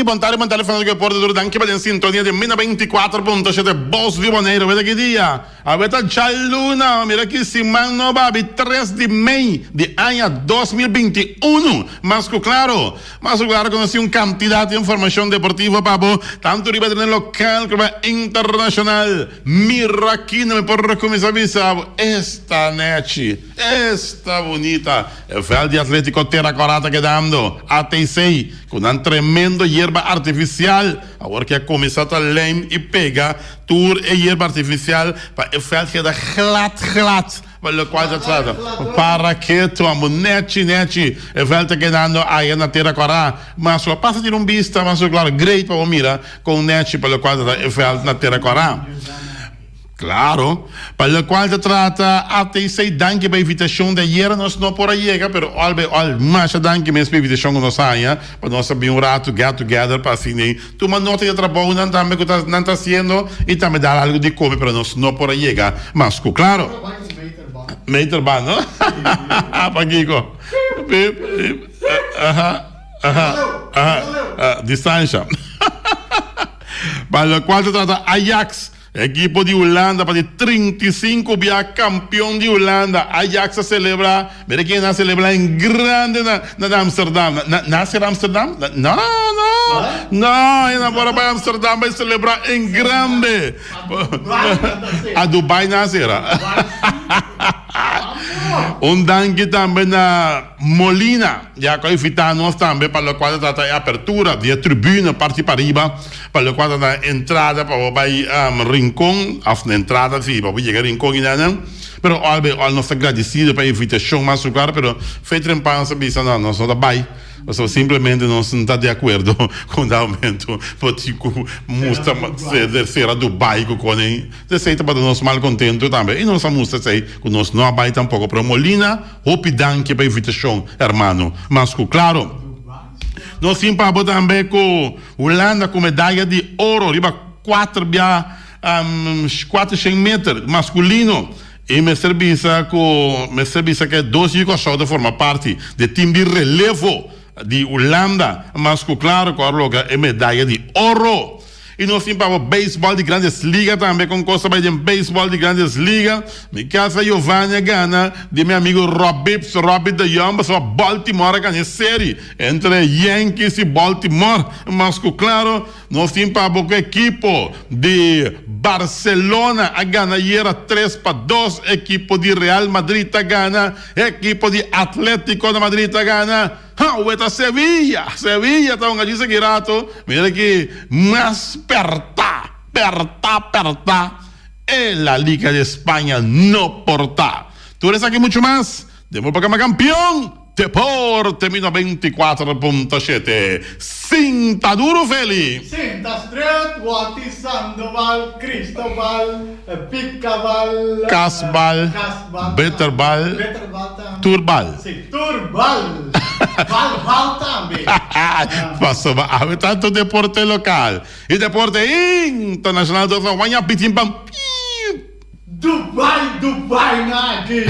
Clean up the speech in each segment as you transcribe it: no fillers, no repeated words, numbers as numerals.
bon tardi, bon tardi fanático di deporte tur danki pa den sintonia di Mina 24.7 Bos di Boneiru. Weta ki dia? Awe ta djaluna, mira ki siman nobo abi 3 di mei di aña 2021. Mas ku klaro, mas ku klaro ku nos tin un kantidat di informashon deportivo pa bo, tantu riba tereno lokal komo internashonal. Mira ki no mi por kuminsá bisa bo, esta nèchi, esta bunita. E vèlt di Atlétiko Tera Kòrá ta kedando, ATC, ku nan tremendo yerba artifisial. Awor ke a kuminsá ta lijm i pega tur e yerba artifisial pa e vèlt keda glat glat pa lokual ta trata. Para ketu amo nèchi nèchi e vèlt ta kedando aya na Tera Kòrá. Mas ku a pasa tira un bista mas ku klaro great pa bo mira kon nèchi pa lokual ta trata e vèlt na Tera Kòrá. Claro. Pa locual ta trata ATC danki pa invitacion di ayera nos no por a yega pero all by all masha danki mes pa invitacion cu nos haya pa nos a bin un rato get together pa asina ey tuma nota di e trabounan tambe cu ta nan ta haciendo y tambe dar algo di come pero nos no por a yega mas cu claro. Meter ban no? Pakico? Pip pip aha aha aha distancia. Pa locual ta trata Ajax. Ekipo di Hulanda pa di 35 bia kampion di Hulanda. Ajax a selebrá, mira ken a selebrá en grande na na Amsterdam. Na na sera Amsterdam? No, no, no, e no por a bai Amsterdam bai selebrá en grande. A Dubai nan a sera. Un danki tambe na Molina, ya ku a invitá nos tambe pa lokual ta trata e apertura di e tribuna parti pariba. Pa lokual ta na entrada pa bo bai Rincon, òf na entrada si pa bo yega Rincon i nan. Pero òl bei òl nos ta gradisido pa e invitashon mas ku klar, pero Fe Trempan sa bisa no, nos no ta bai, pasobra simplemente nos no ta di akuerdo ku un dado momento bo tin ku mustra sera Dubai ku kone. Esei tabata nos malkontentu tambe i nos a mustra esei ku nos no a bai tampoko. Pero Molina, hopi danki pa e invitashon, hermano, mas ku klaro. Nos tin pa bo tambe ku Hulanda ku medaya di oro riba kuater bia kuatershen meter maskulino i mester bisa ku mester bisa ku e dos yu Kòrsou ta forma parti di e tim di relevo di Hulanda mas ku klaro ku a logra e medaya di oro. I nos tin pa bo beisbòl di Grandes Liga tambe kon kos ta bai den beisbòl di Grandes Liga. Mi kasa Giovanni a gana di mi amigo Robips, Robbie de Jong, pasobra Baltimore a gana e seri entre Yankees i Baltimore. Mas ku klaro nos tin pa bo ku ekipo di Barcelona a gana ayera 3-2, ekipo di Real Madrid a gana, ekipo di Atletico de Madrid a gana. Awe ta Sevilla, Sevilla ta un allí seki rato, mira ki mas perta, perta, perta e la Liga de España no por ta. Tur esaki mucho mas den bo programa Campeon Deporte mi 94.7. Sinta duro Feli! Sinta stret, Wati Sandoval, Cristobal, Picabal, Casbal, Casbal, Beterbal, Beterbal tambe. Turbal. Si, Turbal. Bal bal tambe. Pasobra awe tanto deporte local y deporte internacional dos a waña pitin pam piu. Dubai, Dubai na aki.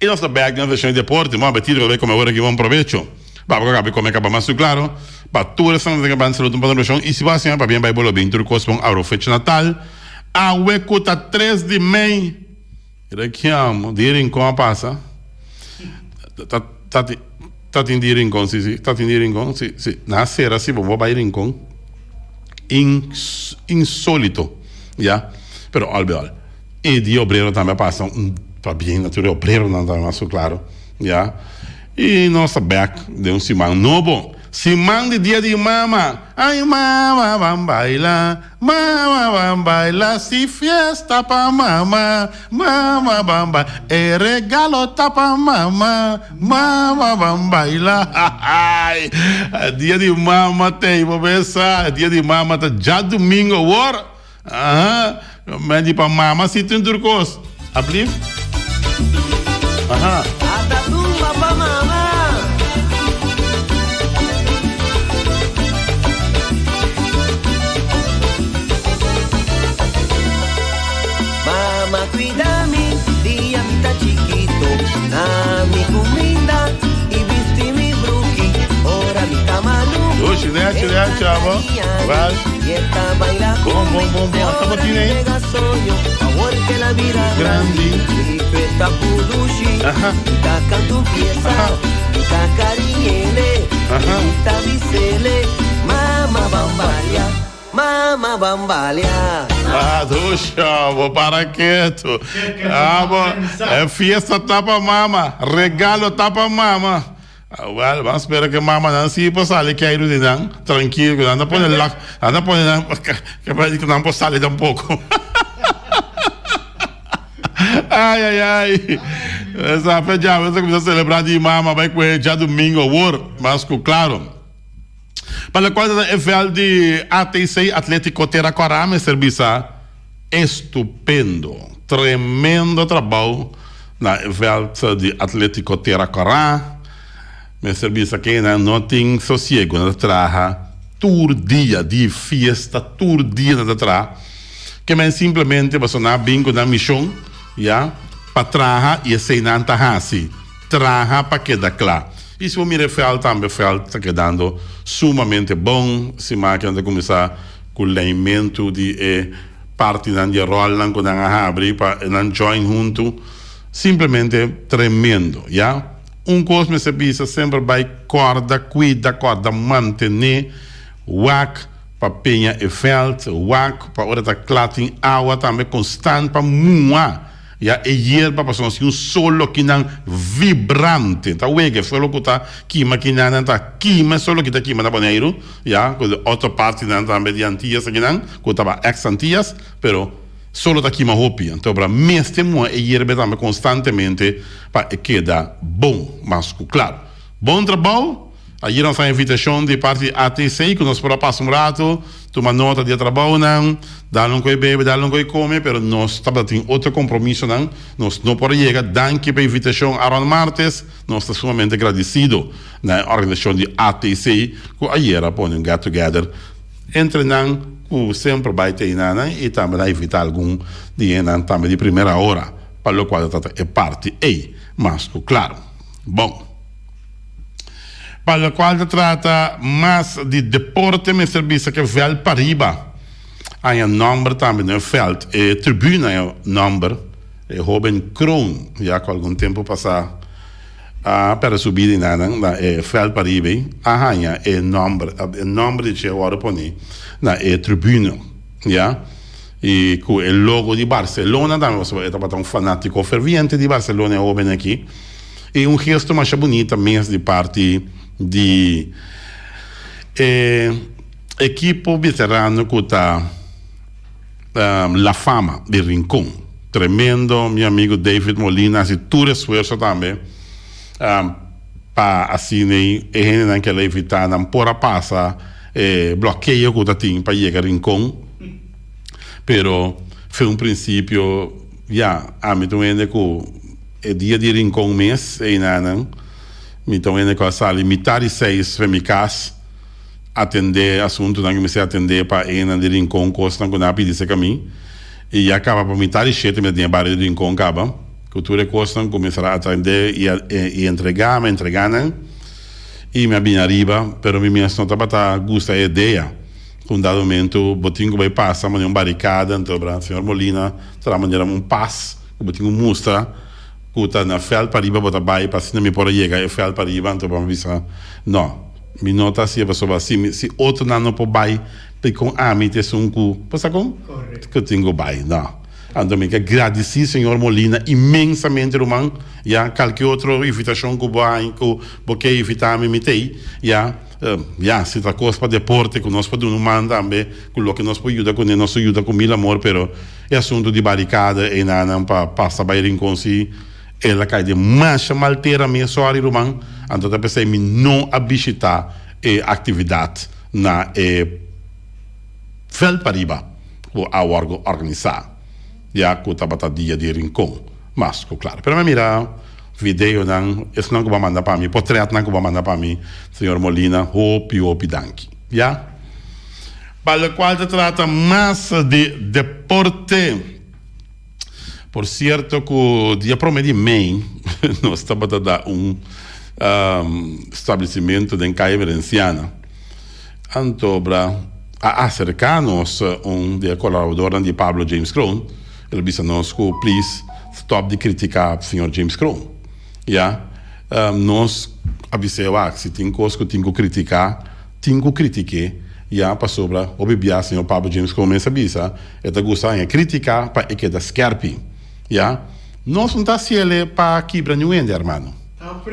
Y nos ta bek den seshon di deporte. Moa betito ta bay come ora aki bon probecho. Baba cu a come caba mas su claro. Pa tur esnan cu ta ban salud un pa nutricion y si bo a siña pabien bay bo lo bin tur cos bon awor fecha natal. Awe cu ta 3 di mei. Mira kiamo di Rincon a pasa. Ta ta ta tin di Rincon si si ta tin di Rincon si si nan a cera si bo bo bay Rincon. Insolito ya pero al be al. E di obrero tambe a pasa un pabien na tur e obreronan tambe mas ku klaro ya i nos ta bek den un siman nobo siman di dia di mama ay mama ban baila mama ban baila si fiesta pa mama mama ban baila e regalo ta pa mama mama ban baila ay dia di mama tei bo besa dia di mama ta djadumingo awor. Aha, men di pa mama si tin tur kos. Ablief? Aha. Ata tumba pa mama. Mama cuida mi dia mi ta chikito. Nechi, nechi, abo. Wel. Bon, bon, bon, bon. Ata bo tin ei. Grandi. Aha. Aha. Aha. Ah, dusha, bo para ketu. Abo, e fiesta ta pa mama, regalo ta pa mama. Ah, wel, ban spera ku e mamanan si por sali keiru di nan, trankil, ku nan ta pone lak, nan ta pone nan, ke pa di ku nan por sali tampoko. Ai, ai, ai. Esa fe djawe ta kuminsá selebrá di mama bai ku e djadumingu awor, mas ku klaro. Pa lokual ta e vèlt di ATC Atletico Tera Kòrá mester bisa estupendo. Tremendo trabou na e vèlt di Atletico Tera Kòrá. Mester bisa ke nan no tin sosiego, nan ta traha tur dia di fiesta, tur dia nan ta traha. Ke men simplemente pasobra nan a bin ku nan mishon ya pa traha i esei nan ta hasi. Traha pa keda kla. I si bo mira e vèlt tambe, vèlt ta kedando sumamente bon. Si makinan ta kuminsá ku leimentu di e partinan di e ròlnan ku nan a habri pa nan join huntu. Simplemente tremendo, ya. Un kos mester bisa, semper bai kòrda kuida, kòrda mantené, wak pa peña e vèlt, wak pa ora ta kla tin awa tambe konstant pa muha. Ya e yerba pasobra nos tin un solo kinan vibrante. Ta wega e solo ku ta kima kinanan ta kima e solo ki ta kima na Boneiru, ya, ku di otro partinan tambe di Antillas akinan ku tabata ex Antillas, pero solo ta kima hopi. Anto bra mester muha e yerba tambe konstantemente pa e keda bon mas ku klaro. Bon trabou! Ayer nos a invitacion di parti di ATC cu nos por a pasa un rato, tuma nota di e trabounan, dal un coe bebe, dal un coe come, pero nos tabata tin otro compromisonan, nos no por a yega. Danki pa e invitacion Aaron Martes, nos ta sumamente gradicido na e organisacion di ATC cu ayer a pone un get together entre nan cu semper bay ta enanan y tambe nan a invita algun di enan tambe di primera ora pa locual ta trata e parti ey mas cu claro. Bon. Pa locual ta trata mas di deporte mester bisa ke veld pariba haña nomber tambe no e veld e tribuna haña nomber e hoben Kroon ya cu algun tempo pasa a perde su bida y nan na e veld pariba ey a haña e nomber e nomber di dje a wordo poni na e tribuna ya y cu e logo di Barcelona tambe pasobra e tabata un fanatico ferviente di Barcelona e hoben aki. E un gesto masha bunita mes di parti di e ekipo veterano ku ta La Fama di Rincon. Tremendo, mi amigo David Molina hasi tur esfuerso tambe pa asina e hendenan ke a invitá nan por a pasa e blokeo ku ta tin pa yega Rincon. Pero fe un prinsipio ya, ami ta un hende ku. E dia di Rincon mes einanan mi ta un hende ku a sali mitá di seis fe mi kas atendé asuntunan ku mester atendé pa einan di Rincon kosnan ku nan a pidi serka mi i ya kaba pa mitá di shete mi ta den e bario di Rincon kaba ku tur e kosnan ku mester a atendé i entregá mi a entregá nan i mi a bini ariba pero mi mes no tabata gusta e idea ku un dado momento bo tin ku bai pasa manera un barikada anto señor Molina ta manera un pas. Ku bo tin ku mustra ku ta na vèlt pariba bo ta bai pa asina mi por a yega e vèlt pariba anto bo a bisa no mi no ta hasié pasobra si mi si otronan no por bai dikon ami ta esun ku bo sa kon ku tin ku bai no anto mi ke gradisí señor Molina inmensamente ruman ya kalke otro invitashon ku bo haña ku bo ke invitá mi mi t'ei ya. Ya, si ta kos pa deporte ku nos por duna un man tambe, ku loke nos por yuda kuné nos ta yuda ku mil amor, pero e asuntu di barikada einanan pa pasa bai Rincon si el a kai den masha mal tera mes, sorry ruman, anto ta p'esei mi no a bishita e aktividat na e vèlt pariba ku a wòrdu òrganisá. Ya cu tabata dia di Rincon, mas cu claro. Pero mi a mira videonan, esnan cu bo a manda pa mi, potretnan cu bo a manda pa mi, señor Molina, hopi, hopi danki. Ya. Pa locual ta trata mas di deporte, por cierto cu dia prome di mei nos tabata da un establecimento den Calle Venenciana. Antobra a aserká nos un di e kolaboradornan di Pablo James Kroon, el a bisa nos ku please stòp di kritiká señor James Kroon. Ya, nos a bis'é wak si tin kos ku tin ku kritiká, tin ku kritik'é, ya, pasobra hopi bia señor Pablo James Kroon mes a bisa e ta gusta haña kritiká pa e keda skèrpi. Ya, nos no ta hasiel pa kibra niun hende, hermano.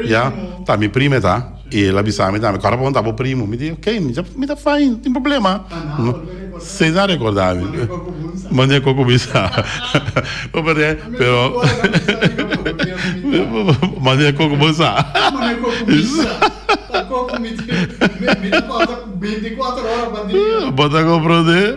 Ya, ta mi prima e ta. I el a bisa mi tambe, Kòrda pa bo ta bo primu. Mi di, Ok, mi ta, mi ta fine, no tin problema. Si nan rekordá mi. Mane ku kuminsá. Pero, mane ku kuminsá. Bo ta komprondé?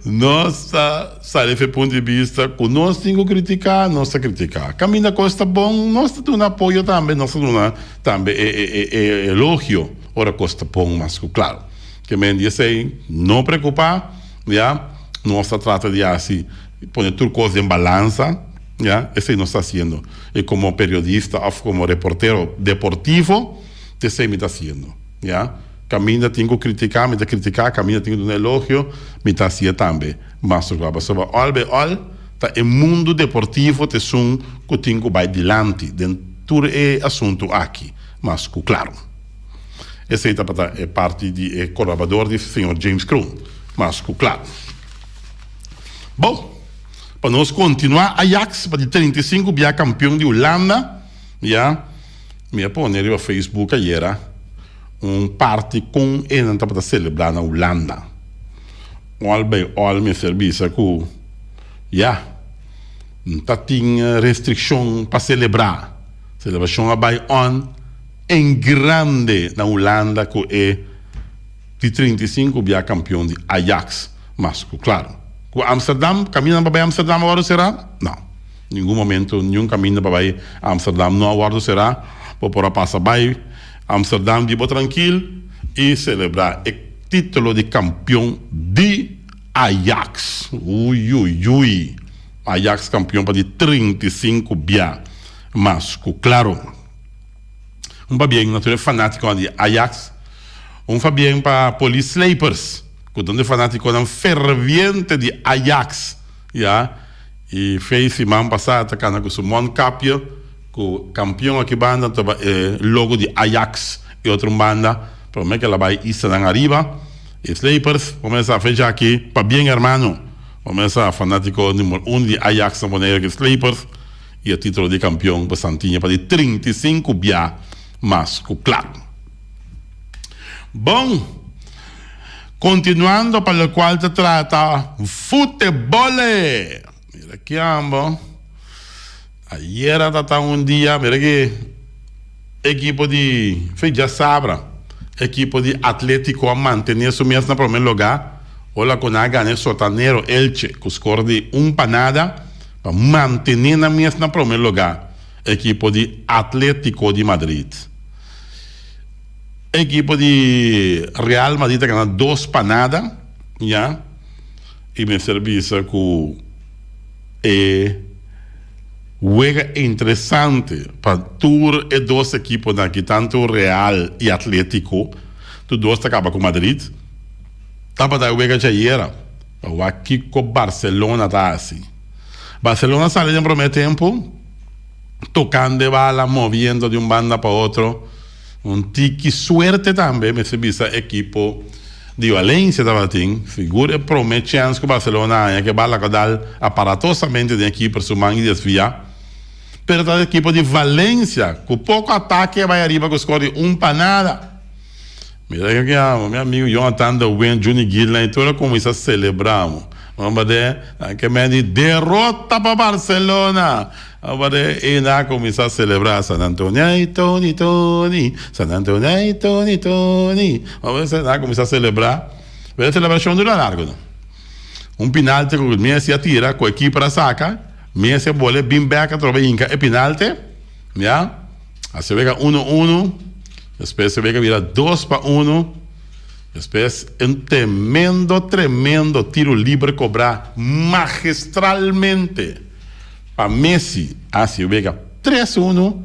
Nos ta. Sali fe punt di bista ku nos tin ku kritiká, nos ta kritiká. Kaminda kos ta bon, nos ta duna apoyo tambe, nos ta duna tambe e elogio ora kos ta bon mas ku klaro. Ke men di esei, no preokupá, ya, nos ta trata di hasi, pone tur kos den balansa, ya, esei nos ta hasiendo. I komo periodista òf komo reportero deportivo, esei mi ta hasiendo, ya. Kaminda tin ku kritiká, mi ta kritiká, kaminda tin ku duna elogio, mi ta hasié tambe. Mas ku pasobra òl bei òl ta e mundu deportivo ta esun ku tin ku bai dilanti den tur e asuntu aki, mas ku klaro. Esei tabata e parti di e kolabador di señor James Kroon, mas ku klaro. Bon, pa nos kontinuá Ajax pa di 35 bia kampion di Hulanda, ya. Mi a pone riba Facebook ayera un parti kon e nan tabata selebrá na Hulanda. Ol by ol mester bisa ku ya, no ta tin restrikshon pa selebrá. Selebrashon a bai on en grande na Hulanda ku e di 35 bia kampion di Ajax. Mas ku klaro ku Amsterdam, kamindanan pa bai Amsterdam a wòrdu será? No. Ningun momento niun kaminda pa bai Amsterdam no a wòrdu será. Bo por a pasa bai Amsterdam di bo trankil i selebrá e título di kampion di Ajax. Uiuiui! Ajax kampion pa di 35 bia mas ku klaro. Un pabien na tur e fanátikonan di Ajax. Un pabien pa Police Slijpers ku ta un di e fanátikonan ferviente di Ajax. Ya. I Fey siman pasá ta kana ku su mondkapje ku kampion aki banda ta e logo di Ajax e otro un banda prome ke la bai islanan ariba e Slijpers bo mester sa fecha aki pabien hermano bo mester sa fanatiko numero uno di Ajax na Bonaire ki Slijpers i e titulo di kampion pa Santiña pa di 35 bia mas ku kla. Bon, continuando pa locual ta trata futebole. Mira ki ambo. Ayera ta ta un dia, mira ki ekipo di, fe djasabra, ekipo di Atletico a mantene su mes na prome lugar, ora cu nan a gana e sotanero Elche cu score di un pa nada, pa mantene nan mes na prome lugar, ekipo di Atletico di Madrid. Ekipo di Real Madrid ta gana dos pa nada ya y mester bisa cu e wega interesante pa tur e dos ekiponan aki tanto Real y Atletico tur dos ta caba cu Madrid tabata e wega djayera pa wak kico Barcelona ta haci. Barcelona sali den prome tempo. Tocando e bala, moviendo di un banda pa otro. Un tiki suerte tambe mester bisa ekipo di Valencia tabatin. Sigur e prome chens cu Barcelona a haña cu e bala cu a dal aparatosamente den e keeper su man y desvia. Pero ta ekipo di Valencia cu poco atake a bay ariba cu score di un pa nada. Mira ke ke amo, mi amigo Jonathan de Win, Juni Gilna y tur a cuminsa celebra amo. Amba de, nan ke men di derota pa Barcelona. Amba de, y nan a cuminsa celebra San Antonio ay Tony Tony, San Antonio ay Tony Tony. Amba de, nan a cuminsa celebra. Pero e celebracion dura largo no. Un pinalte cu Messi a tira, cu e keeper a saca, Messi a bole bin bek atrobe hinca e pinalte, ya. A se wega uno uno, despues e wega bira dos pa uno, despues un tremendo tremendo tiro liber cobrá magistralmente pa Messi haci e wega tres uno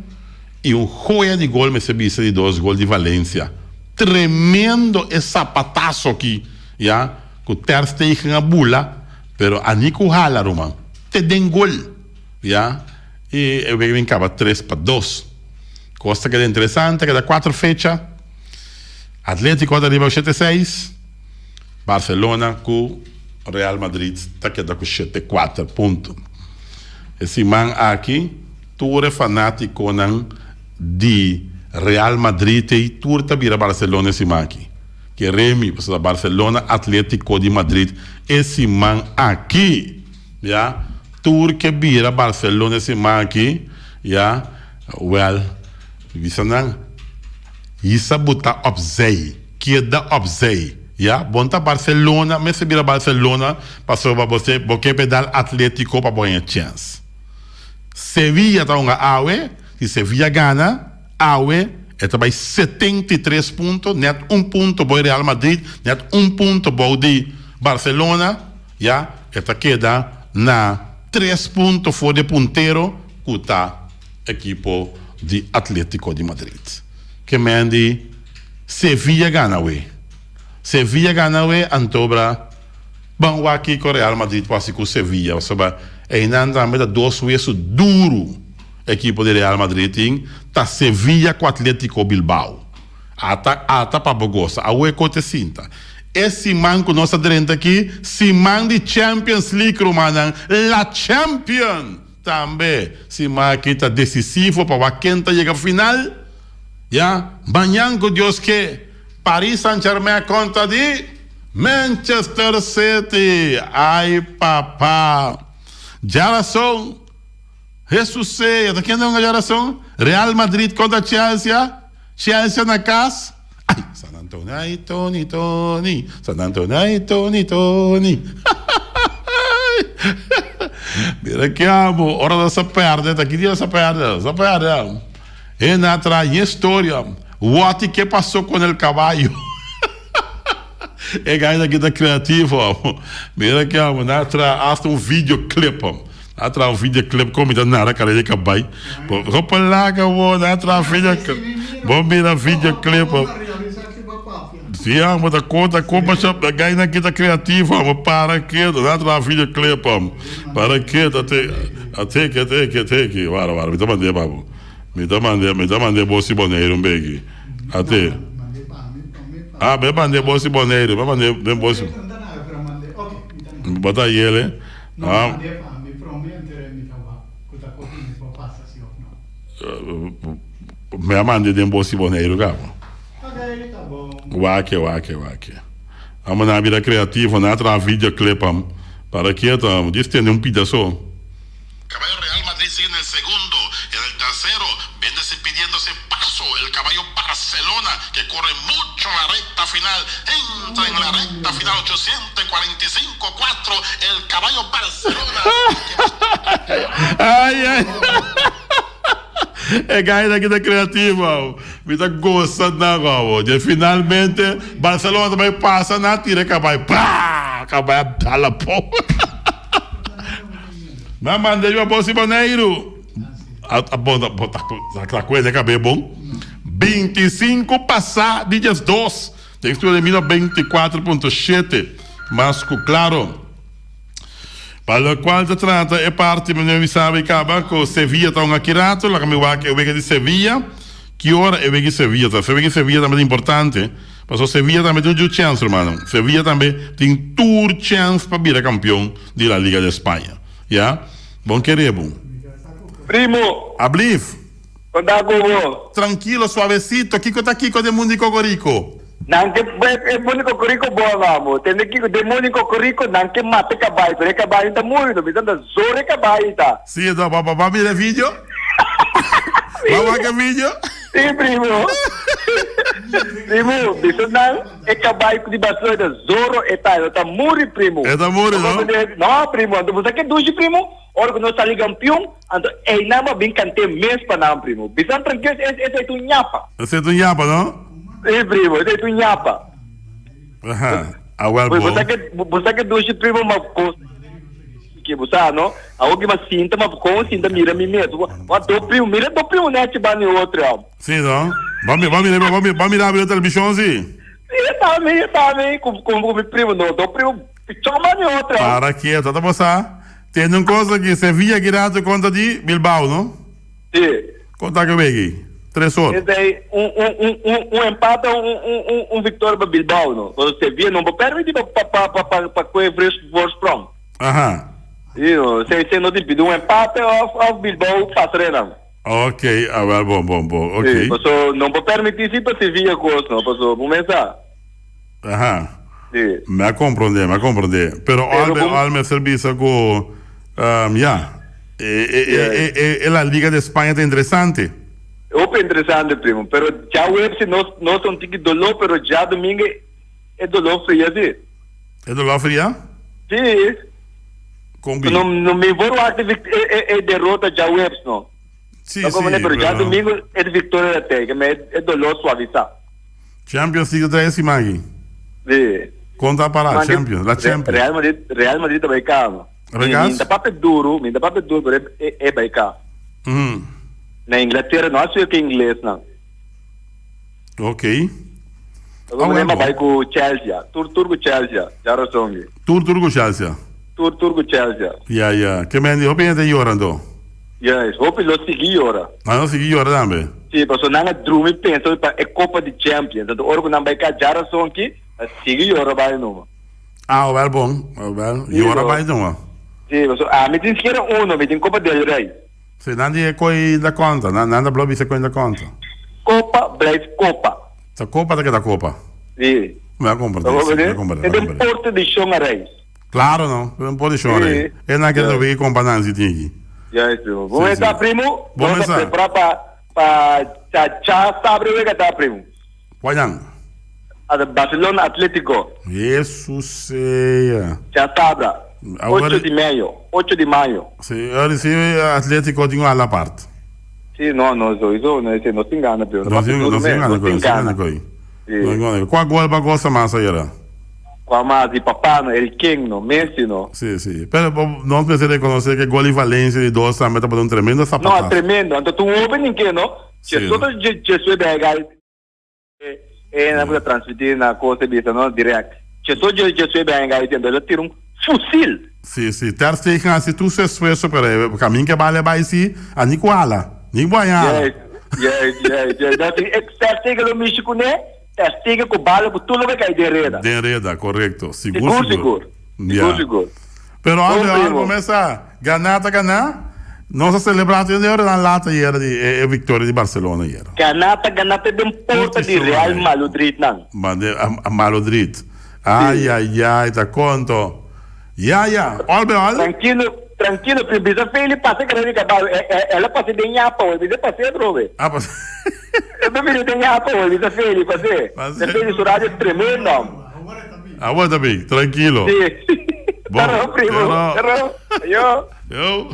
y un joya di gol mester bisa di dos gol di Valencia. Tremendo e zapatazo aki, ya, cu Ter Stegen a bula, pero a ni cu hala ruman, te den gol, ya, y e wega bin caba 3-2. Cos ta keda interesante, keda cuatro fecha, Atletico ta riba cu shete seis, Barcelona cu Real Madrid ta keda cu shete cuater punto. E siman aki tur e fanaticonan di Real Madrid ei tur ta bira Barcelona e siman aki. Ke remi pasobra Barcelona Atletico di Madrid e siman aki. Ya, tur ke bira Barcelona e siman aki, ya, wel, bisa nan hisa buta opzij, keda opzij. Ya, bon ta Barcelona, mester bira Barcelona pasobra bo bo ke pedal Atletico pa bo haña chèns. Sevilla ta hunga awe, si Sevilla gana awe e ta bai 73 punto, net un punto bou Real Madrid, net un punto bou di Barcelona, ya e ta keda na tres punto for di e puntero ku ta ekipo di Atletico di Madrid. Ke men di Sevilla gana awe. Sevilla gana awe antobra. Ban wak kiko Real Madrid por hasi ku Sevilla pasobra einan tambe ta dos wesu duru ekipo di Real Madrid tin ta Sevilla ku Atletico Bilbao. Ata ata pa bo gosa awe ko te sinta. E siman ku nos a drenta aki siman di Champions League rumannan La Champion tambe siman aki ta desisivo pa wak ken ta yega final ya mañan ku Dios ke. Paris Saint-Germain kontra di Manchester City. Ai papa. Djarason. Jesus sea. Ta kende hunga djarason? Real Madrid kontra Chelsea. Chelsea na kas. Ai, San Antonio, ai Tony, Tony. San Antonio, ai Tony, Tony. Mira ki amo. Ora nan sa perde, ta ki dia sa perde? Sa perde. E na trae historia. What y que pasó con el caballo? E guynan aki ta creativo amo. Mira aki amo, nan a traha hasta un videoclip amo. Nan a traha un videoclip con mi ta nara cara di cabay. Bo por laga bo, nan a traha videoclip. Bo mira videoclip amo. Si amo, ta con, ta con pasha. E guynan aki ta creativo amo. Para keto, nan a traha videoclip amo. Para keto, ate, ateki, ateki, ateki. Wara, wara, mi ta mand'e pa bo. Mi ta mande, mi ta mande bo si Boneiru un beki. Ate. Ah, be mande bo si Boneiru, be mande den bo si. Bo ta yele. Ah. Mi a mande den bo si Boneiru kaba. Wake, wake, wake. Amo nan a bira creativo, nan a traha videoclip am. Para ke ta, djis tende un pida so. Caballo Real Madrid sigue en el segundo, en el tercero viéndose pidiéndose paso el caballo Barcelona que corre mucho en la recta final, entra en la recta final 845 4 el caballo Barcelona Ay ay E guynan aki ta creativo awo. Mi ta goza nan awo. Dje finalmente Barcelona ta bay pasa nan a tira e cabay. Pah! Cabay a dal abou. Nan manda yu a bos di Boneiru. A bon ta kuende kab'é bon. 25 pasá di 12. Den studio di mino 24.7. Mas ku klaro. Pa lokual ta trata e parti mi no sabi kaba ku Sevilla ta un aki rato. Laga mi wak e wega di Sevilla. Ki ora e wega di Sevilla ta? E wega di Sevilla tambe ta importante. Pasobra Sevilla tambe tin un dju chèns rumannan. Sevilla tambe tin tur chèns pa bira kampion di La Liga de España. Ya. Bon kere bo. Primo. Ablief. Kon ta ku bo? Trankilo, suavesito. Kiko ta kiko den mundo di kokoriko? Nan ke e mundo di kokoriko bo amo. Tende kiko den mundo di kokoriko nan ke mata e kabai pero e kabai no ta muri no. Bisa ta zora e kabai ta. Si, no, bo a mira e video? Bo a wak e video? Sí, primo. Primo, bisa nan e cabai di Barcelona ta zorro e ta, no ta muri, primo. E ta muri, no? No, primo, anto bo sa ke dushi, primo? Ora ku nos sali kampion, anto einan bo a bin kant'é mes pa nan, primo. Bisa nan trankil, esei ta un ñapa. Esei ta un ñapa, no? Sí, primo, esei ta un ñapa. Aha, awel bo. Bo sa ke, bo sa ke dushi, primo, ma kos. Ki bo sa no? Awor ki m'a sinta m'a kon sinta mira mi mes. Bo a do primo, mira do primo nechi banda e otro am. Si no? Bo a mira bo a mira bo televishon si? Si e ta mi, e ta mi ku ku mi primo no, do primo pichon banda e otro am. Para kieto, ta bo sa? Tende un kos aki, Sevilla ki rato kontra di Bilbao no? Si. Konta ke wega ei? Tres or. Esei un un un un un empate o un un un un victoria pa Bilbao no. Pasobra Sevilla no por permiti pa pa pa pa pa pa koe voorsprong. Aha. Si no, esei esei no tin pidi un empate of of Bilbao pasa renan. Ok, awel bon bon bon, ok. Si, paso no por permiti si pa Sevilla kos no, paso bo mes sa. Aha. Si. Mi a comprende, mi a comprende. Pero Pero al bo al mester bisa ku ya, e e e e e la liga de Spaña ta interesante. Hopi interesante primo, pero djaweps si nos nos ta un tiki doló, pero djadomingo e doló fria si. E doló fria? Si. Kon bi? No no mi por wak e e e derota djaweps no. Si, No si, como pero pero djadomingo e victoria ta tei, me e doló suavisa. Champions League ta trae siman aki. Si. Kon ta para Siman aki Champions, la Champions. Real Madrid, Real Madrid ta bai kama. Ta bai Mi kas? mi ta papia duru, mi ta papia duru pero e e bai ka. Mhm. Na Inglaterra no a suyo ke inglesnan. Ok. Pasobra Ah, mi well, a bai bon. ku Chelsea. Tur tur ku Chelsea. Djarazon gi. Tur tur ku Chelsea. Tur tur ku Chelsea. Ya, ya. Ke men di hopi hende yora anto. Yes, hopi lo sigui yora. Nan lo sigui yora tambe. Si, pasobra nan a drumi pensa pa e Copa di Champions. Anto ora ku nan bai ka djarazon ki, a sigui yora bai numa. Ah, wel bon. Wel, Si, yora no. bai numa. Si, pasobra ami tin sikiera uno, mi tin Copa del Rey. Si, nan di e koi da konta. Nan, nan ta blo bisa koi da konta. Copa blijft copa. Ta copa ta keda copa. Si. Mi a comprende, si, mi a comprende, E mi a den comprende. porte di Shon Arey. Claro no, e den porte di Shon Arey. Si. E nan keda Juist. wiki compa Nancy tin aki. Juist, primo. Bo Si, mesa, si. primo? Bo Bo ta mesa. prepara pa, pa cha cha sabre wega ta, primo? Cuanan? A Barcelona Atletico. Jesus sea. Cha sabra. Awor Ocho di mayo, ocho di mayo. Si, awor si Atletico tin un ala apart. Si, no, no, sowieso, no, ese no tin gana, pero No tin, no tin gana koy, no tin gana koy. Si. No tin gana koy. Kua gol ba gosta mas ayera? Kua mas? Di papá no, el king no, Messi no. Si, si. Pero nos mester reconoce ke gol di Valencia di dos tambe tabata un tremendo zapatazo. No, tremendo. Anto tur hoben tin ke no. Si. Dje soto dje dje sue bega e nan por ta transmiti na cosa bisa no direct. Dje so dje dje sue bega anto el a tira un fusil. Si, si. Ter Stegen hasi tur su esfuerso pero e camin ke bal e bai si a ni ku ala. Ni ku baña ala. Yes, yes, yes, yes. No, si Ter Stegen lo mishi kuné, Ter Stegen ku bala ku tur loke kai den reda. Den reda, korekto. Sigur, Sigur, sigur. sigur. Ya. Sigur, sigur. Pero Bon, Albe, Albe primo. mesa ganá ta ganá. Nos a selebrá te ora nan lata yera di e victoria di Barcelona yera. Ganá ta ganá te den porta di Real Maludrid nan. Ma de a Maludrid. Ay ay ay ta konto. Ya ya. Albe al. Trankilo, trankilo primo. Bisa Feli pasa kere di kabayo. El a pasa den yapa hoy. Bisa pas'é atrobe. A pasa. El ta bini den yapa hoy. Bisa Feli pas'é. Pas'é. Feli su radio es tremendo. Awor ta bin, trankilo. Sí. Bon, Taro, primo. tero. Taro. Ayo. Yo.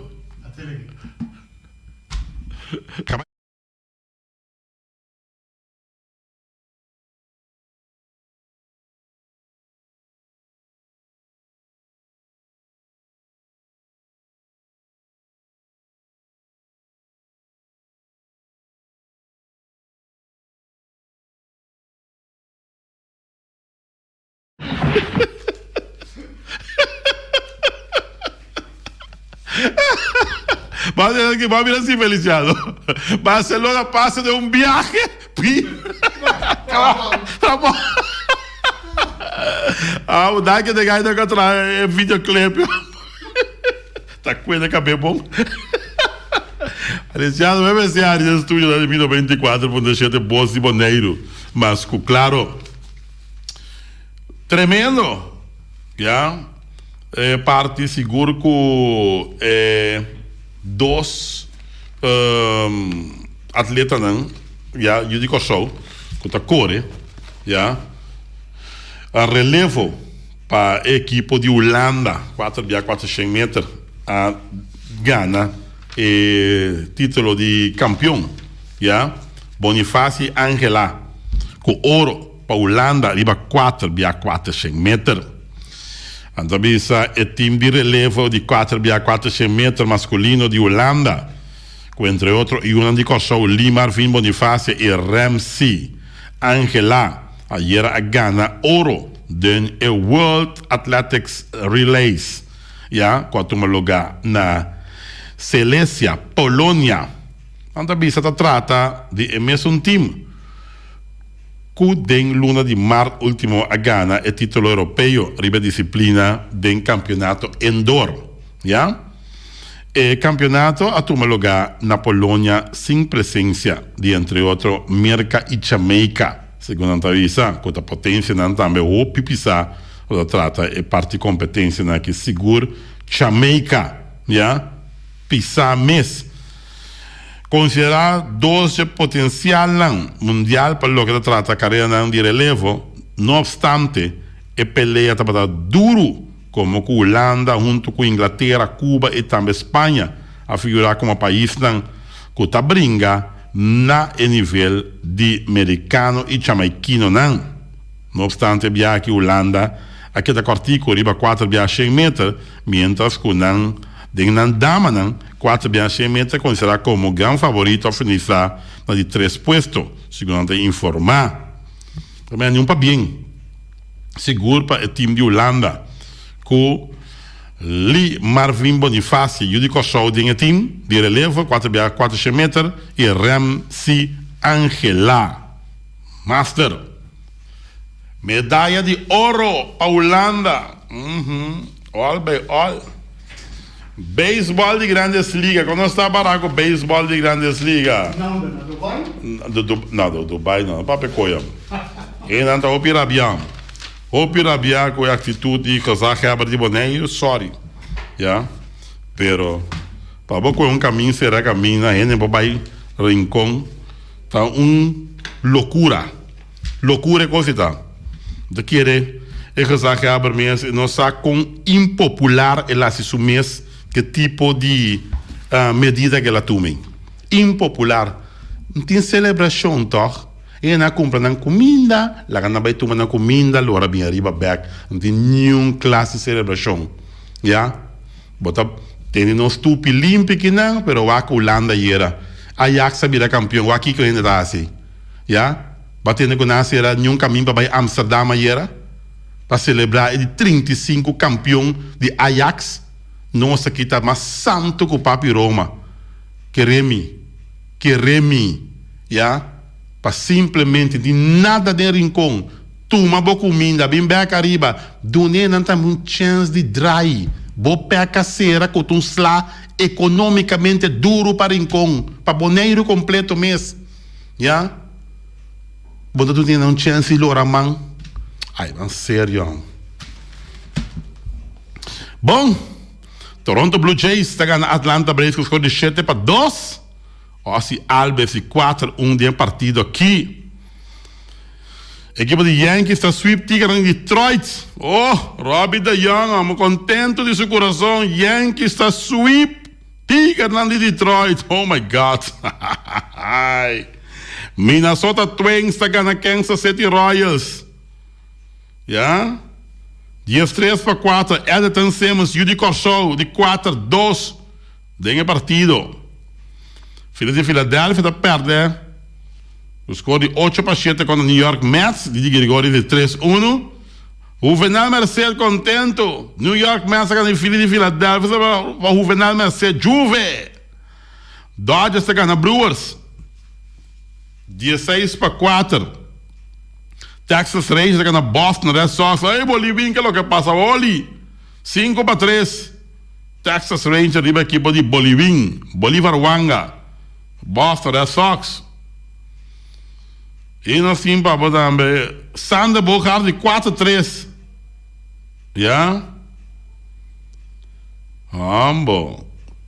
Ba a mira si Feliciano. Barcelona pasa den un biahe pi Ah, danki de gai ku a traha e videoclip. Ta kuenda kabe bon. Feliciano bebe ese ari den studio na di 94.7 Bos di Boneiru. Mas ku klaro. Tremendo! Ya, e parti sigur ku e dos atletanan ya yu di Kòrsou ku ta kore ya a relevo pa e ekipo di Hulanda kuater bia kuatershen meter a gana e titulo di kampion ya Bonifacio Angela ku oro. Pa Hulanda riba kuater bia kuatershen meter. Nan ta bisa e team di relevo di kuater bia kuatershen meter maskulino di Hulanda, ku entre otro yunan di Kòrsou Lee Marvin Bonifacia i Ramsey Angela ayera a gana oro den e World Athletics Relays, ya ku a tuma lugá na Silesia, Polonia. Nan ta bisa ta trata di e mesun team ku den luna di mart ultimo a gana e titulo europeo riba e disiplina den kampionato indoor. Ya. E kampionato a tuma lugá na Polonia sin presensia di entre otro Merka i Jamaica, segun nan ta bisa, ku ta potensianan tambe hopi pisá ora ta trata e parti kompetensianan aki, sigur Jamaica, ya, pisá mes. Konsiderá dos dje potensialnan mundial pa loke ta trata kareranan di relevo, no opstante e pelea tabata duru komo ku Hulanda huntu ku Inglatera, Cuba i tambe Spaña a figurá komo paisnan ku ta bringa na e nivel di merikano i chamaikinonan. No opstante e biaha aki Hulanda a keda kòrtiku riba kuater biaha shen meter, miéntras ku nan den nan damanan Kuater biaha Shemi ta konsiderá komo gran favorito a finisá na di tres puesto, segun nan ta informá. Ta mira niun pabien sigur pa e tim di Hulanda ku Lee Marvin Bonifacio, yu di Kòrsou den e tim di relevo, kuater biaha kuatershen meter, i Ramsey Angela. Master. Medaya di oro pa Hulanda. All by all. Beisbòl di Grandes Liga. Kon nos ta pará ku beisbòl di Grandes Liga? Nan na Dubai? No, Dubai no. Papia koya. Einan ta hopi rabiá. Hopi rabiá ku e aktitut di gezaghebber di Boneiru. Sorry. Ya. Pero pa bo kohe un kamin sera kaminda hende por bai Rincon ta un lokura. Lokura e kos ei ta. Bo ta kere e gezaghebber mes e no sa kon impopular el hasi su mes ke tipo di medida ke el a tuma ei. Impopular. No tin selebrashon tòg. E nan a kumpra nan kuminda, laga nan bai tuma nan kuminda lora bin ariba bèk. No tin niun klas di selebrashon. Ya. Bo ta tene nos tupi limpi kinan pero wak Hulanda ayera. Ajax a bira kampion wak kiko hende ta hasi. Ya, bo a tende ku nan a sera niun kamin pa bai Amsterdam ayera pa selebrá e di 35 kampion di Ajax? Nos aki ta mas santu ku Papi Roma. Kere mi, kere mi, ya, pa simplemente di nada den Rincon, tuma bo kuminda, bin bek ariba, dun'é nan tambe un chèns di drai. Bo pek a sera ku ta un sla ekonómikamente duru pa Rincon, pa Boneiru kompleto mes. Ya bo ta tene un chance di lora man. Ay man serio. Bon, Toronto Blue Jays ta gana Atlanta Braves ku skor di shete pa dos. Ozzie Albies di kuater un den partido aki. Ekipo di Yankees ta sweep Tigrenan di Detroit. Oh, Robbie DeJong amo kontento di su kurason. Yankees ta sweep. Tigernan di Detroit, oh my God. Minnesota Twins ta gana Kansas City Royals. Ya. 13-4, Andrelton Simmons, yu di Kòrsou, di kuater dos den e partido. Phillies di Philadelphia ta pèrdè ku skor di 8-7 kontra New York Mets, Didi Gregorius di 3-1. Juvenal Merced contento. New York Mets a gana di Phillies di Philadelphia pa Juvenal Merced Juve. Dodgers ta gana Brewers 16-4. Texas Rangers ta gana Boston Red Sox. Ey Bolivin ke loke pasa Oli? 5-3. Texas Rangers riba ekipo di Bolivin, Bolivar Wanga, Boston Red Sox. I nos tin pa bo tambe Sander Bogaerts di kuater tres. Ya. Hombo.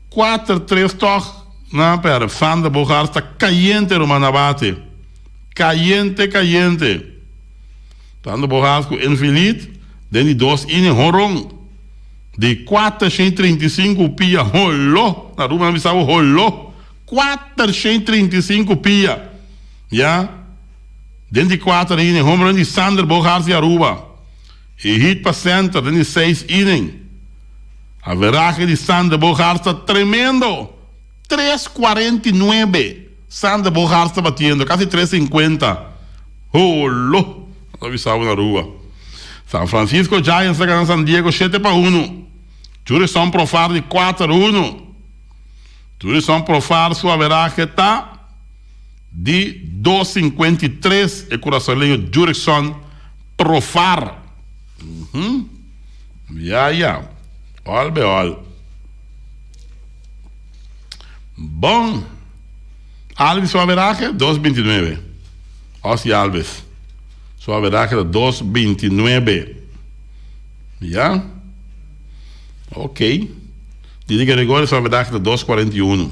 Kuater tres tog. Na pero Sander Bogaerts ta kayente ruman na bate. Kayente kayente. Sander Bogaerts ku Infinite den di dos inning horon di 435 pia holo. Na Aruba nan bisa bo holo. 435 pia. Ya. Den di kuater inning, home run di Sander Bogaerts di Aruba. E hit pa center den di seis inning. Averahe di Sander Bogaerts ta tremendo, tres 49 Sander Bogaerts ta batiendo, casi tres 50. Holo! Ta bisa bo na Aruba. San Francisco Giants ta gana San Diego shete pa uno. Jurickson Profar di kuater uno. Jurickson Profar su averahe ta di dos 53, e curasoleño Jurickson Profar. Uhum. Ya, ya. All be all. Bon. Alves su averahe, dos 29. Ozzie Alves. Su averahe ta dos 29. Ya. Ok. Didi Gregorio su averahe ta dos 41.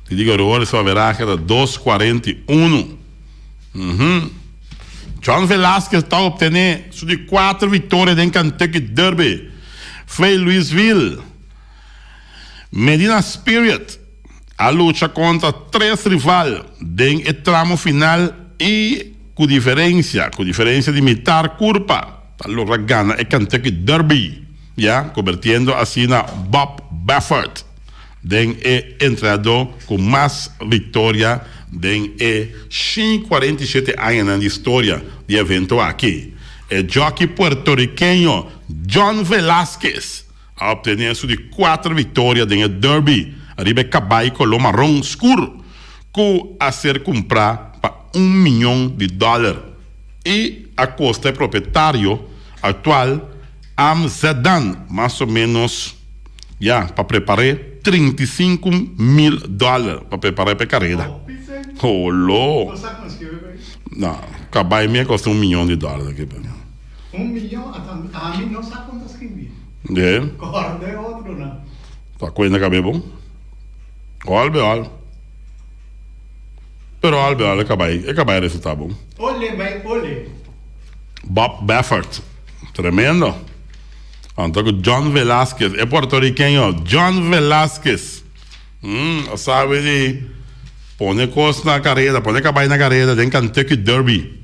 Didi Gregorio su averahe ta dos 41. Uhum. John Velasquez ta obtené su di kuater viktoria den Kentucky Derby. Fey Louisville, Medina Spirit a lucha kontra tres rival den e tramo final i ku diferensia ku diferensia di mitar kurpa ta logra gana e Kentucky Derby, ya kobertiendo asina Bob Baffert. Den e entrenadó ku mas viktoria den e 147 añanan di historia di e evento aki, e jockey puertorikeño John Velazquez a optené su di kuater viktoria den e Derby riba e kabai koló maron skur ku a ser kumprá pa un miyon di dòler i a kosta e propietario aktual Amzedan mas o ménos Ya, pa prepar'é 35 mil dòler pa prepar'é pa e kareda. Holo! No, kabai mi a kosta un miyon di dòler aki pa mi. Un miyon? Ami no sa kon ta skibi. De? Kòrda e otronan. Ta kuenta kabe bon. Òl be òl. Pero òl be òl e kabai, e kabai a resultá bon. Ole bai ole. Bob Baffert. Tremendo. Anto cu John Velazquez, e puertorriqueño John Velazquez, mm, a sabi di pone cos na careda, pone cabay na careda den Kentucky Derby.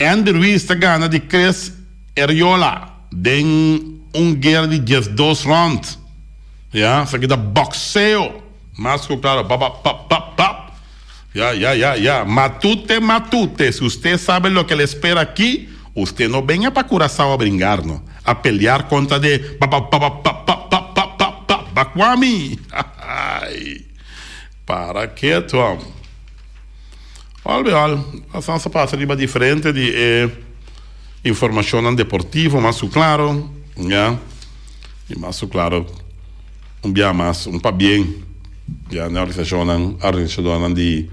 Andy Ruiz ta gana di Chris Arreola den un guera di 12 round. Ya, esaki ta boxeo. Mas cu claro, pa, pa, pa, pa, pa. Ya, ya, ya, ya. Matute, matute, si usted sabe lo que le espera aquí, usted no venga pa Curaçao a bringar, no. A pelear contra de pa, pa, pa, pa, pa, pa, pa, pa, pa, pa, Bakwami. Ay. Para ketu, hom. Al bij al, nos a pasa riba diferente di e informacionnan deportivo, mas cu claro, ya. Y mas cu claro. Un bia mas, un pabien ya na organisashonnan, organisadornan di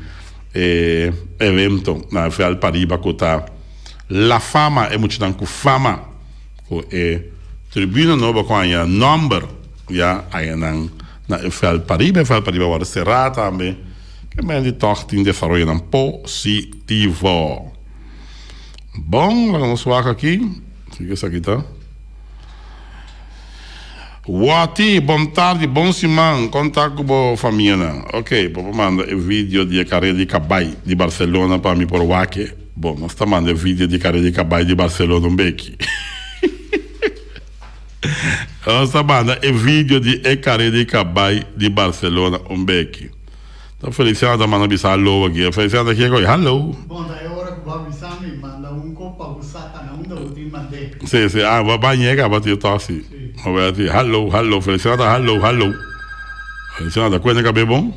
e evento na e vèlt pariba ku ta La Fama, e muchanan ku fama ku e tribuna nobo ku haña nòmber ya haña nan na e vèlt pariba. E vèlt pariba wòrdu será tambe ke men di tòg tin desaroyonan positivo. Bon, laga nos wak aki, kiko esaki ta. Wati, bon tardi, bon siman, kon ta ku bo famianan? Ok, bo por manda e video di e karera di kabai di Barcelona pa mi por wak e? Bon, nos ta manda e video di karera di kabai di Barcelona un beki. Nos ta manda e video di e karera di kabai di Barcelona un beki. Ta Feliciano ta manda bisa hallo aki. Feliciano ta kier koe hallo. Bon ta e ora ku bo a bisa mi manda un kop pa bo saka na unda bo tin mand'é. Si si ah bo a bañ'é kaba tio tòg si. Bo a si hallo hallo Feliciano ta hallo hallo. Feliciano ta kuenta kab'é bon?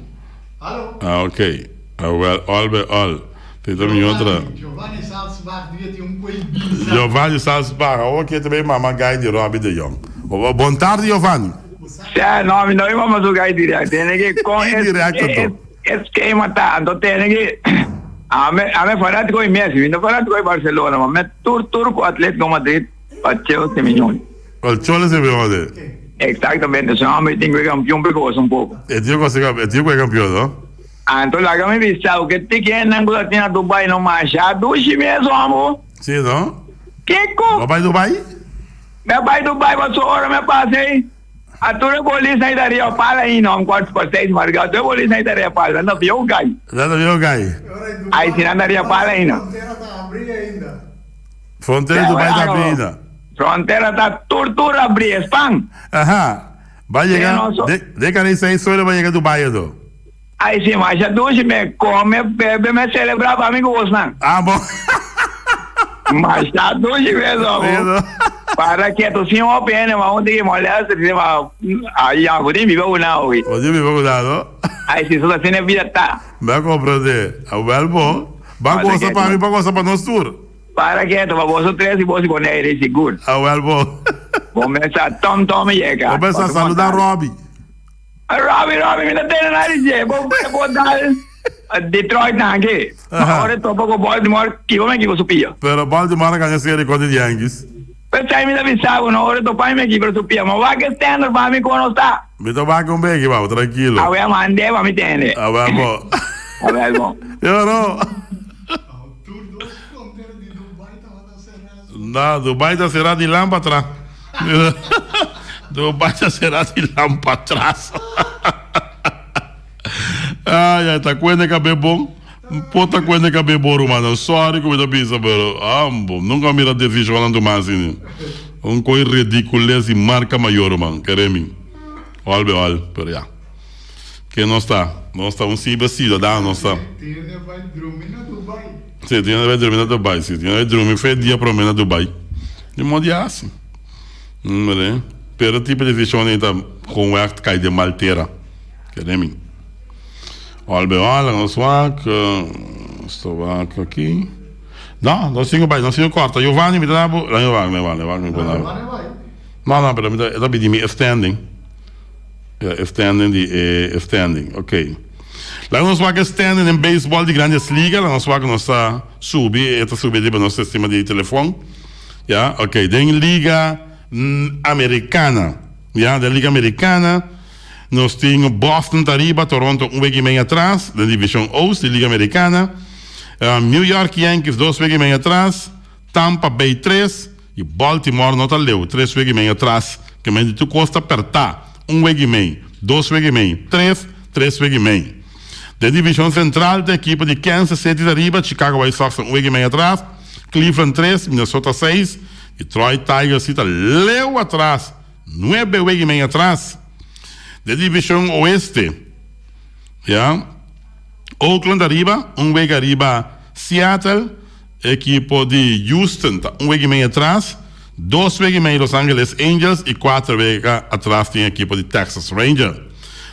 Hallo. Ah ok awel òl be òl. Tin ta mi otra. Giovanni Salsbach dia tin un koe bisa. Giovanni Salsbach awor ke ta bay mama gai di Robbie de Jong. Bon tardi Giovanni. Sè, no, mi no iba mas jugar directo. Tiene que con es, Indirecto es, to. esquema ta, anto tiene que ame ame fanático di Messi, mi no fanático di Barcelona, ma me tur tur cu Atletico Madrid pa Cheo Simeone. El Cholo Simeone. Exactamente, su hombre tin cu e campeon pe goza un poco. E tio cu e tio cu e campeon, no? Anto laga mi bisa cu ke tikenan cu ta tin na Dubai no masha dushi mes, hombre. Si, no? Kico? Bo bai Dubai? Mi a bai Dubai paso ora mi a pasa ei, a tur e polisnan ei ta ria pala ainda, un cuarto pa seis marga, tur e polisnan ei ta ria pala, nan ta view gai. Nan ta view gai. Ai si nan ta ria pala ainda. Frontera ta abri ainda. Frontera Dubai ta abri ainda. Frontera ta tur tur abri, espan. Aha. Ba yega de kare seis ora ba yega Dubai ato. Ai si, masha dushi me come, bebe, me celebra pa mi cu bosnan. Ah bon. Masha dushi mes obo. Para keto sin hopi hende ma un tiki molester si ma ai ya bo tin biba cu nan owi. Bo tin biba cu nan no. Ai si, so ta asina e bida ta. Mi a comprende. Awel bon. Ba gosa pa mi, ba gosa pa nos tur. Para keto pa boso tres y boso Bonaire sigur. Awel bon. Bo mester tom tom yega. Bo mester saluda Robbie. Robbie Robbie mi ta tene na di dje bo bo dal Detroit nan aki. Ma ora e topa ku Baltimore kiba mi ekipo su pia. Pero Baltimore a gana serie kontra di Yankees. P'esei mi ta bisa bo no ora e topa mi ekipo su pia. Ma wak e standard pa mi kon nos ta. Mi ta wak un beki babo trankilo. Awe a mande pa mi tende. Awel bon. Awel bon. Yoro. Tur dos frontera di Dubai tabata será. No, Dubai ta será di lan pa atras. Dubai ta será di lan pa atras. Ay, ay, ta cuende cabe bon. Por ta cuende cabe bon, rumannan. Sorry cu mi ta bisa, pero ambo, nunca mi mira decisionnan tuma asina. Un coi ridiculez di marca mayor, ruman. Kere mi. Ol be ol, pero ya. Ken nos ta? Nos ta un simple ciudadano nos ta. Tiene bai drumi na Dubai. Si, tiene bai drumi na Dubai, si. Tiene bai drumi fe dia prome na Dubai. Di modo di hasi. Mire, pero tipo di decision ei ta gewoon echt kai den mal tera. Kere mi. Ol be ol, nos wak, nos ta wak aki. No, nos tin ku bai, nos tin ku korta. Giovanni, mi ta da bo, no, wak, no, wak, wak, mi por da bo. No, no, pero mi ta, e ta pidi mi e standing. E standing di e standing, ok. Laga nos wak e standing den baseball di Grandes Liga. Laga nos wak nos ta subi, e ta subi riba nos sistema di telefon. Ya, ok. Den Liga Americana, ya, den Liga Americana nos tin Boston ta riba, Toronto un wega y medio atras den Division Oost di Liga Americana. New York Yankees dos wega y medio atras. Tampa Bay tres y Baltimore no ta leu, tres wega y mei atras. Ke men di tur kos ta pertá, un wega y mei, dos wega y mei, tres, tres wega y mei. Den Divishon Sentral ta ekipo di Kansas City ta riba, Chicago White Sox ta un wega y mei atras, Cleveland tres, Minnesota seis, Detroit Tigers si ta leu atras, nuebe wega y mei atras. Den Divishon Oeste, ya, Oakland ta riba, un wega riba Seattle. Ekipo di Houston ta un wega i mei atras, dos wega i mei Los Angeles Angels i kuater wega atras tin ekipo di Texas Rangers.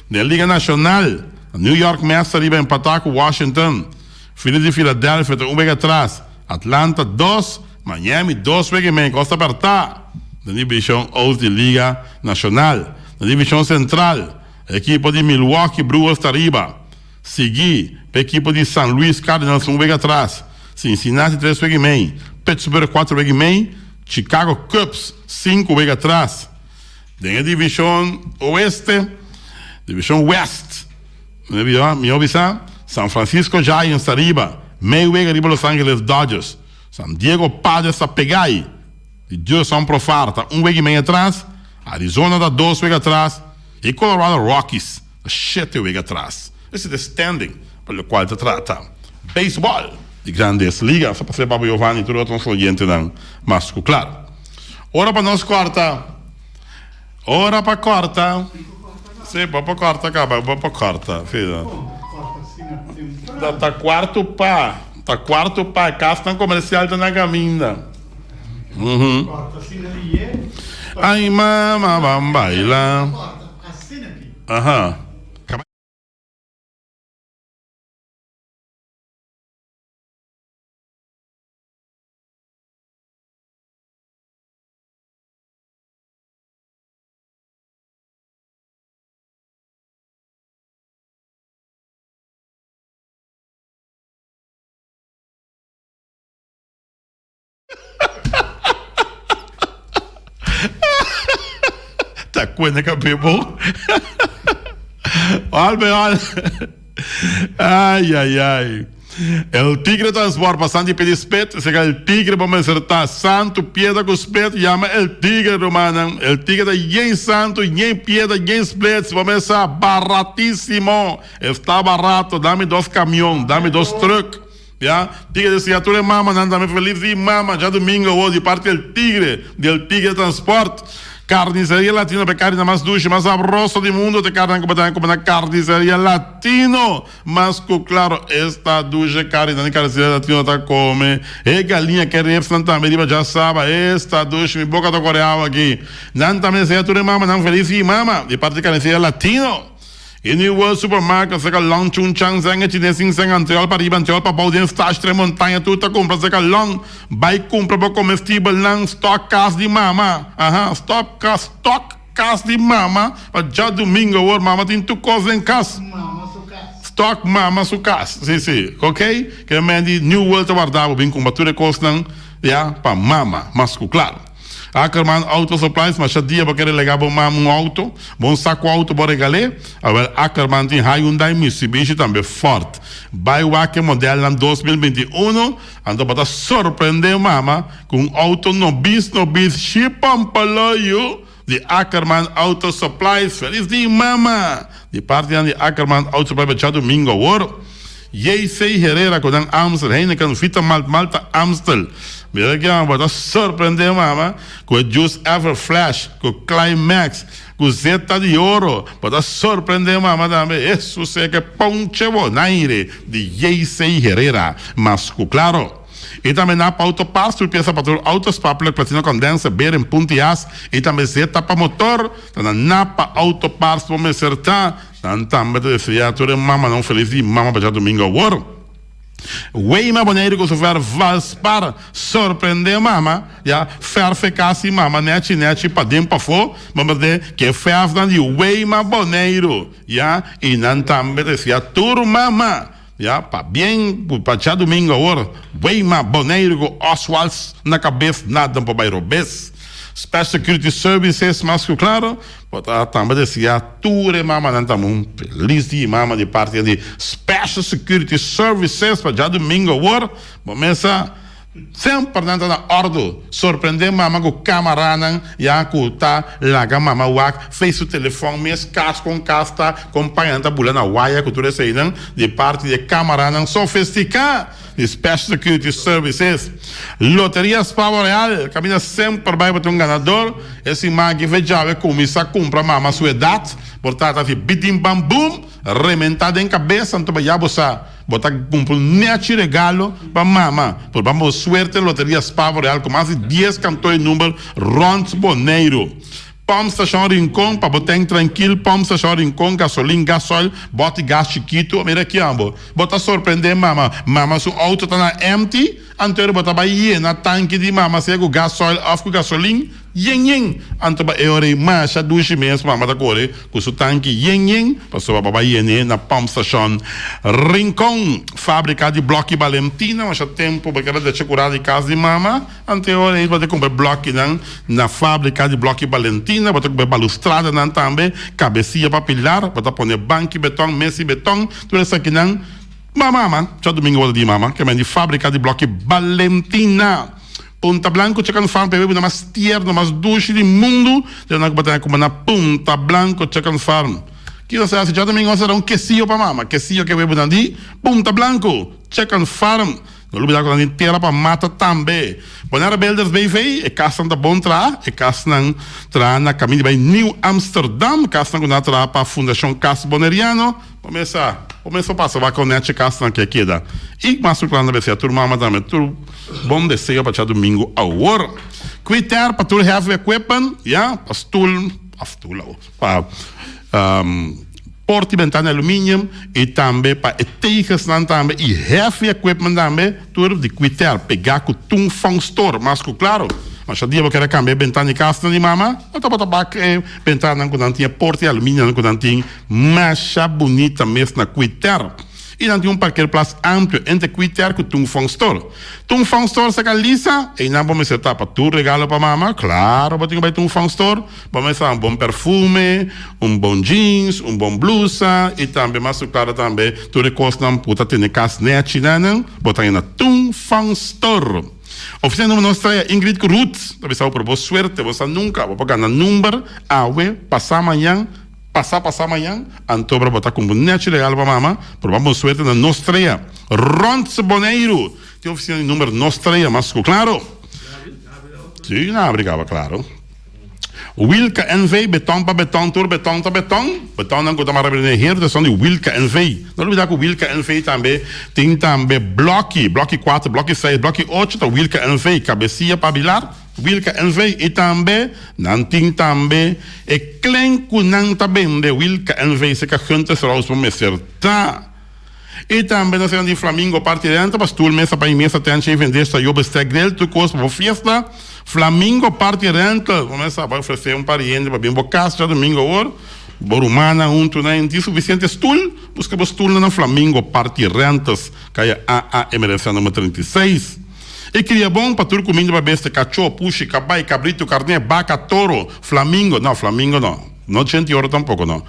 Den Liga Nashonal, New York Mets ta riba empatá ku Washington. Phillies di Philadelphia ta un wega atras, Atlanta dos, Miami dos wega i mei. Kos ta pèrtá den divishon Oost di Liga Nashonal. Den divishon Sentral, ekipo di Milwaukee Brewers ta riba. Sigui pa ekipo di San Luis Cardinals un wega atras, Cincinnati tres wega i mei, Pittsburgh kuater wega i mei, Chicago Cubs sinku wega atras. Den e divishon oeste, divishon west, mihó bisa, San Francisco Giants ta riba, mei wega riba Los Angeles Dodgers. San Diego Padres ta pega i di Jhurson Profar ta un wega i mei atras, Arizona ta dos wega atras i Colorado Rockies Ta shete wega atras. Esei ta e standing pa lokual ta trata beisbòl di Grandes Ligas. Ta pas'é Papa Giovanni i tur otro nos oyentenan mas ku klar. Ora pa nos kòrta. Ora pa kòrta. Sí, bo por kòrta kaba, bo por kòrta. Sí. Ta ta kuartu pa. Ta kuartu pa. Kasnan komersial ta na kaminda. Ay mama ban baila. Aha. Ta cuenta cabe bo. Al be al. Ay ay ay. El tigre transport pasan di pidi spet, sega el tigre bo mester ta santu piedra cu spet, yama el tigre rumannan. El tigre ta yen santu, yen piedra, yen splets, bo mester sa baratisimo. Esta barato, dame dos camion, dame dos truck. Ya, Tigre deseá tur e mamanan tambe felis di mama djadumingu awor di parti El Tigre di El Tigre Transport. Carniceria Latino pa e carninan mas dushi, mas sabroso di mundo ta e carninan cu bo ta haña cumpra na Carniceria Latino. Mas cu claro esta dushi carninan di Carniceria Latino ta come. E galiña ke ribsnan tambe riba djasaba esta dushi mi boca ta core awa aki. Nan tambe deseá tur e mamanan felis di mama di parti Carniceria Latino. E New World Supermarket serka Long Chun Chang Zeng e Chines Sing Seng Antriol pariba Antriol pabou den Stash Tre Montaña tur ta kumpra serka Long bai kumpra bo komestibelnan stock kas di mama aha stop kas stock kas di mama pa djadumingo awor mama tin tur kos den kas Mama su kas. Stock mama su kas si si ok ke men di New World ta warda bo bin kumpra tur e kosnan ya pa mama mas ku klaro. Ackerman Auto Supplies, Masha dia bo kere lega bo mama un auto, bo un saco auto bo regal'é? Awel Ackerman tin Hyundai, Mitsubishi tambe Ford. Bai wak e modelnan 2021, anto bo ta sorprendé mama cu un auto nobis nobis shipampaloyu di Ackerman Auto Supplies. Feliz dia mama! Di partinan di Ackerman Auto Supply pa djadumingo awor. JC Herrera cu nan Amstel, Heineken, Vita Malt, Malta Amstel. Mira ki bo ta sorprende mama cu e Juice Ever Flash, cu Climax, cu Zeta di Oro. Bo ta sorprende mama tambe. Hesus e ke ponche Bonaire di JC Herrera. Mas cu claro. Y tambe Napa Auto Parts tur pieza pa tur auto, spark plug, platino condenser, bearing, punta y as. Y tambe zeta pa motor. Ta na Napa Auto Parts bo mester ta. Nan tambe ta desea tur e mamanan un felis di mama pa djadumingu awor. Weima Boneiru ku su verf Valspar sorprende mama, ya, verf e kas di mama nechi nechi paden pafó, bo mester ke e verfnan di Weima Boneiru, ya, i nan tambe ta desea tur mama, ya, pabien ku pa djadumingu awor Weima Boneiru ku Oswalds na kabes nada no por bai robes. Special Security Services mas ku klaro. Bo ta tambe deseá tur e mamanan tambe un felis dia mama di parti di Special Security Services pa djadumingo awor. Bo mesa semper nan ta na ordu sorprende mama ku kamaranan ya ku ta laga mama wak fei su telefòn mes kas kon kas ta kon pañanan ta bula na waya ku tur eseinan di parti di e kamaranan sofistiká. Di Special Security Services. Loteria Spavo Real caminda semper bay pa tin un ganador. E siman aki fe djawe cuminsa cumpra mama su edad. Por trata di bidim bam boom, rementa den cabes anto pa ya bo sa bo ta cumpra un nechi regalo pa mama. Por ban bo suerte Loteria Spavo Real cu mas di dies kantoy number rond Boneiru. Pump Station Rincon pa bo tank trankil Pump Station Rincon gasolin gasoil bòti gas chikitu mira aki amo bo ta sorprende mama mama su auto ta na empty anto ora bo ta bai yena tanki di mama sea ku gasoil òf ku gasolin yen yen anto pa e ora ei masha dushi mes mama ta kore ku su tanki yen yen pasobra bo bai yen'é na Pump Station Rincon Fabrika di Blòki Balentina masha tempu bo keda decha kura di kas di mama. Anterior ei bo ta kumpra blòkinan na fábrika di blòki Balentina, bo ta kumpra balustradanan tambe, kabesia pa pilar, bo ta pone banki beton, mesa di beton, tur esakinan. Ma mama, djadumingu bo ta di mama, ke men di fábrika di blòki Balentina. Punta Blanco Chicken Farm pa e webunan mas tierno, mas dushi di mundu, ta nan ku bo ta kumpra na Punta Blanco Chicken Farm. Kisas e hasi djadumingu a sera un kesiyo pa mama, kesiyo ke webunan di Punta Blanco Chicken Farm. No lubida ku nan tin tera pa mata tambe. Bonaire Builders BV, e kasnan ta bon traha. E kasnan traha na kaminda di bai Nieuw Amsterdam. Kasnan ku nan a traha pa Fundashon Kas Boneriano. Bo mes sa, bo mes por pasa wak kon nechi kasnan ke keda. I mas tur klan ta besea tur mama tambe tur bon deseo pa djadumingu awor. Kwiter pa tur heavy equipment, ya, pa stul, pa stul awor, pa. Porta y bentana aluminium y tambe pa e tegelsnan tambe y heavy equipment tambe tur di Quitel pega cu Tung Fong Store mas cu claro. Masha dia bo kere cambia e bentana di casnan di mama bo tabata bak e bentananan cu nan tin e porta y aluminiumnan cu nan tin masha bunita mes na Quitel. I nan tin un parkeerplaats amplio entre Quiter ku Tung Fong Store. Tung Fong Store saka Lisa, einan bo mester tapa tur regalo pa mama, klaro bo tin ku bai Tung Fong Store, bo mester un bon perfume, un bon jeans, un bon blusa i tambe mas ku klaro tambe tur e kosnan ku ta tene kas nechi nan, bo ta haña na Tung Fong Store. Ofisina number nos trae a Ingrid ku Ruth ta bisa bo por bo suerte, bo sa nunka bo por gana number awe, pasa mañan. Pasa pasa mañan, anto bo ta kumpra un nechi regalo pa mama, pero ban bon suerte na Nos Trea. Rond Boneiru tin ofisina di number Nos Trea mas ku klaro. Si, nan abri kaba klaro. Wilka NV, beton pa beton, tur beton ta beton. Betonnan ku ta mara bira den herde son di Wilka NV. No lubida ku Wilka NV tambe tin tambe bloki, bloki kuater, bloki seis, bloki ocho ta Wilka NV, kabesia pa bilar. Wilka NV i tambe nan tin tambe e klen ku nan ta bende Wilka NV seka Gunther Roos bo mester ta. I tambe nan sena di Flamingo parti renta pa stoel mesa pa i mesa tenchi i vende sta yo bestek grill tur kos pa bo fiesta Flamingo parti rental bo mester sa bo ofrese un pariente pa bin bo kas djadomingo awor bo rumannan huntu nan tin sufisiente stoel buska bo stoelnan na Flamingo parti rentals kaya AA Emerencia number 36. E kria bon pa tur kuminda pa bestia, kachó, pushi, kabai, kabritu, karné, baka, toro, flamingo, no, flamingo no, no djenti oro tampoko no,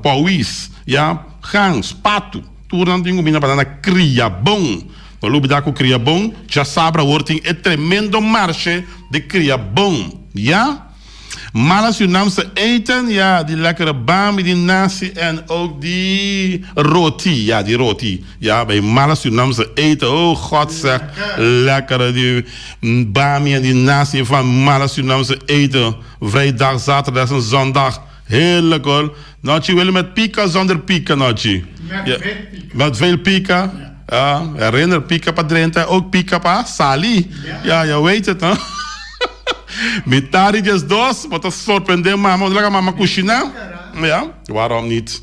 pòwis, ya, gans, patu, tur nan tin kuminda pa nan na kria bon. No lubidá ku kria bon djasabra awor tin e tremendo marshe di kria bon, ya. Mala Surinaamse eten, ja, die lekkere bami, die nasi en ook die roti, ja, die roti. Ja, bij Mala Surinaamse eten, oh god zeg, lekkere die bami en die nasi van Mala Surinaamse eten. Vrijdag, zaterdag en zondag, heerlijk hoor. Nochi, wil je met pika of zonder pika, Nochi? Met Ja, veel pika. Met veel pika? Ja. Herinner, pika pa drenta, ook pika pa sali. Ja. Ja, je weet het, hè? Mitad di diesdos, bo ta sorprendé mama, bo ta laga mama kushiná. Ja, waarom niet?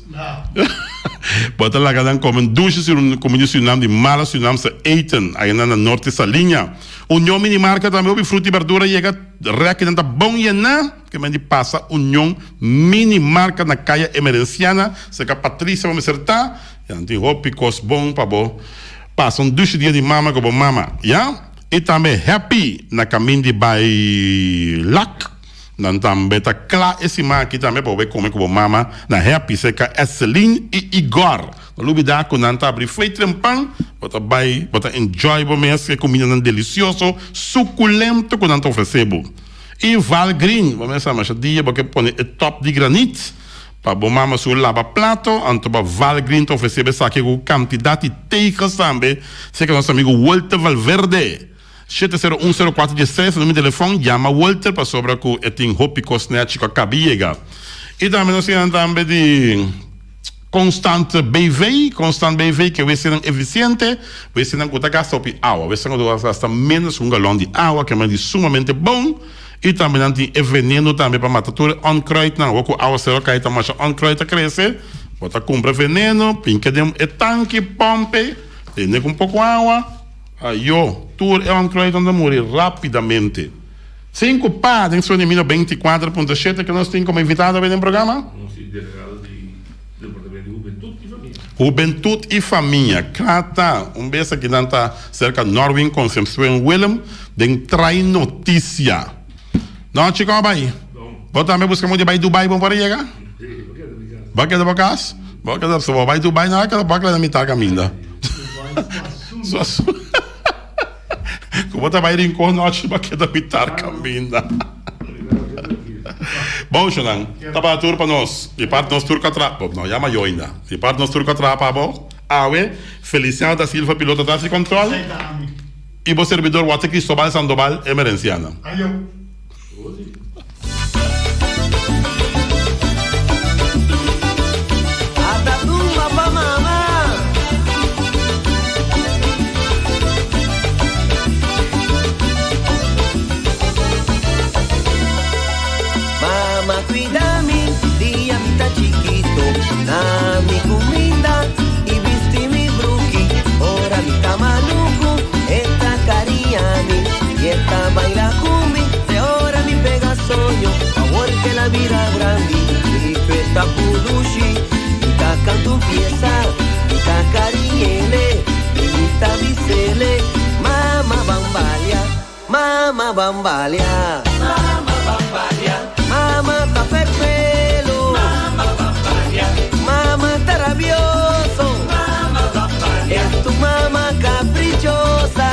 Bo ta laga nan kome un dushi kumida Surinam di mala Surinaamse eten, ayina na Norte Saliña. Union Minimarket tambe hopi fruta i berdura yega, rèkinan ta bon yená. Ke men di pasa Union Minimarket na Kaya Emerenciana, serka Patricia bo mester ta, ya nan tin hopi kos bon pa bo pasa un dushi dia di mama ku bo mama, ya. I tambe Happy na kamin di bai Lac. Nan tambe ta kla e siman aki tambe pa bo bai kome ku bo mama na Happy serka Esselin i Igor. No lubida ku nan ta abri fei trempan, bo ta bai bo ta enjoy bo mes ku e kumindanan delisioso, sukulento ku nan ta ofresé bo. I Val Green, bo mes sa masha dia bo ke pone e top di granit pa bo mama su laba plato, anto ba Val Green ta ofresé bo esaki ku kantidat di tegels tambe, serka nos amigu Walter Valverde. 7010416 numero di telefòn, yama Walter pasobra ku e tin hopi kos nèchi ku a kabi yega. I tambe nos tin tambe di Constant BV, Constant BV ke wesenan efisiente, wesenan ku ta gasta hopi awa, wesenan ku ta gasta ménos ku un galòn di awa, ke manera di sumamente bon. I tambe nan tin e veneno tambe pa mata tur e onkruidnan. Awor ku awasero kai ta masha onkruid ta krese, bo ta kumpra veneno, pinka den e tanki, pòmpe, tene ku un poko awa, ayo, tur e onkruidnan ta muri rápidamente. Sinku pa den Sueño Mino 24.7 ke nos tin komo invitado awe den programa? Nos tin delegado di Departamento di Hubentut i Famia. Hubentut i Famia, kla ta un bes aki nan ta serka Norwin Concepcion Willem den Trai Notisia. Nochi komo bai? Bo tambe buska modo di bai Dubai bo por a yega? Bo a keda bo kas? Bo a keda, si bo bai Dubai nan a keda bo a keda na mitad kaminda. Su asuntu. Ku bo ta bai Rincon nochi bo a keda mitar kaminda. Bon shownan, tabata tur pa nos. Di parti nos tur ku a traha, bo no yama yo ainda. Di parti nos tur ku a traha pa bo, awe, Feliciano da Silva piloto tras di control i bo servidor Walter Cristobal Sandoval Emerenciana. Ata tumba pa mama. Mama cuida mi dia mi ta chikito, na mi cuminda y bisti mi bruki. Ora mi ta maluku, e ta cariña mi y e ta baila cu mi. Te ora mi pega soño, awor que la bira grandi, mi fe ta pulushi. Mi ta canta un pieza, mi ta cariñele y mi ta bisele, Mama bambalia, mama bambalia. Mama bambalia. Mama ta ferfelo. Mama bambalia. Mama ta rabioso. Mama bambalia. Es tu mama caprichosa.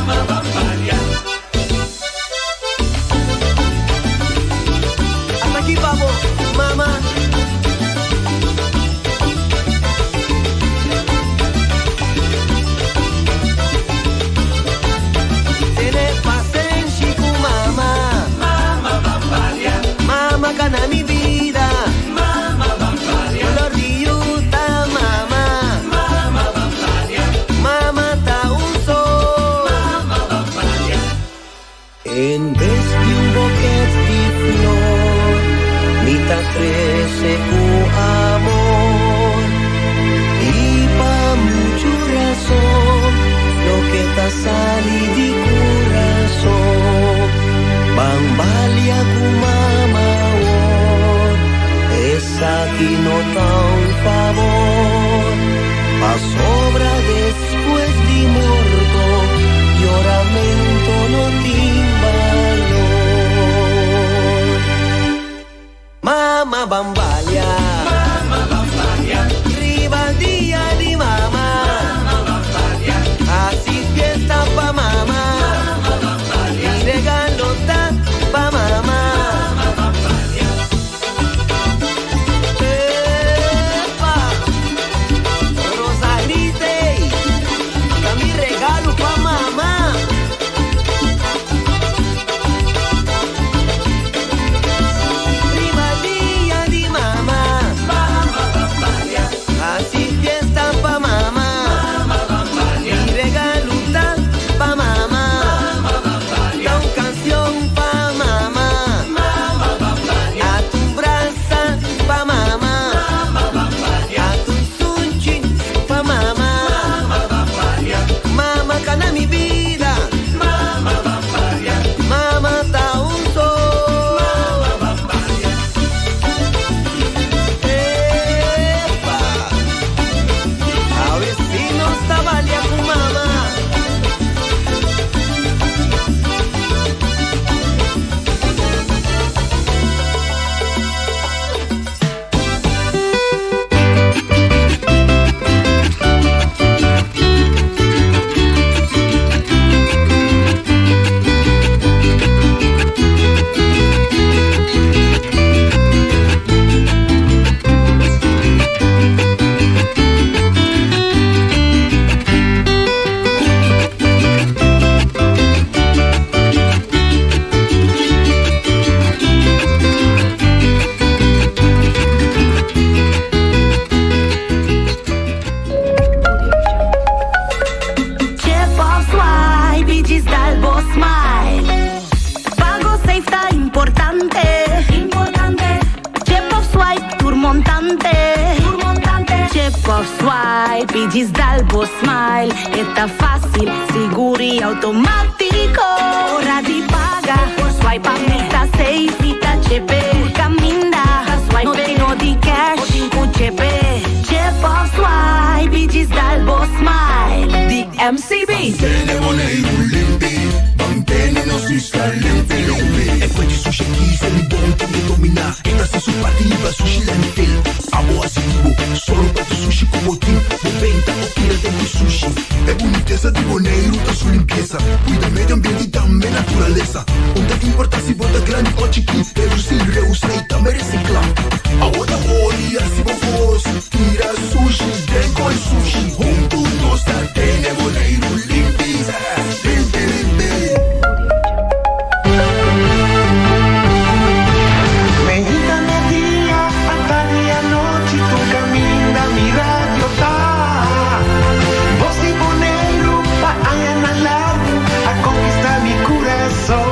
Mama bambalia. Hasta aki pa bo, mama. Ta un favor, pasobra despues di morto yoramento no tin balor. Mama bambalia, mama bambalia, riba dia di mama, mama bambalia, haci fiesta pa mama, mama bambalia, mi regalo ta pa mama, mama bambalia. Epa! Rosalite, ta mi regalo pa mama. Riba dia di mama. Mama bambalia. Haci fiesta pa mama. Mama bambalia. Mi regalo ta pa mama. Mama bambalia. Ta un cancion pa mama. Mama bambalia. Ata un brasa pa mama. Mama bambalia. Ata un sunchi pa mama. Mama bambalia. Mama cana mi bida. Mama bambalia. Mama ta un sol. Mama bambalia. Epa. Awe si nos ta balia cu mama. Chip of swipe y djis dal bo smile. Pago safe ta importante. Importante. Chip of swipe tur montante. Tur montante. Chip of swipe y djis dal bo smile. E ta facil, sigur y automatico. Ora di paga, por swipe pa mi ta safe. Mi ta chepe, tur caminda. Swipe no tin no di cash, bo tin cu chepe. Chip of swipe y djis dal bo smile. Di MCB. Mantene Boneiru limpi, mantene nos isla limpi limpi. E fuente sushi aki sa di bon tin ke dominá. E ta hasi su parti liba sushi landfill. Abo hasi di bo, sòru pa tur sushi ku bo tin. Bo benta o tira den ku sushi. E bunitesa di Boneiru ta su limpiesa. Kuida medio ambiente i tambe naturalesa. Un ta importá si bo ta grandi o chikí, redusí, reusá i tambe resiklá. Awo ta hori hasi bo kos, tira sushi den koi sushi. Huntu nos ta tene Boneiru limpi, limpi limpi. Meinta media, atardi anochi, tur caminda mi radio ta. Voz di Boneiru pa añanan largu a conquista mi curason.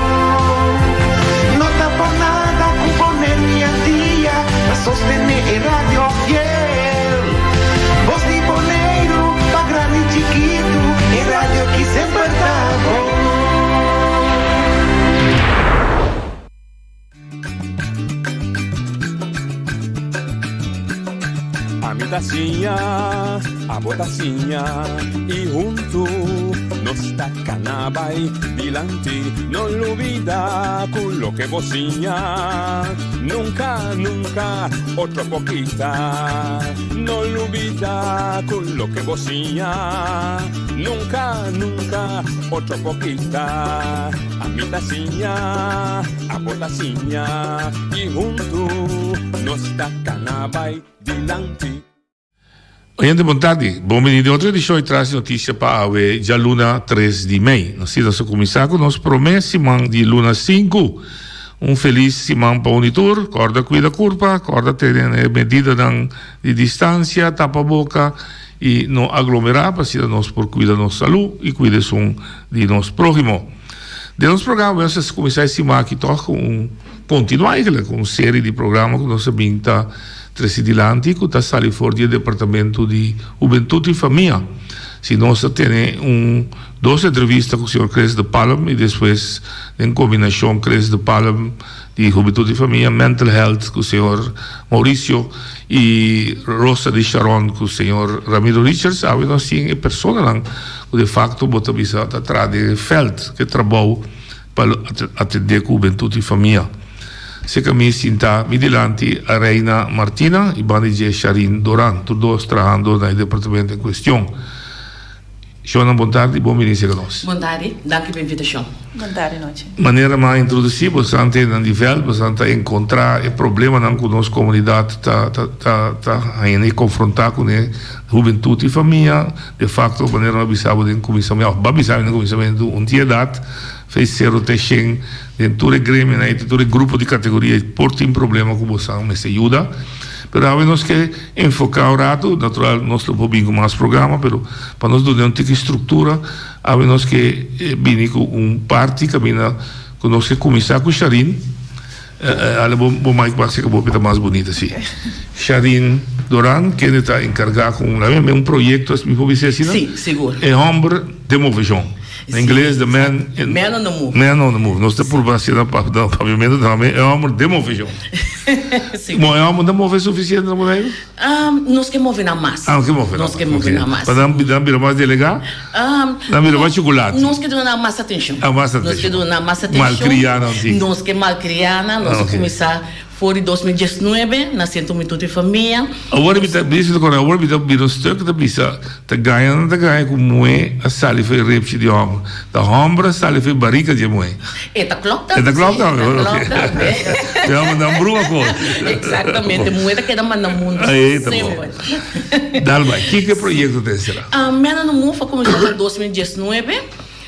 No ta por nada cu Boneiru y Antia ta sostene e radio fiel. Voz di Boneiru pa grandi y chikitu, e radio ki semper ta bon. Ami ta siña, abo ta siña y huntu nos ta cana bay dilanti. No lubida cu loke bo siña nunca, nunca otro por kita. No lubida cu loke bo siña nunca, nunca otro por kita. Ami ta siña, abo ta siña y huntu nos ta cana bay dilanti. Oyente bon tardi, bon bini den otro edicion di Tras di Noticia pa awe djaluna tres di mei. Nos tin nos a cuminsa cu nos prome siman di luna sinku. Un feliz siman pa uni tur. Corda cuida curpa, corda tene e medidanan di distancia, tapa boca y no aglomera pa asina nos por cuida nos salud y cuida esun di nos próhimo. Den nos programa nos a kuminsá e siman aki tòg ku un kontinuá eigentlik ku un seri di programa ku nos a bin ta trese dilanti ku ta sali for di e departamento di Hubentut i Famia. Si nos a tene un dos entrevista ku señor Chris de Palm i despues den kombinashon Chris de Palm di Hubentud i Famia, Mental Health ku señor Mauricio i Rosa di Sharon ku señor Ramiro Richards, awe nos tin e personanan ku de facto bo ta bisa ta traha den e veld ku e trabou pa atendé ku hubentud i famia. Seka mi sinta mi dilanti a Reina Martina i banda di dje Sharin Doran, tur dos trahando na e departamento en kuestion. Shona bon tardi, bon bini seka nos. Bon tardi, danki pa invitashon. Bon tardi nochi. Manera mi a introdusí bosan te nan di vèlt, bosan ta enkontrá e problemanan ku nos komunidat ta ta ta haña i konfrontá kuné, hubentut i famia. De fakto, manera mi a bisa bo den kuminsamentu, òf bo a bisa mi den kuminsamentu, un ti edat, fei sero te shen, den tur e gremionan ei, tur e grupo di kategoria ei por tin problema ku bosan mester yuda. Pero awe nos ke enfoká un ratu, natural nos lo por bin ku mas programa, pero pa nos duna un tiki struktura, awe nos ke bini ku un parti kaminda ku nos ke kuminsá ku Sharin, ale bo bo mic bak si bo ta mas bunita si. Sharin Doran kende ta enkargá ku un un proyekto, mi por bisa asina? Si, sigur. E hòmber den moveshon. Na ingles the man in Man on the move. Man on the move. Nos ta purba hasi na papiamento tambe e hòmber den moveshon. Bo e hòmber ta move sufisiente na Boneiru? Nos ke move nan mas. Ah, nos ke move nan mas. Nos ke move nan mas. Pa nan nan bira mas delegá? Nan bira mas chukulati? Nos ke duna nan mas atenshon. Ah, mas atenshon. Nos ke duna nan mas atenshon. Malkriá nan tin. Nos ke malkriá nan. Nos a kuminsá For di 2019 na Sentro Hubentud i Famia. Awor mi ta bisa ta kore awor mi ta bira un stuk ta bisa ta gaña nan ta gaña ku muhé a sali for e repchi di hòmber ta hòmber a sali for e barika di e muhé. E ta klòp tambe. E ta klòp tambe E ta klòp tambe. E hòmber nan bruma kos. Eksaktamente muhé ta keda manda mundu semper. Dal bai kiko e proyekto ta esera? Mena no Move a kuminsá na 2019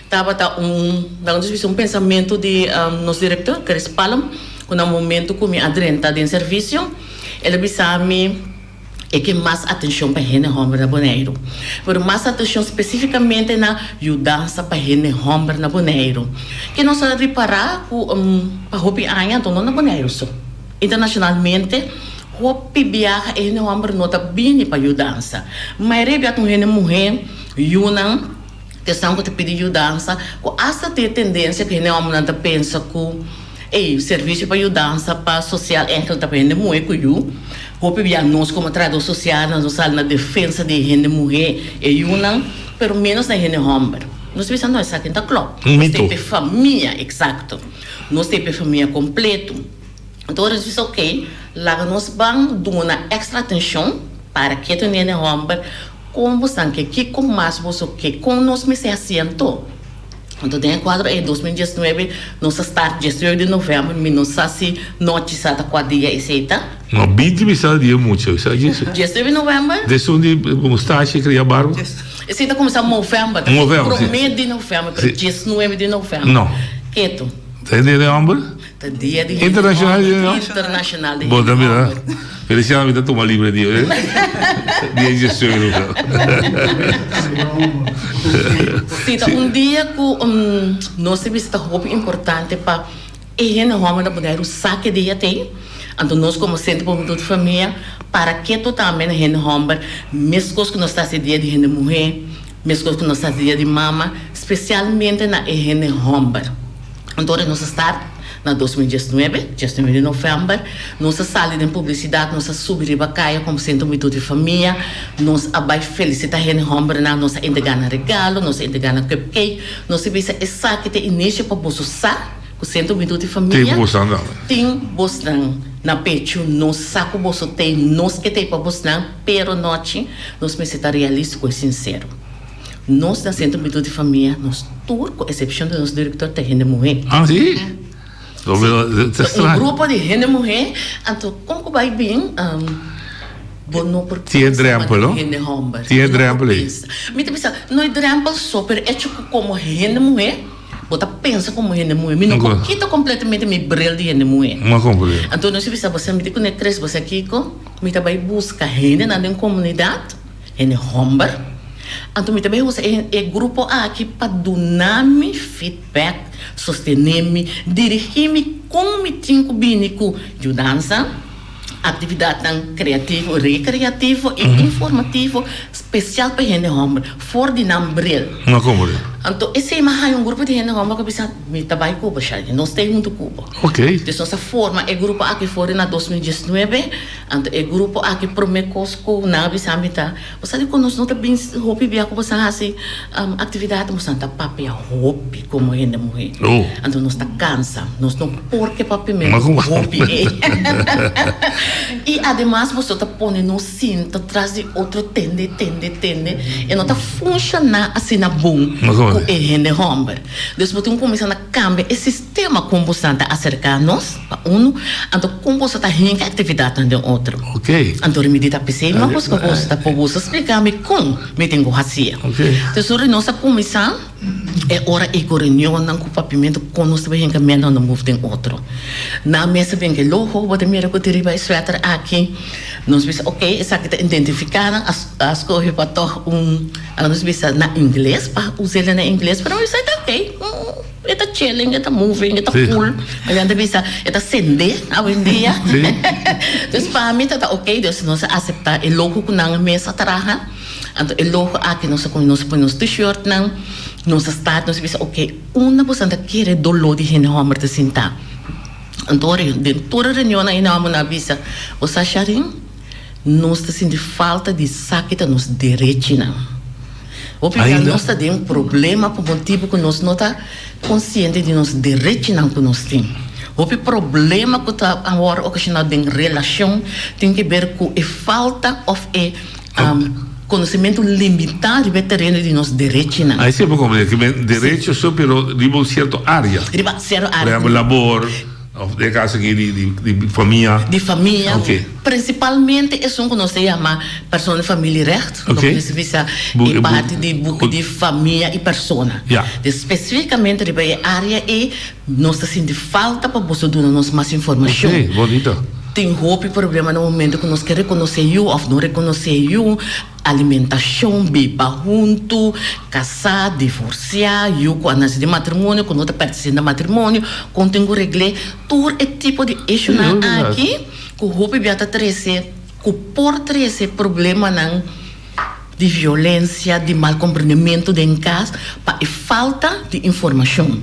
Tabata un, laga nos bisa, un pensamentu di nos director, Chris Palm, ku na momentu ku mi a drenta den servisio, el a bisa mi e ke mas atenshon pa hende hòmber na Boneiru. Pero mas atenshon spesifikamente na yudansa pa hende hòmber na Boneiru. Ke nos a ripará ku pa hopi aña, anto no na Boneiru so, internashonalmente hopi biaha e hende hòmber no ta bini pa yudansa. Mayoria bia ta un hende muhé, yunan. Esnan ku ta pidi yudansa, ku asta tin e tendensia ku hende hòmbernan ta pensa ku, ey, servisio pa yudansa pa sosial ènkel ta pa hende muhé ku yu. Hopi bia nos komo trahadó sosial nos no sali na defensa di e hende muhé, e yunan, pero ménos na e hende hòmber. Nos ta bisa, no, esaki no ta klòp. Nos ta e pa e famia, eksakto. Nos ta e pa e famia kompleto. Anto ora nos bisa, okey, laga nos ban duna èkstra atenshon para ketu e hende hòmber. Kon bosan ke? Kiko mas boso ke? Kon nos mester hasi anto? Anto den e kuadro ei 2019 nos a start 19 di novèmber, mi no sa si nochi sa ta kua dia esei ta. No, binti mi sa dia mucha, mi sa djis. 19 di novèmber? Desun di mustache i kria barba. Esei ta kuminsá movèmber, ta promé di novèmber, pero 19 di novèmber. No. Ketu. Ta e dia di hòmber? Ta dia di hende Internacional di hende hòmber. Internacional di Bo hende ta mira. hòmber. Feliciano mi ta tuma libre dia eh. Dia diesnuebe lo. Si ta un dia ku nos ta bisa ta hopi importante pa e hende hòmber na Boneiru sa ke dia t'ei. Anto nos komo Sentro pa Hubentud Famia para ketu tambe na hende hòmber meskos ku nos ta hasi dia di hende muhé, meskos ku nos ta hasi dia di mama, spesialmente na e hende hòmber. Anto nos a start na 2019, 19 di novèmber, nos a sali den publisidat, nos a subi riba kaya komo Sentro Hubentud di Famia, nos a bai felisitá hende hòmbernan, nos a entregá nan regalo, nos a entregá nan cupcake, nos a bisa esaki ta e inisio pa boso sa ku Sentro Hubentud di Famia tin bosnan na pechu, nos sa ku boso t'ei, nos ke t'ei pa bosnan, pero nochi nos mester ta realístiko i sinsero. Nos na Sentro Hubentud di Famia, nos tur, ku esepshon di nos direktor, ta hende muhé. Ah, sí? Sí. Ta un grupo di hende muhé, anto kon ku bai bin, bo no por pensa manera hende hòmber. Tin e drèmpel ei. Mi ta bisa, no e drèmpel so, pero echo ku komo hende muhé, bo ta pensa komo hende muhé. Mi no por kita kompletamente mi bril di hende muhé. Anto nos a bisa, bo sa mi di kuné Chris, bo sa kiko? Mi ta bai buska hendenan den komunidat. Hende homber. Anto mi ta bay usa e grupo aki pa duna mi feedback, sostene mi, dirigi mi kon mi tin ku bini ku yudansa, aktividatnan kreativo, rekreativo i informativo. spesial pa hende hòmber for di nan bril. No komo di. Anto esei mi a haña un grupo di hende hòmber ku a bisa mi ta bai ku bo Sharlene, nos ta huntu ku bo. Ok. Dus nos a forma e grupo aki for di na 2019, anto e grupo aki promé kos ku nan a bisa mi ta, bo sa dikon nos no ta bin hopi bia ku bo sa hasi aktividat? Bo sa ta papia hopi komo hende muhé. Oh. Anto nos ta kansa, nos no por ke papiamentu hopi ei. I ademas boso ta pone nos sinta tras di otro tende, tende, tende. E no ta funshoná asina bon ku e hende hòmber. Dus bo tin ku kuminsá na kambia e sistema kon boso ta aserká nos, pa unu, anto kon boso ta hinka aktividatnan den otro. Anto ri mi di ta p'esei mi a buska boso, ta pa boso splika mi kon mi tin ku hasié. Dus ora nos a kuminsá. E ora ei ku reunionnan ku papiamentu kon nos ta bin hinka men nan move den otro. Nan mes a bin ke logo, bo ta mira ku tin riba e sweater aki. Nos bisa ok esaki ta identifiká nan a skohe pa tòg un a nos bisa na ingles pa us'el na ingles pero mi bisa e ta ok e ta chilling e ta moving e ta cool nan ta bisa e ta sende awendia. Dus pa mi ta ta ok dus nos a aseptá e logo ku nan mes a traha. Anto e logo aki nos a komi nos a pone nos t-shirtnan, nos a start nos a bisa ok unda boso ta kere doló di hende hòmber ta sintá. Anto ora den tur e reunionnan hende hòmber nan a bisa bo sa Sharin nos ta sinti falta di sa ki ta nos derechinan. Hopi bia nos ta den problema pa motibu ku nos no ta konsiente di nos derechinan ku nos tin. Hopi problema ku ta awor okashoná den relashon tin ke ber ku e falta òf e Conocimento limita riba e tereno di nos derechinan. Ahí siempre como que men derecho so pero riba un cierto área. Riba cierto área. Por ejemplo labor of den caso aki di di di famia. Di famia. Okay. Principalmente esun cu nos ta yama persona di familierecht. Okay. Loke nos bisa e parti di buki di famia y persona. Ya. Dus specificamente riba e área ey Nos ta sinti falta pa boso duna nos mas informashon. Ok, bonito. Tin hopi problema na momento ku nos ke rekonosé yu òf no rekonosé yu, alimentashon, biba huntu, kasá, divorsiá, yu ku a nase den matrimonio, ku no ta pertenesé na matrimonio, kon tin ku regl'é. Tur e tipo di issuenan aki ku hopi bia ta trese, ku por trese problemanan. di violencia, di mal comprendementu den cas pa e falta di informacion.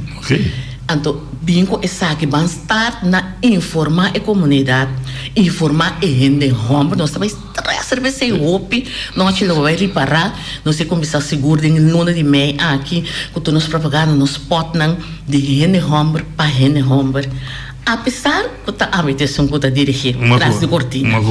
Anto bin cu esaki ban start na informa e comunidad, informa e hende homber, nos ta bay stress riba esey hopi, nochi lo bay ripara, nos a cuminsa sigur den luna di mei aki cu tur nos propaganda, nos spotnan di hende homber pa hende homber, apesar cu ta ami ta esun cu ta dirigi tras di cortina.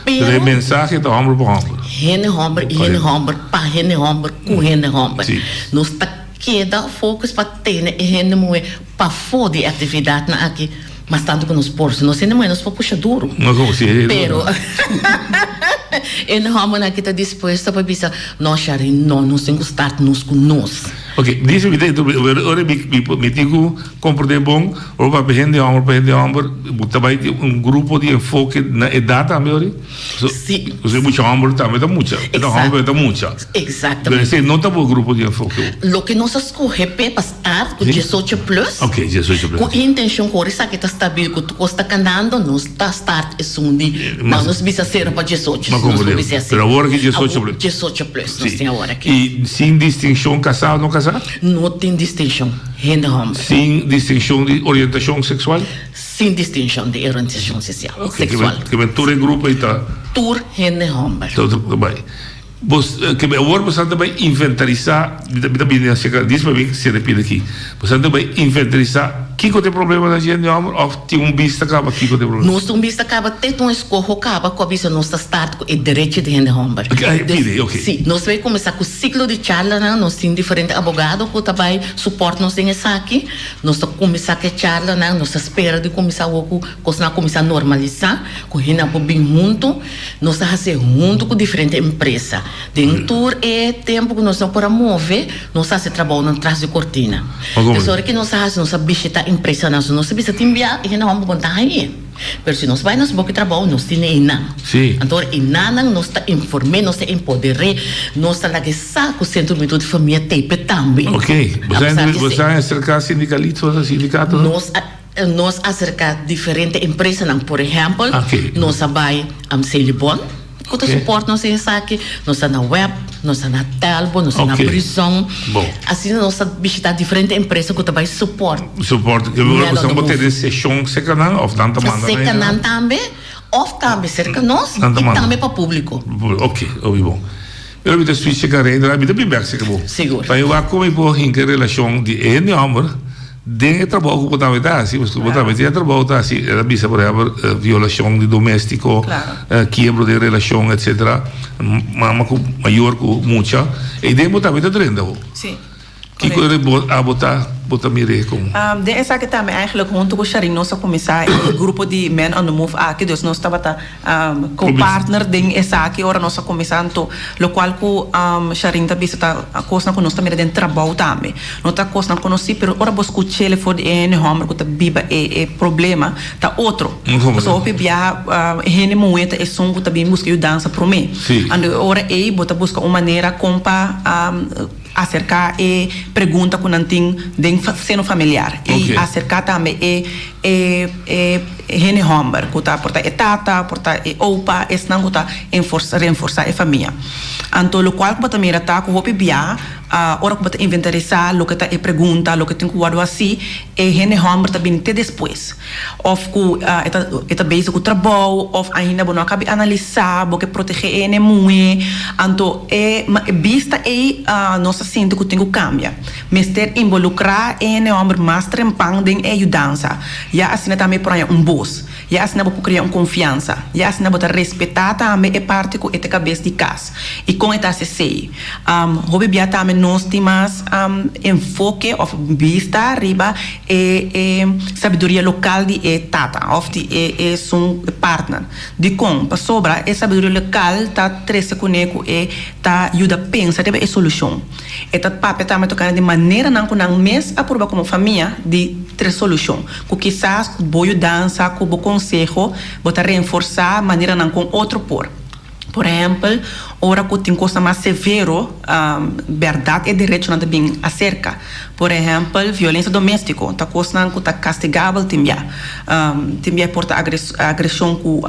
Pero e mensahe ta hòmber pa hòmber. Hende hòmber i hende hòmber pa hende hòmber ku hende hòmber. Nos ta keda focus pa tene e hende muhé pafó di e aktividatnan aki mas tantu ku nos por. Si nos hende muhé nos por pusha duru. Pero hende hòmbernan aki ta dispuesto pa bisa, No Shari, no, nos tin ku start nos ku nos. Ok, dice mi ta ora mi mi tin ku komprendé bon, ora papia hende hòmber pa hende hòmber, bo ta bai tin un grupo di enfoke na edat tambe ori? Si. Pasobra mucha hòmber tambe ta mucha, e ta hòmber ta mucha. Exactamente. Pero esei no ta bo grupo di enfoke. Loke nos a skohe p'e pa start ku diesocho plus. Ok, diesocho plus. Ku intenshon ku ora esaki ta stabil, ku tur kos ta kanando, nos ta start esun di, nos bisa sero pa diesocho, si nos por bisa asina. Pero awor aki diesocho plus. Diesocho plus nos tin awor aki. I sin distinshon kasá o no kasá? No tin distinshon, hende hòmber. Sin distinshon di orientashon seksual? Sin distinshon di orientashon seksual. Ke men tur e grupo ei ta. Tur hende hòmber. Ta bai. Bos ke men awor boso ta bai inventarisá, mi ta bini aserka dis pa mi sera pida aki. Boso ta bai inventarisá kiko ta e problema na hende hòmber òf tin un bista kaba kiko ta e problema? Nos tin un bista kaba te un eskoho kaba ku a bisa nos ta start ku e derechi di hende hòmber. Ok, ai pidi, ok. Si, nos ta bai kuminsá ku siklo di charlanan, nos tin diferente abogado ku ta bai supòrt nos den esaki. Nos ta kuminsá ku e charlanan, nos ta spera di kuminsá awor ku kosnan a kuminsá normalisá, ku hende a por bin huntu. Nos ta hasié huntu ku diferente empresa. Den tur e tempu ku nos no por a move, nos a hasi trabounan tras di kortina. Des ora ki nos a hasi, nos a bishitá empresanan. So nos a bisa tin bia e hende hòmber bon ta hañ'é. Pero si nos bai nos boki trabou, nos tin einan. Anto ora einannan nos ta inform'é, nos ta empoder'é, nos ta lag'é sa ku Sentro Hubentud di Famia t'ei tambe. Oké. Bo sa aserká sindikalistas, sindikatonan? Nos a. Nos a aserká diferente empresanan. Por ehèmpel, nos a bai Selibon. Ku ta support nos den esaki. Nos ta na web, nos ta na Telbo, nos ta na Prison. Asina nos ta bishita diferente empresa ku ta bai support. Support. Ke ora ku bo tene seshon serka nan of nan ta manda nan? Serka nan tambe of tambe serka nos i tambe pa publiko. Ok, hopi bon. Pero mi ta switch e karera, mi ta bin bek serka bo. Sigur. Pa mi wak kon mi por hinka e relashon di e hende hòmber den e trabou ku bo tambe ta hasi, pasobra bo tambe tin e trabou ta hasi, el a bisa por ehèmpel violashon di doméstiko, kiebro den relashon etsetera, mama ku mayor ku mucha, ei den bo tambe ta drenta bo. Si. Kiko e bo abo ta bo ta mir'é komo? Den esaki tambe eigenlijk hunto ku Sharin nos a kuminsá e grupo di Men on the Move aki, dus nos tabata co-partner den esaki ora nos a kuminsá anto lokual ku Sharin ta bisa ta kosnan ku nos ta mira den trabou tambe. No ta kosnan konosí pero ora bo skuch'el for di e hende hòmber ku ta biba e e problema ta otro. Pasobra hopi biaha e hende muhé ta esun ku ta bin buska yudansa promé. Anto e ora ei bo ta buska un manera kon pa Aserká e pregunta ku nan tin den seno familiar i aserká tambe e e e hende hòmber ku ta por ta e tata, por ta e opa, esnan ku ta enforsá renforsá e famia. Anto lokual ku bo ta mira ta ku hopi bia ora ku bo ta inventarisá loke ta e pregunta, loke tin ku wòrdu hasí, e hende hòmber ta bini te despues. Òf ku e ta e ta bezig ku trabou òf ainda bo no a kabi analisá, bo ke protegé e hende muhé. Anto e e bista ei nos ta sinti ku tin ku kambia. Mester involukrá e hende hòmber mas trempan den e yudansa. Ya asina tambe e por haña un bos. Ya asina bo por kria un konfiansa. Ya asina bo ta respetá tambe e parti ku e ta kabes di kas i kon e ta hasi esei. Hopi bia tambe nos tin mas enfoke òf bista riba e e sabiduria lokal di e tata òf di e esun partner. Dikon? Pasobra e sabiduria lokal ta trese kuné ku e ta yuda pensa riba e solushon. E ta papia tambe tokante di maneranan ku nan mes a purba komo famia di trese solushon. Ku kisas ku bo yudansa, ku bo konseho, bo ta renforsá maneranan kon otro por. Por ehèmpel, ora ku tin kosnan mas severo, bèrdat e derechonan ta bin aserka. Por ehèmpel, violensia doméstiko ta kosnan ku ta kastigabel tin bia. Tin bia e por ta agreshon ku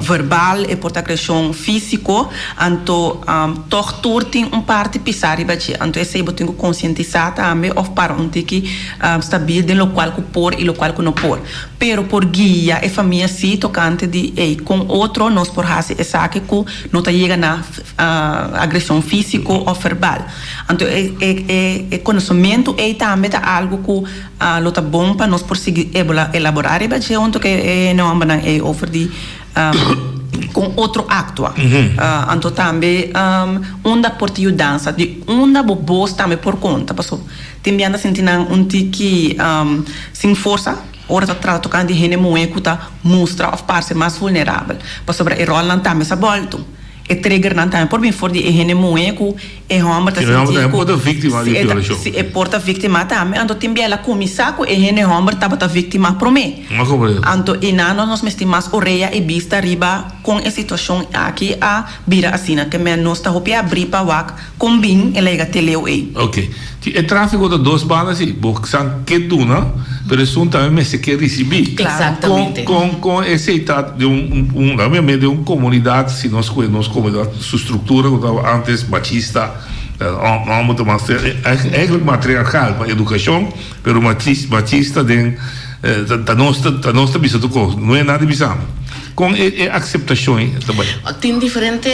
verbal, e por ta agreshon físiko. Anto tòg tur tin un parti pisá riba dje. Anto esei bo tin ku konsientisá tambe òf para un tiki stabil den lokual ku por i lokual ku no por. Pero por guia e famia si tokante di ey kon otro nos por hasi esaki ku no ta yega na agreshon físiko òf verbal. Anto e e e konosementu ey tambe ta algu ku lo ta bon pa nos por sigui elaborá riba dje huntu ku e nòmbernan ey over di kon otro aktua. Anto tambe unda por tin yudansa, di unda bo bos tambe por konta pasobra Tin bian ta sinti nan un tiki sin forsa ora ta trata tokante di hende muhé ku ta mustra òf parse mas vulnerabel, pasobra e ròlnan tambe sa bòltu. E triggernan tambe por bin for di e hende muhé ku e hòmber ta sinti ku si e por ta víktima tambe. Anto tin bia el a kuminsá ku e hende hòmber tabata víktima promé. Anto einan nos mester mas orea i bista riba kon e situashon aki a bira asina. Ke men nos ta hopi abrí pa wak Kon bin el a yega te leu ei? Ok. Si e tráfiko ta dos banda si, bo san ke duna, pero esun tambe mester ke risibí. Exactamente. Kon, kon, kon esei ta den un, un, un, mi den un komunidat, si nos kohe nos komunidat su struktura ku tabata antes machista, hòmber ta mas, eigenlijk matriarkal pa edukashon, pero machista den, ta nos ta nos ta bisa tur kos, no e nada bisa. Kon e e akseptashon ei ta bai? Tin diferente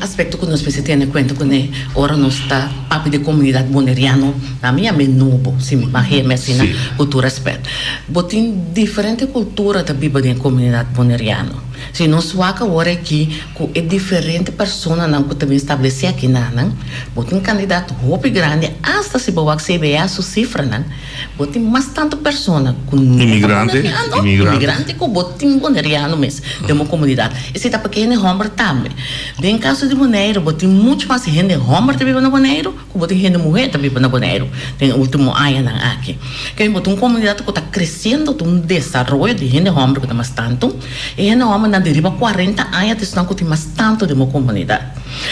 aspekto ku nos mester tene kuenta kuné ora nos ta papia di komunidat boneriano. Na mi yam'é nobo, si mi mah'é mi asina ku tur rèspèt. Bo tin diferente kultura ta biba den e komunidat boneriano. Si nos wak awor aki ku e diferente personanan ku ta bin stablesé aki nanan, bo tin kandidat hopi grandi, asta si bo wak CBA su sifranan, Bo tin mas tantu persona ku no ta boneriano, imigrante, ku bo tin boneriano mes den bo komunidat. Esei ta p'e hende hòmber tambe. Den kaso di Boneiru bo tin muchu mas hende hòmber ta biba na Boneiru ku bo tin hende muhé ta biba na Boneiru den e último añanan aki. Kende bo tin un komunidat ku ta kresiendo, tin un desaroyo di hende hòmber ku ta mas tantu. E hende hòmbernan di riba kuarenta aña ta esnan ku tin mas tantu den bo komunidat.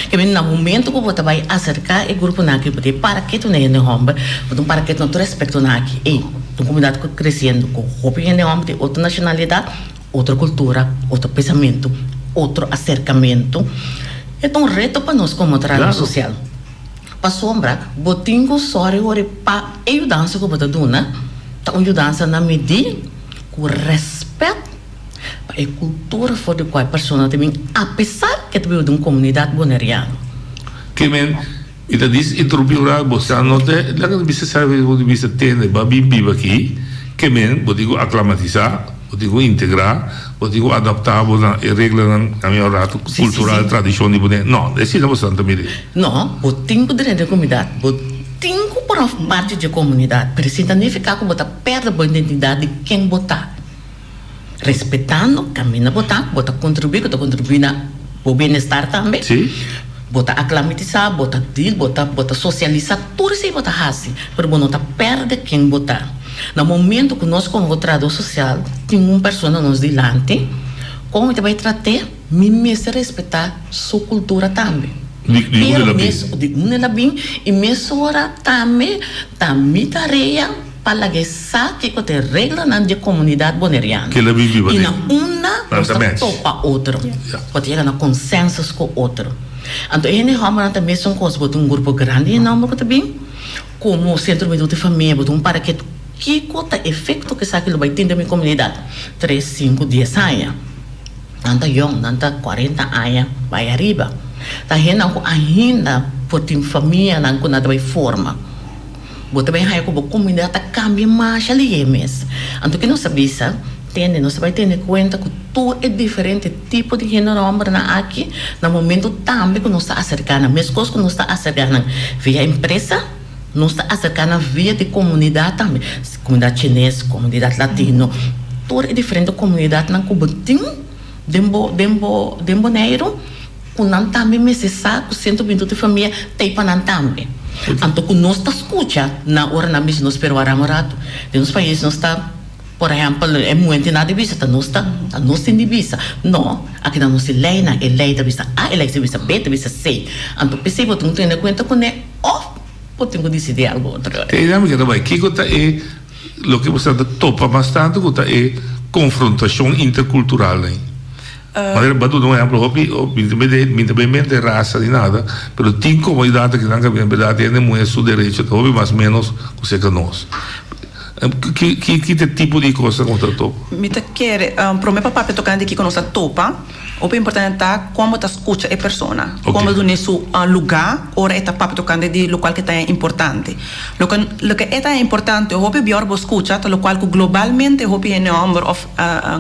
Ke bini na momento ku bo ta bai aserká e gruponan aki, bo ta e para ketu na hende hòmber, bo ta un para ketu na tur aspektonan aki. Ey, ta un komunidat ku kresiendo ku hopi hende hòmber di otro nashonalidat, otro kultura, otro pensamentu. otro aserkamentu. E ta un reto pa nos komo trahadó sosial. Pasobra bo tin ku sòri ora pa e yudansa ku bo ta duna ta un yudansa na midí ku rèspèt pa e kultura for di kua e persona ta bin apesar ku e ta biba den un komunidat boneriano. Ke men, mi ta dis interrumpí un rato, bo sa no ta laga mi bisa sa bo di bisa tende bo a bin biba aki, ke men bo tin ku aklamatisá, bo tin ku integrá, bo tin ku adaptá bo na e reglanan, na mi un rato, kultural, tradishon di Bonaire. No, esei no bo sa ta mira. No, bo tin ku drenta e komunidat, bo tin ku por parti di e komunidat, pero esei ta nifiká ku bo ta pèrdè bo identidat di ken bo ta. Respetando kaminda bo ta, bo ta kontribuí, ku ta kontribuí na bo bienestar tambe. Bo ta aklamatisá, bo ta deal, bo ta bo ta sosialisá, tur esei bo ta hasi, pero bo no ta pèrdè ken bo ta. Na momento ku nos komo trahadó sosial tin un persona nos dilanti, kon mi ta bai trat'é? Mi mester respetá su kultura tambe. Di unda el a bin? Di unda el a bin i mesora tambe ta mi tarea pa laga e sa kiko ta e reglanan di e komunidat boneriano. Ke el a bin biba I den. na unda Nan nos ta ta match. topa otro. Bo ta yega na konsensus ku otro. Anto e hende hòmbernan ta mesun kos. Bo tin un grupo grandi hende hòmber ku ta bin komo Sentro Hubentud di Famia. Bo tin un paraketu. Kiko ta efekto ku esaki lo bai tin den mi komunidat tres, sinku, dies aña? Nan ta yong, nan ta cuarenta aña bai ariba. Ta hendenan cu ainda por tin famianan cu nan ta bai forma. Bo ta bai haña cu bo comunidad ta cambia masha lihé mes. Anto ki nos a bisa? Tende, nos ta bai tene cuenta cu tur e diferente tipo di hende hombernan aki na momento tambe cu nos ta acerca nan. Mescos cu nos ta acerca nan via empresa, nos ta acerca nan via di comunidad tambe. Comunidad chines, comunidad latino, tur e diferente comunidadnan cu bo tin den bo den bo den Boneiru cu nan tambe mester sa cu Centro Bintu di Famia ta ei pa nan tambe. Anto cu nos ta scucha nan ora nan bisa nos pero wara un rato. Den nos pais nos ta por ehempel e muhé tin nada di bisa ta nos ta ta nos tin di bisa. No, aki nan nos tin leynan, e ley ta bisa A, e ley ta bisa B, ta bisa C. Anto p'esei bo tin cu tene cuenta cune of. Bo tin ku disidí algu otro. Te einan mi keda bai. Kiko ta e loke bo sa ta topa mas tantu ku ta e konfrontashon interkultural ei? Manera bo a duna un ehèmpel hopi, mi ta mete mi ta bay mente rasa ni nada, pero tin komunidat aki nan kaminda en bèrdat hende muhé su derecho ta hopi mas ménos ku serka nos. Ki ki ki ta e tipo di kosnan ku bo ta topa? Mi ta kere promé pa papia tokante kiko nos ta topa. Hopi importante ta kon bo ta skucha e persona, kon bo dun'é su lugá ora e ta papia tokante di lokual ke ta importante. Loke loke e ta importante hopi bior bo skucha ta lokual ku globalmente hopi hende hòmber òf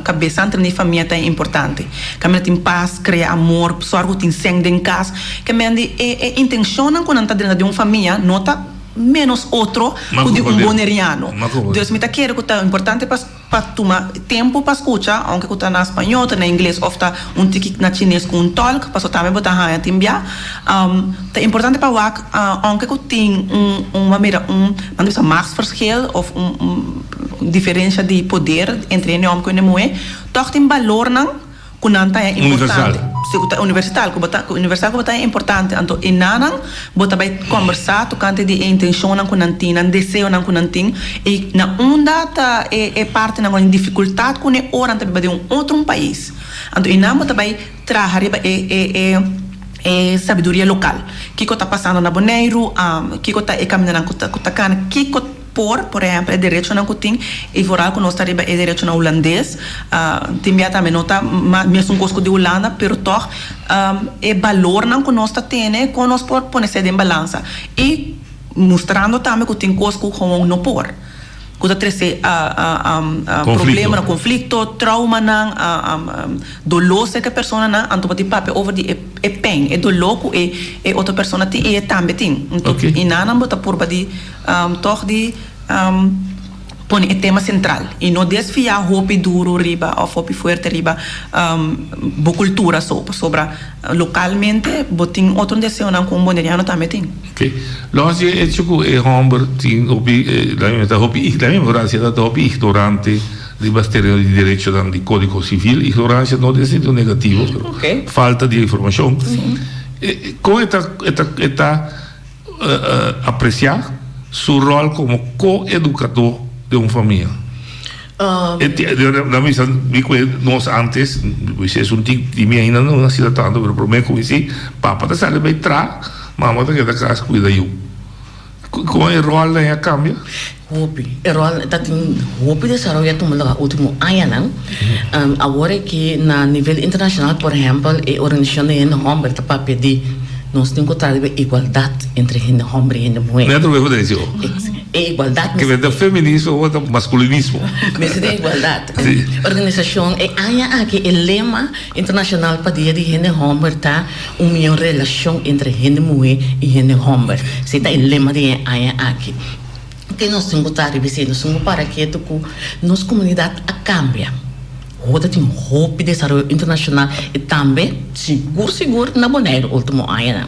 kabesantenan di famia ta importante. Kaminda tin pas, krea amor, sòrg ku tin sèn den kas. Ke men di e e intenshonnan ku nan ta drenta den un famia no ta ménos otro ku di un boneriano. Dus mi ta kere ku ta importante pa. Pa tuma tempu pa skucha, ounke ku ta na spañó, ta na ingles òf ta un tiki na chines ku un tòlk, pasobra tambe bo ta haña tin bia. Ta importante pa wak ounke ku tin un un bo a mira un nan ta bisa machtsverschil òf un un diferensha di poder entre hende hòmber ku hende muhé, tòg tin balornan. Ku nan ta importante. Si ku ta universal, ku bo ta universal ku bo ta importante. Anto e nanan bo ta bai kombersá tokante di e intenshonnan ku nan tin, nan deseonan ku nan tin i na unda ta e e partinan ku nan tin difikultat kuné ora nan ta biba den un otro un pais. Anto e nan bo ta bai traha riba e e e e sabiduria lokal. Kiko ta pasando na Boneiru, kiko ta e kamindanan ku ta ku ta kana, kiko. Por, por ehempel, e derechonan ku tin, i vooral ku nos ta riba e derechonan hulandes, tin bia tambe no ta mesun kos ku di Hulanda, pero tòg e balornan ku nos ta tene, kon nos por pone esei den balansa. I mustrando tambe ku tin kos ku gewoon no por, ku ta trese problemanan, konflikto, traumanan, doló serka e personanan, anto bo tin papia over di e e pèn, e doló ku e e otro persona tin i e tambe tin. Anto i nan bo ta purba di. Tòg di pone e tema sentral i no desviá hopi duru riba òf hopi fuerte riba bo kultura so, pasobra lokalmente bo tin otro deseonan ku un boneriano tambe tin. Ok. Los di e echo ku e hòmber tin hopi, ta hopi, la mi por ta hopi ignorante riba tereno di derechonan di kódigo sivil. Ignoransia no den sentido negativo, pero falta di informashon. Kon e ta, e ta, e ta. Apresiá su ròl komo ko-edukadó den un famia. E ti, na mi sa mi ku nos antes, mi si esun tin di mi ainda no asina tanto, pero prome ku mi si, papa ta sali bai tra, mama ta keda kas kuida yu. Kon e rolnan a kambia? Hopi. E rol ta tin hopi desaroyo a tuma lugar ultimo añanan. Awor aki na nivel internashonal, por ehèmpel, e organisashon di hende hòmber ta papia di nos tin ku trata riba igualdat entre hende hòmber i hende muhé. Net lo e dici. E igualdat mester. Ke ta feminismo o ta maskulinismo? Mester tin igualdat. Organisashon e aña aki e lema internashonal pa dia di hende hòmber ta un mihó relashon entre hende muhé i hende hòmber. Esei ta e lema di e aña aki. Ke nos tin ku ta riba esei? Nos tin ku para ketu ku nos komunidat a kambia. Ho ta tin hopi desaroyo internashonal i tambe sigur sigur na Boneiru ultimo añanan.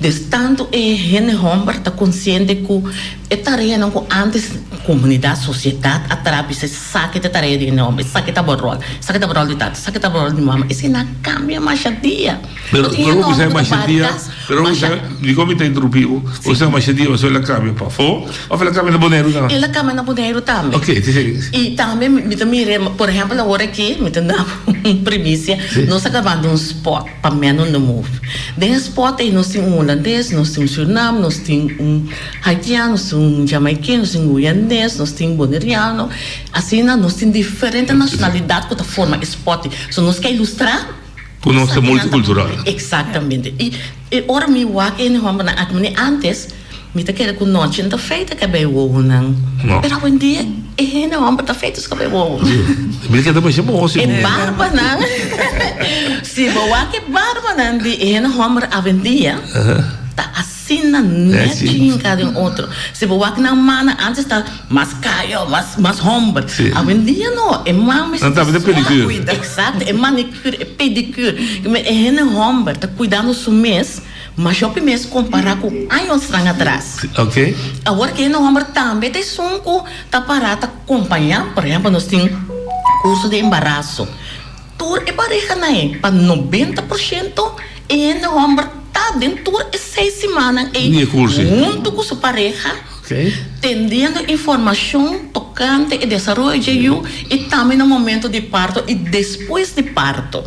Des tantu e hende homber ta konsiente ku e tareanan ku antes komunidat, sosiedat a traha bisa esaki ta e tarea di hende homber, esaki ta bo ròl, esaki ta bo ròl di tata, esaki ta bo ròl di mama, esei nan a kambia masha dia. Pero No tin hende bo bisa homber ku ta masha baha dia, kas pero bo masha. bisa, dikon mi ta interumpi bo? Bo bisa masha dia pasobra el a kambia pafó òf el a kambia na Boneiru tambe? El a kambia na Boneiru tambe. Ok, te sigui. I tambe mi ta mira, por ehèmpel awor aki mi ta dabo un primisia, nos ta grabando un spòt pa Men on the Move. Den e spòt ei nos tin un hulandes, nos tin un Surnam, nos tin un haitiano, nos tin un jamaikeno, nos tin un guyandes, nos tin boneriano. Asina nos tin diferente nashonalidat ku ta forma e spòt ei. So nos ke ilustrá. Ku nos ta multikultural. Eksaktamente. I e ora mi wak e hende hòmbernan aki, mane ántes mi ta kere ku nochi no ta feita kabei wowonan. No. Pero awendia e hende hòmber ta feita su kabei wowo. Mi ta keda masha bon si. E barbanan, si bo wak e barbanan di e hende hòmber awendia ta Asina net chinga den otro. Si bo wak nan mana antes ta mas kayo, mas mas homber. Awendia no, e man mester Nan tambe ta pedicure. Exacto, e manicure, e pedicure. E hende homber ta cuidando su mes mas hopi mes compara cu añosnan atras. Ok. Awor ki hende homber tambe ta esun cu ta para ta compaña, por ehempel nos tin curso di embaraso. Tur e parehanan ei, pa 90%, e hende hòmber ta den tur e seis simannan ei huntu ku su pareha, tendiendo informashon tokante e desaroyo dje yu i tambe na momento di parto i despues di parto.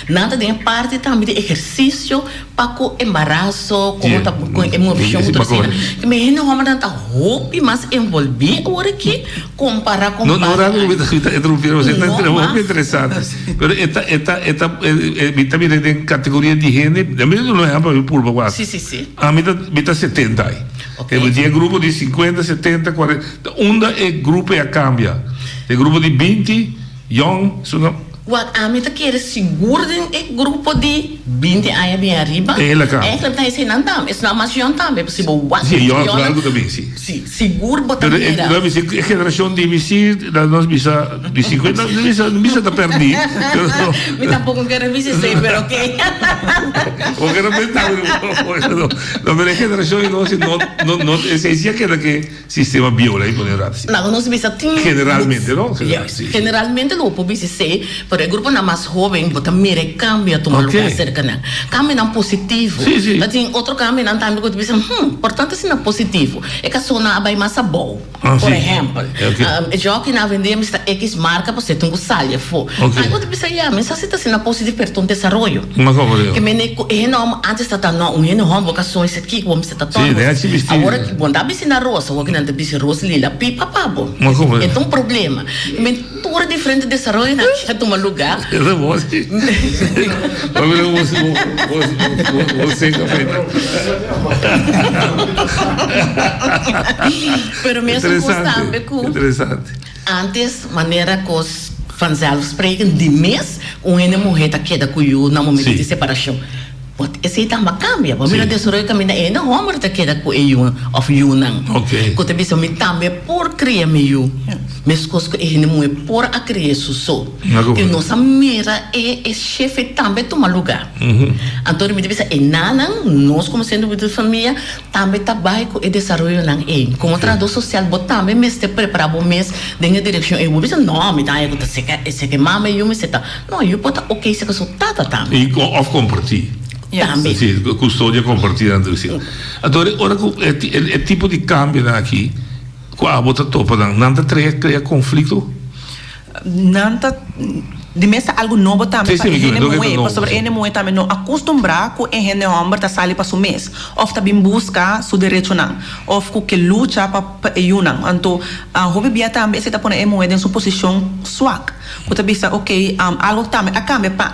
Nan ta den e parti tambe di ehersisio pa ku embaraso, komo ta ku e movishon ku tur asina. E hende hòmbernan ta hopi mas envolví awor aki kompará ku No, no basta rato ku mi ta mi ta interrumpí bo, No ta hopi mas. interesante. Pero e ta e ta e ta mi ta mira den kategoria di hende, mi ta duna un ehèmpel mi purba wak. Sí, sí, sí. Ami ta mi ta setenta ai. Ok. E tin e grupo di sinkuenta, setenta, kuarenta, unda e grupo ei a kambia? E grupo di binti, yòn, su no. Wak, ami ta kere sigur den e grupo di binti aña bin ariba. E la ka. Eigenlijk ta eseinan tambe, esnan mas yòn tambe, pasobra si bo wak Si, e yòn yònnan. algu ta bin, si. Si, sigur bo ta Pero mira. e, mi e generashon di mi si, na nos bisa di sinkuenta, mi bisa, mi bisa ta pèrdí, pero. Mi tampoko no kere bisa esei, pero oké. Bo kere menta, no, no, pero e generashon di nos si no, no, no, esei si a keda ke. Sistema bieu la pone rat si. Laga nos bisa tin. Generalmente no? Juist. Generalmente lo bo por bisa esei, pero e gruponan mas hoben bo ta mira e cambio a tuma lugar cerca nan. Cambionan positivo. Si, si. Ta tin otro cambionan tambe cu ta bisa, hmm, por tanto asina positivo. E casonan a bay mas abou. Ah, Por si. ehempel, e jockey nan a bende mester X marca pasobra e tin cu sali afo. Ay bo ta bisa, ya, mi sa si ta asina positivo pero ta un desaroyo. Ma como digo? Ke mene cu e hende homber antes ta ta no, un hende homber bo ka soña sa kico bo mester ta Sí, den haci bisti. Awor aki bo no ta bisti na rosa, awor aki nan ta bisti rosa lila pipa pa bo. Ma como E ta un problema. Men tur e diferente desaroyonan aki a tuma lugar. E ta bon si. Bo mira bo bo bo seca feita. Pero mesun cos tambe cu. Interesante. Antes manera cos vanzelfsprekend di mes un hende muhe ta keda cu yu na momento di separacion. But esey tambe a cambia. Bo mira desaroyo caminda e hende homber ta keda cu e yu of yunan. Cu ta bisa mi tambe por cria mi yu mescos cu e hende muhe por a cria su so. Y nos a mira e e shift tambe tuma lugar. Anto mi ta bisa e nanan nos como centro di famia Tambe ta bai ku e desaroyonan ei. Komo trahadó sosial bo tambe mester prepará bo mes den e direkshon ei. Bo bisa, No, mi ta haña ku ta seka e seka e mama e yu mester ta. No, yu por ta oké seka su tata tambe. I òf kompartí. Tambe. Si, kustodia kompartí nan ta bisa. Anto ora ku e tipo di kambionan aki ku abo ta topa nan, nan ta krea konflikto? Nan ta di mes ta algu nobo tambe Sí, pa sí, e mi hende lo ke ta muhé, nobo, pasobra e sí. hende muhé tambe no a kustumbrá ku e hende hòmber ta sali pa su mes òf ta bin buska su derechonan òf ku ke lucha pa pa e yunan. Anto hopi bia tambe esei ta pone e muhé den su posishon swak ku ta bisa okey algu tambe a kambia pa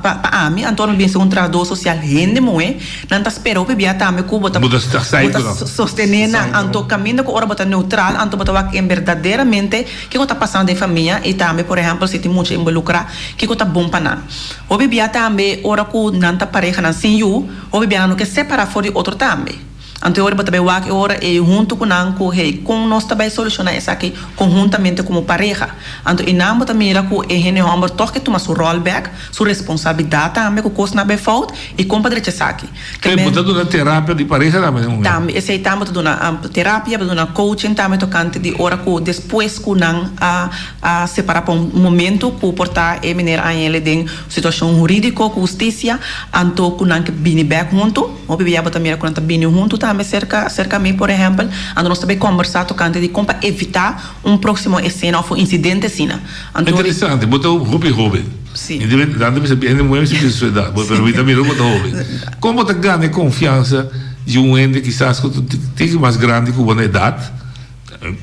pa pa ami anto ora mi bin ser un trahadó sosial hende muhé nan ta spera hopi bia tambe ku bo ta Bo ta sta bo ta ku nan. sostené nan anto kaminda ku ora bo ta neutral anto bo ta wak en berdaderamente Kiko ta pasando den famia i tambe por ehèmpel si tin mucha involukrá, kiko ta bon pa nan? Hopi bia tambe ora ku nan ta parehanan sin yu, hopi bia nan no ke separá for di otro tambe. Anto e ora bo ta bai wak e ora ei huntu ku nan ku hey, kon nos ta bai solushoná esaki konhuntamente komo pareha? Anto einan bo ta mira ku e hende hòmber tòg ke tuma su ròl bèk, su responsabilidat tambe ku kosnan a bai fout i kon pa drecha esaki. Te bo ta duna terapia di pareha tambe den un hende? Tambe, esei tambe bo ta duna terapia, bo ta duna coaching tambe tocante di ora cu despues cu nan a a separa pa un momento cu por ta e meneer Añele den situacion huridico cu husticia, anto cu nan ke bini bek hunto. Hopi bia bo ta mira cu nan ta bini hunto tambe cerca cerca mi por ehempel, anto nos ta bay combersa tocante di con pa evita un proximo escena of un incidente asina. Anto. Interesante, bo ta hopi hoben. Sí. Dante bisa hende muhé mester bisa su edat, pero mi ta mira bo ta hoben. Kon bo ta gana e konfiansa di un hende kisas ku ta tiki mas grandi ku bo na edat,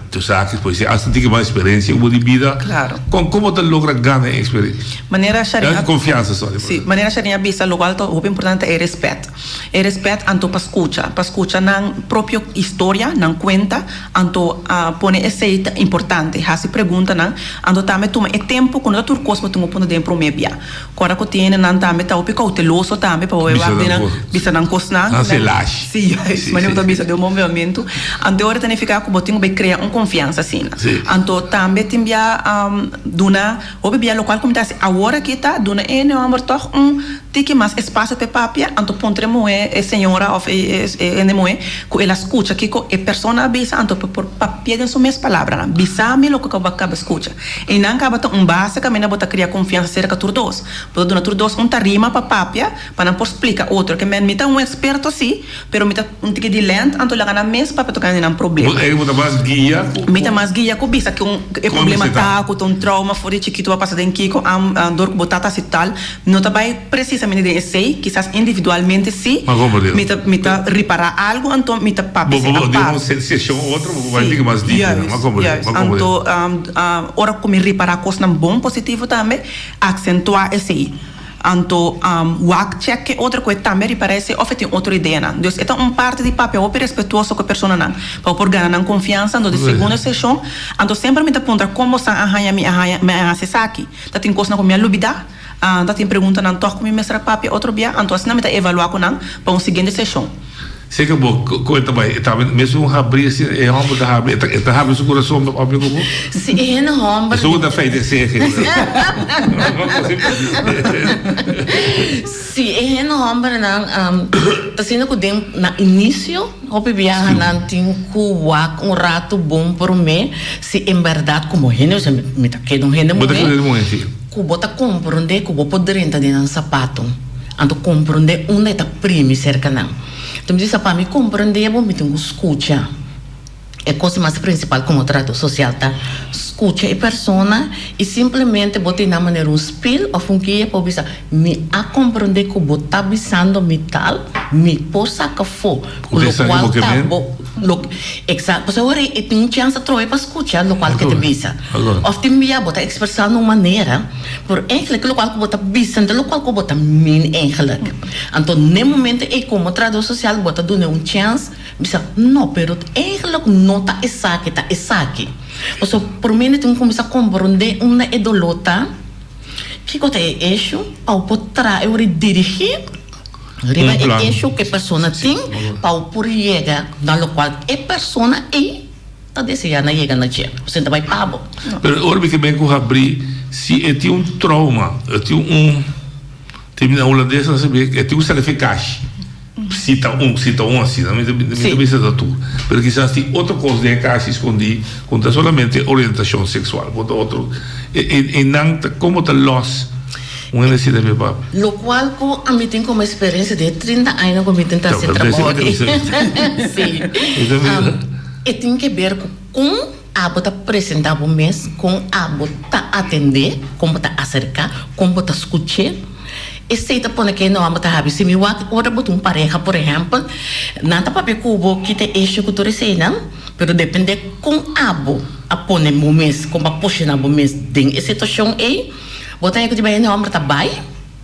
tu sa ki por ser asta tiki mas eksperensia ku bo di bida. Klaro. Kon kon bo ta logra gana e eksperensia? Manera Sharin a. Konfiansa, sorry. Sí, manera Sharin a bisa lokual ta hopi importante ta e respèt. E respèt anto pa skucha, pa skucha nan propio historia, nan kuenta, anto pone esei ta importante, hasi preguntanan, anto tambe tuma e tempu ku no ta tur kos bo tin ku pone den promé bia. Kòrda ku tin hendenan tambe ta hopi kouteloso tambe pa bo bai wak den nan, bisa nan kosnan. Nan se lash. Sí, juist, manera bo ta bisa den un momentu. Anto e ora ta nifiká ku bo tin ku bai krea un konfiansa asina. Anto tambe tin bia duna hopi bia lokual ku mi ta hasi awor aki ta duna e hende hòmber tòg un Tiki mas espasio p'e papia, anto puntra e muhé, e señora òf e hende muhé, ku el a skucha kiko e persona a bisa, anto p'e por papia den su mes palabranan. Bisa mi loke ku bo a kaba skucha. Einan kaba ta un base kaminda bo ta kria konfiansa serka tur dos. Bo ta duna tur dos un tarima pa papia, pa nan por splika otro. Ke men mi ta un eksperto sí, pero mi ta un tiki di lènt, anto laga nan mes papia tokante nan problema. Bo ta mas guia ku. Mi ta mas guia ku bisa ku e problema ta, ku ta un trauma for di chikitu bo a pasa den kiko, dor ku bo tata hasi tal. No ta bai precisamente den esey, kisas individualmente si. Ma como Dios? Mi ta mi ta ripara algo anto mi ta papia Bo esey bo apart. den un sesión u otro bo bai tin mas Si, diep, juist, ma como Dios, juist. ma como Dios. Anto ora cu mi ripara cosnan bon positivo tambe, accentua esey. Anto wak check ke otro cu e tambe ripara esey of e tin otro ideanan. Dus e ta un parti di papia hopi respetuoso cu e personanan pa bo por gana nan confiansa. Anto di segundo sesión, anto semper mi ta puntra con bo san a haña mi a haña mi a haci esaki. Ta tin kosnan ku mi a lubidá, ta tin preguntanan tòg ku mi mester a papia otro bia, anto asina mi ta evaluá ku nan pa un siguiente seshon. Sé ku bo ku e ta bai, e ta mesun habrí asina, e hòmber ta habri, e ta habri su kurason pa papia ku bo? Si e hende hòmber. Esun ku ta feita e sege. Si e hende hòmbernan ta asina ku den na inisio. Hopi biaha nan tin ku wak un ratu bon promé si en bèrdat komo hende, osea mi ta keda un hende muhé, ku bo ta komprondé ku bo por drenta den nan sapato, anto komprondé unda e ta primi serka nan. Enton mi bisa pa mi komprondé bo mi tin ku skucha. E kos mas prinsipal komo trahadó sosial ta skucha e persona i simplemente bo tin nan manera un spil òf un guia pa bo bisa, Mi a komprondé ku bo ta bisando mi tal, mi por saka afó ku lokual ta bo Eksakto. Pasobra ora e tin un chèns atrobe pa skucha lokual ke ta bisa. Òf tin bia bo ta ekspresá na un manera, pero eigentlik lokual ku bo ta bisa no ta lokual ku bo ta mean eigentlik. Anto n'e momento ei komo trahadó sosial bo ta duna e un chèns. Bisa, No, pero eigenlijk no ta esaki, ta esaki. Pasobra promé mi tin ku kuminsá komprondé unda e doló ta, kiko ta e issue, pa bo por traha e ora i dirigí riba e issue ku e persona tin, pa bo por yega na lokual e persona ei ta deseá na yega na dje. Pasobra e ta bai pa bo. Pero ora mi ke ben ku habrí, si e tin un trauma, e tin un. Tin na hulandes nan sabi e tin un salifikashi si ta un si ta un asina mi ta mi ta bisa ta tur pero kisas tin otro kos den e kashi skondí ku no ta solamente orientashon seksual por ta otro e e nan ta komo ta lòs un hende asina mi papia. Lokual ku ami tin komo eksperensia den e trinta añanan ku mi tin ta hasi e trabou aki si e tin ke ber ku kon. abo ta presentá bo mes, kon abo ta atendé, kon bo ta aserká, kon bo ta skuch'é. Esei ta pone ke no abo ta habi. Si mi wak ora bo ta un pareha, por ehèmpel, nan ta papia ku bo kita e esho ku tur eseinan, pero dependé kon abo a pone bo mes, kon bo a poshoná bo mes den e situashon ei, bo ta haña ku di bai hende hòmber ta bai.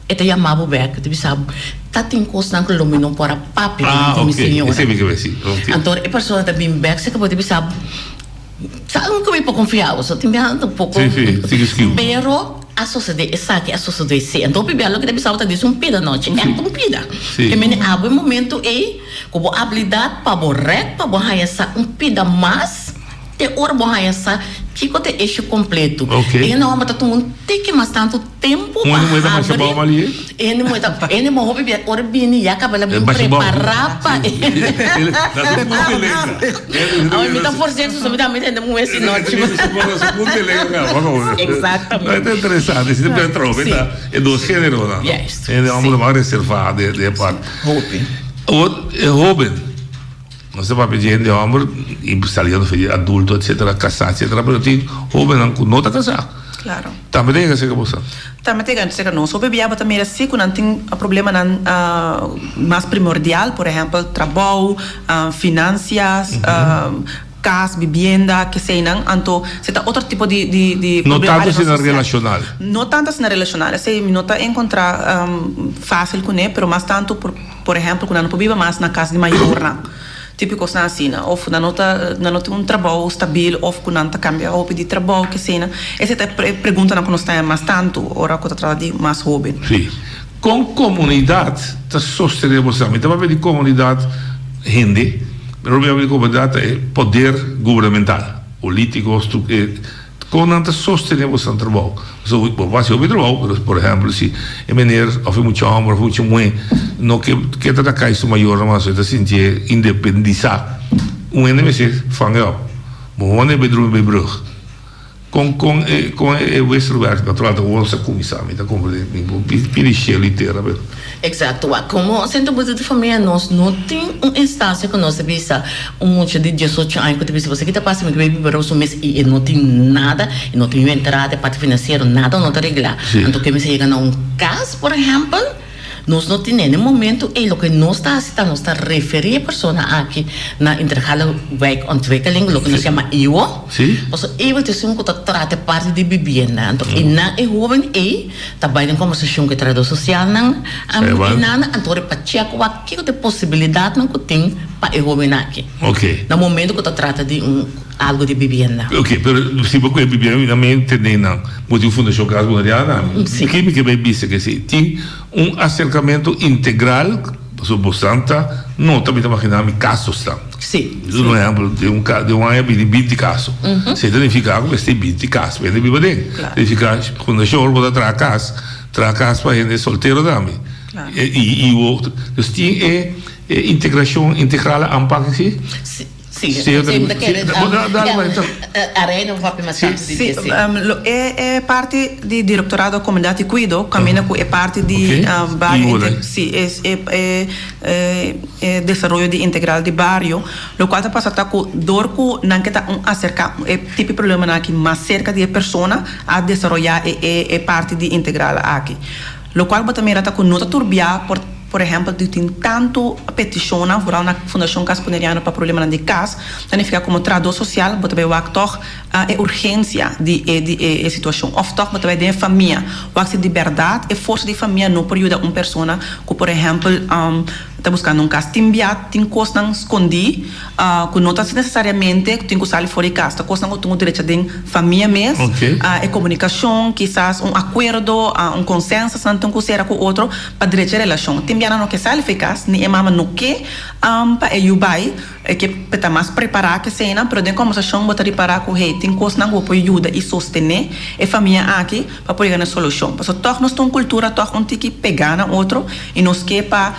E ta yama bo bek, e ta bisa bo, Ta tin kosnan ku lo mi no por a papia Ah, dilanti mi ok. señora. Esei mi ke si. Ok. Anto e persona ta bin bek serka bo, e ta bisa bo, Sa algun ku mi por konfia bo? So tin biaha ta un poko. Si, si, sigui skiu. Pero a sosodé esaki, a sosodé esei. Anto hopi biaha loke ta bisa bo ta disi un pida nochi, ègt un pida. Si. Ke mende abo e momento ei ku bo abilidat pa bo rèk, pa bo haña sa un pida mas. Te ora bo haña sa kiko ta e issue kompleto. Ok. E hende homber ta tuma un tiki mas tantu tempu Un pa hende muher ta masha habri. bou mali e? E hende muher ta, e hende muher hopi bia ora bini ya kaba el a E bin masha bou. prepará pa e. Na su punto lenga. Awor mi ta fors'é su mi tambe ta hende muher si no chi. Na su punto lenga kaba. Exactamente. No, ta interesante. Si ta bira trobe ta e dos géneronan. Juist. E hende homber ta mas reservá den e parti. Hopi. Awor e hoben. Nos ta papia di hende hòmber i saliendo for di adulto etcetera, kasá etcetera, pero tin hóbennan ku no ta kasá. Klaro. Tambe ta yega serka boso? Tambe ta yega serka nos. Hopi bia bo ta mira si ku nan tin problemanan mas primordial, por ehèmpel trabou, finansias, kas, bibienda, keseinan. Anto si ta otro tipo di di di No problema tantu área asina sosial. relashonal. No tantu asina relashonal. Esei mi no ta enkontrá fásil kuné, pero mas tantu por. Por ehempel ku nan no por biba mas na kas di mayornan, tipo kosnan asina, òf nan no ta nan no tin un trabou stabil òf ku nan ta kambia hopi di trabou kesina. Esei ta e preguntanan ku nos ta haña mas tantu ora ku ta trata di mas hóben. Sí. Kon komunidat ta sostené boso? Mi ta papia di komunidat hende, pero mi ta papia di komunidat ta e poder gubernamental, polítiko, Kon nan ta sostené boso trabou? Pasobra bo por hasi hopi trabou, pero por ehèmpel si e meneer òf e mucha hòmber òf e mucha muhé no ke ke ta na kai su mayornan mas, e ta sintié independisá. Un hende mester vang e òp. Bo wòrdu e drumi bei brùg. Kon kon e kon e wisselwerking natural ta wòrdu sa kuminsá? Mi ta komprendé mi por pidi shelu i tera pero. Exacto, wak como Centro Bus di Familia nos no tin un instancia cu nos ta bisa un mucha di diesocho aña cu ta bisa boso ki ta pasa mi ke bay biba riba su mes y e no tin nada, e no tin yu entrada, e parti financiero nada no ta regla. Anto ke mester yega na un cas por ehempel, nos no tin e momento ey loke nos ta haci ta nos ta referi e persona aki na Integrale Wijkontwikkeling, loke nos yama IWO. Pasobra IWO ta esun cu ta trata e parti di bibienda. Anto e nan e hoben ey. Ta bai den kombersashon ku e trahadó sosialnan i nan anto ora pa chèk wak kiko ta e posibilidatnan ku tin pa e hóben aki. Na momento ku ta trata di un algu di bibienda. Oke, pero si bo ku e bibienda mi nan mi tende nan bo tin un fundashon Cas Boneriana ki mi ke bai bisa ke si tin un aserkamentu integral pasobra bo san ta nota mi ta magina mi kasosan. Sí. Por ehempel, den un den un aña bini binti kaso. Esei ta nifiká ku mester binti kas pa hende biba den. Ta nifiká fundashon ora bo ta traha kas, traha kas pa hende soltero tambe. I i bo, dus tin e e integrashon integrale aanpak aki? Sí. Sí, sí, mi ta kere Arena un papia mas tantu di Sí, dje, sí. e e parti di Direktorado Komunidat i Kuido kaminda ku e parti di bario sí e e e desaroyo di integral di bario, lokual ta pasa ta ku dor ku nan ke ta un aserká e tipo di problemanan aki mas serka di e persona a desaroyá e e e parti di integral aki. Lokual bo ta mira ta ku no ta tur bia por por ehèmpel di tin tantu petishonnan vooral na Fundashon Kas Boneriano pa problemanan di kas, ta nifiká komo trahadó sosial bo ta bai wak tòg e urgensia di e di e situashon òf tòg bo ta bai den e famia wak si di bèrdat e forsa di famia no por yuda un persona ku por ehèmpel ta buskando un kas. Tin bia tin kosnan skondí ku no ta nesesariamente ku tin ku sali for di kas, ta kosnan ku tin ku drecha den famia mes, e komunikashon, kisas un akuerdo, un konsensus nan tin ku sera ku otro pa drecha e relashon. Tin bia nan no ke sali for di kas, ni e mama no ke pa e yu bai, e ke pa e ta mas prepará ke eseinan, pero den kòmbersashon bo ta ripará ku hey, tin kosnan ku bo por yuda i sostené e famia aki pa por yega na solushon. Pasobra tòg nos ta un kultura tòg un tiki pegá na otro i nos ke pa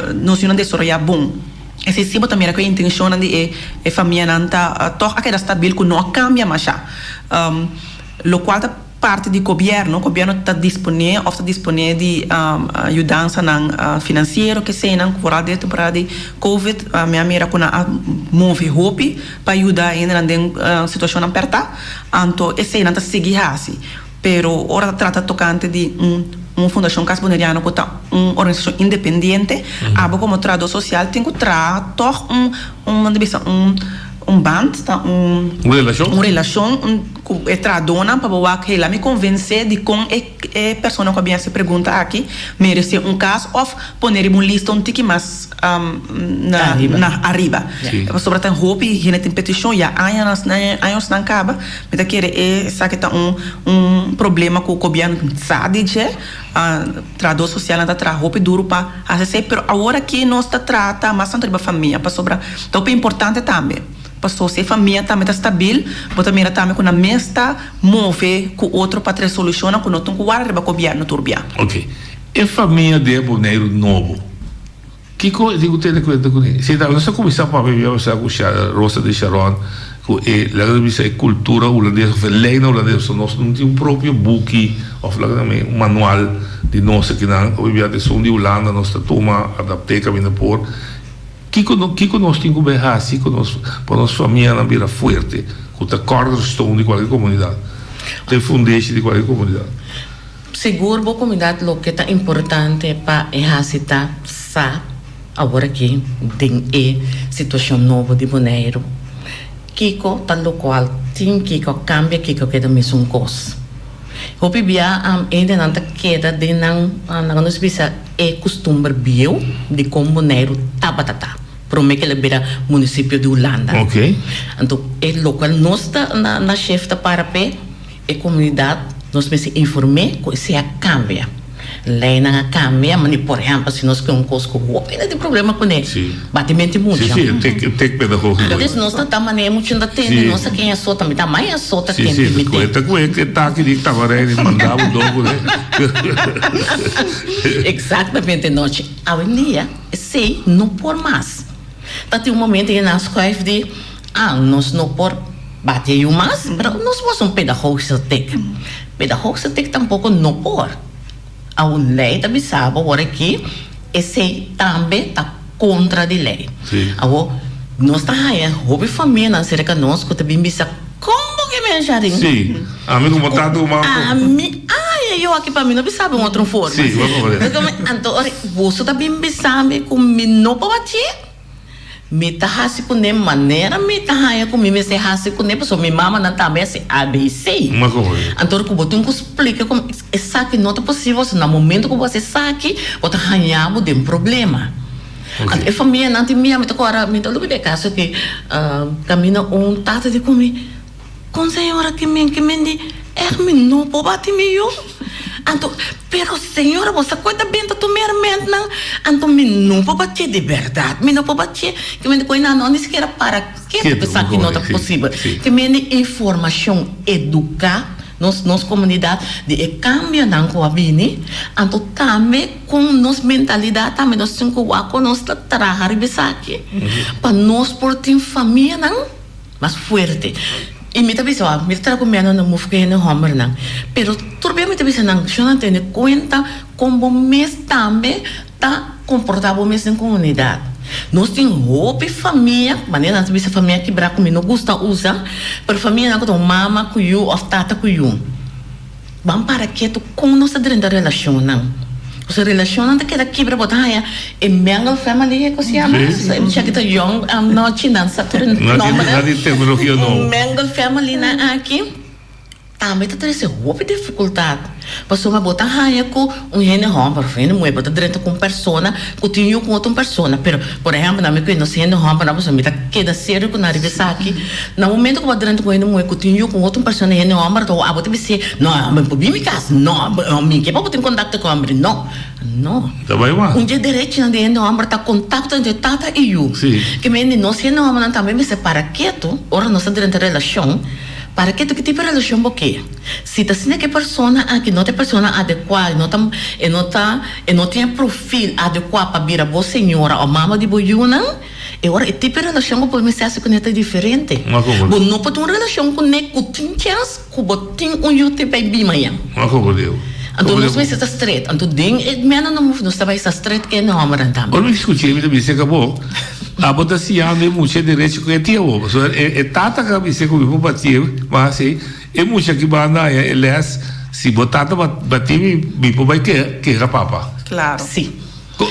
nos yunan desaroyá bon. Esei si bo ta mira ku e intenshonnan di e e famianan ta tòg a keda stabil ku no a kambia masha. Lokual ta. parti di gobièrnu, gobièrnu ta disponé òf ta disponé di yudansanan finansiero kesenan foral den e temporada di covid mi a mira ku nan a move hopi pa yuda hendenan den situashonnan pèrtá anto eseinan ta sigui hasi pero ora ta trata tokante di un un fundashon Cas Boneriano ku ta un organisashon independiente abo komo trahadó sosial tin ku traha tòg un un nan ta bisa un un band ta un Un relashon? un relashon un ku e trahadónan pa bo wak hey laat mi konvensé dikon e e persona ku a bin hasi e pregunta aki meresé un kas òf pone riba un lista un tiki mas na Ariba. na ariba Sí. pasobra ta hopi hende tin petishon ya añanan añosnan kaba mi ta kere esaki ta un un problema ku gobièrnu sa di dje. Trahadó sosialnan ta traha hopi duru pa hasi esei, pero awor aki nos ta trata mas tantu riba famia, pasobra ta hopi importante tambe. Paso si e famia tambe ta stabil, bo ta mira tambe ku nan mes ta move ku otro pa trae solushonnan ku no tin ku warda riba gobièrnu tur bia. Ok. E famia den e Boneiru nobo. Kiko e tin ku tene kuenta kuné? Si ta nos a kuminsá papia bia pasá ku Rosa de Sharon ku e laga nos bisa e kultura hulandes òf e leinan hulandes pasobra nos no tin un propio buki òf laga nos un manual di nos akinan hopi bia ta esun di Hulanda nos ta tuma adapt'é kaminda por. Kiko no kiko nos tin ku bai hasi ku nos pa nos famianan bira fuerte ku ta cornerstone di kualke komunidat ta e fundeshi di kualke komunidat? Sigur bo comunidad loke ta importante pa e haci ta sa awor aki den e situacion nobo di Boneiru kico ta locual tin kico a cambia kico a keda mesun cos. Hopi bia hendenan ta keda den nan laga nos bisa e custumber bieu di con Boneiru tabata ta prome ke el a bira municipio di Hulanda. Anto e locual nos ta na shef ta para p'e. E komunidat nos mester inform'é ku esei a kambia. Leinan a kambia, mane por ehèmpel si nos ke un kos ku hopi hende tin problema kuné, batimenti mucha. Sí, sí, e tek, e tek pedagógiko. Entonces nos ta ta manera mucha ta tende, nos ta ken e sota, mi ta mai e sota Sí, ken sí, mi ku e ten. ta ku e e taki di tabarei di manda bo dor kuné. Exactamente, nochi. Awendia esei no por mas. Ta tin un momento e nan schuif di, ah, nos no por bati e yu mas, pero nos por haci un pedagogische tik. Pedagogische tik tampoco no por. Awo ley ta bisa bo awor aki, esey tambe ta contra di ley. Awo, nos ta haya hopi famianan cerca nos cu ta bin bisa, con bo ke men Sharin? Sí, ami como tata cu mama. Ami, ay, yo aki pa mi no bisa bo un otro forma. Sí, bo a comprende. Anto ora boso ta bin bisa mi cu mi no por bati. Mi ta hasi kuné manera mi ta haña ku mi mester hasi kuné pasobra mi mamanan tambe hasi ABC. Anto ku bo tin ku splika ku esaki no ta posibel pasobra na momento ku bo hasi esaki bo ta haña bo den problema. Anto e famianan tin mia mi ta kòrda mi ta lubida e kaso ki kaminda un tata di ku mi. Kon señora ki men ki men di èg mi no por bati mi yu anto pero señora bo sa koe ta benta tur mi hermentnan anto mi no por batié di bèrdat mi no por batié ki men di koe nan no ni sikiera para ketu ku esaki no ta posibel ki men di informashon eduká nos nos komunidat di e kambionan ku a bini anto tambe kon nos mentalidat tambe nos tin ku wak kon nos ta traha riba esaki pa nos por tin famianan. Mas fuerte. I mi ta bisa wak, mi ta traha ku mènan na move ku hende hòmbernan. Pero tur bia mi ta bisa nan, shon tene kuenta kon bo mes tambe ta komportá bo mes den komunidat. Nos tin hopi famia, manera nan ta bisa famia kibrá ku mi no gusta usa, pero famianan ku ta un mama ku yu òf tata ku yu. Ban para ketu kon nos ta drenta relashonnan. Pasobra relashonnan ta keda kibra bo ta haña e Mengel family e kos yama? E muchacha ki ta yong anochi nan sa tur e nombernan. Mengel family nan aki tambe ta trese hopi difikultat pasobra bo ta haña ku un hende hòmber òf hende muhé bo ta drenta ku un persona ku tin yu ku otro persona pero por ehèmpel nan mi ku nos hende hòmbernan pasobra mi ta keda serio ku nan riba esaki. Na momento ku bo a drenta ku hende muhé ku tin yu ku otro persona hende hòmber ta abo ta bis'é, No, mi por bin mi kas, no, mi ke pa bo tin kontakto ku hòmber, no, no. Ta bai wak. Un dje derechinan di hende hòmber ta kontakto entre tata i yu. Sí. Ke mende nos hende hòmbernan tambe mester para ketu ora nos ta drenta relashon, para ketu ki tipo di relashon bo ke. Si ta asina ku e persona aki no ta e persona adekuá, e no ta, e no ta, e no tin e profil adekuá pa bira bo señora òf mama di bo yunan. E ora e tipo di relashon ku bo mester hasi kuné ta diferente. Bo no por tin un relashon kuné ku tin chèns ku bo tin un yu te bai bin mañan. Anto nos mester ta stret. Anto den e Men on the Move nos ta bai sa stret ku e hòmbernan tambe. Ora mi skuch'é mi ta bisa ku abo, abo ta siñando e mucha e derecho ku e tin awor. Pasobra e tata ku a bisa ku mi por batié, mas así, e mucha aki banda haña e lès, si bo tata bati mi, mi por bai keha papa. Klaro. Sí. Kon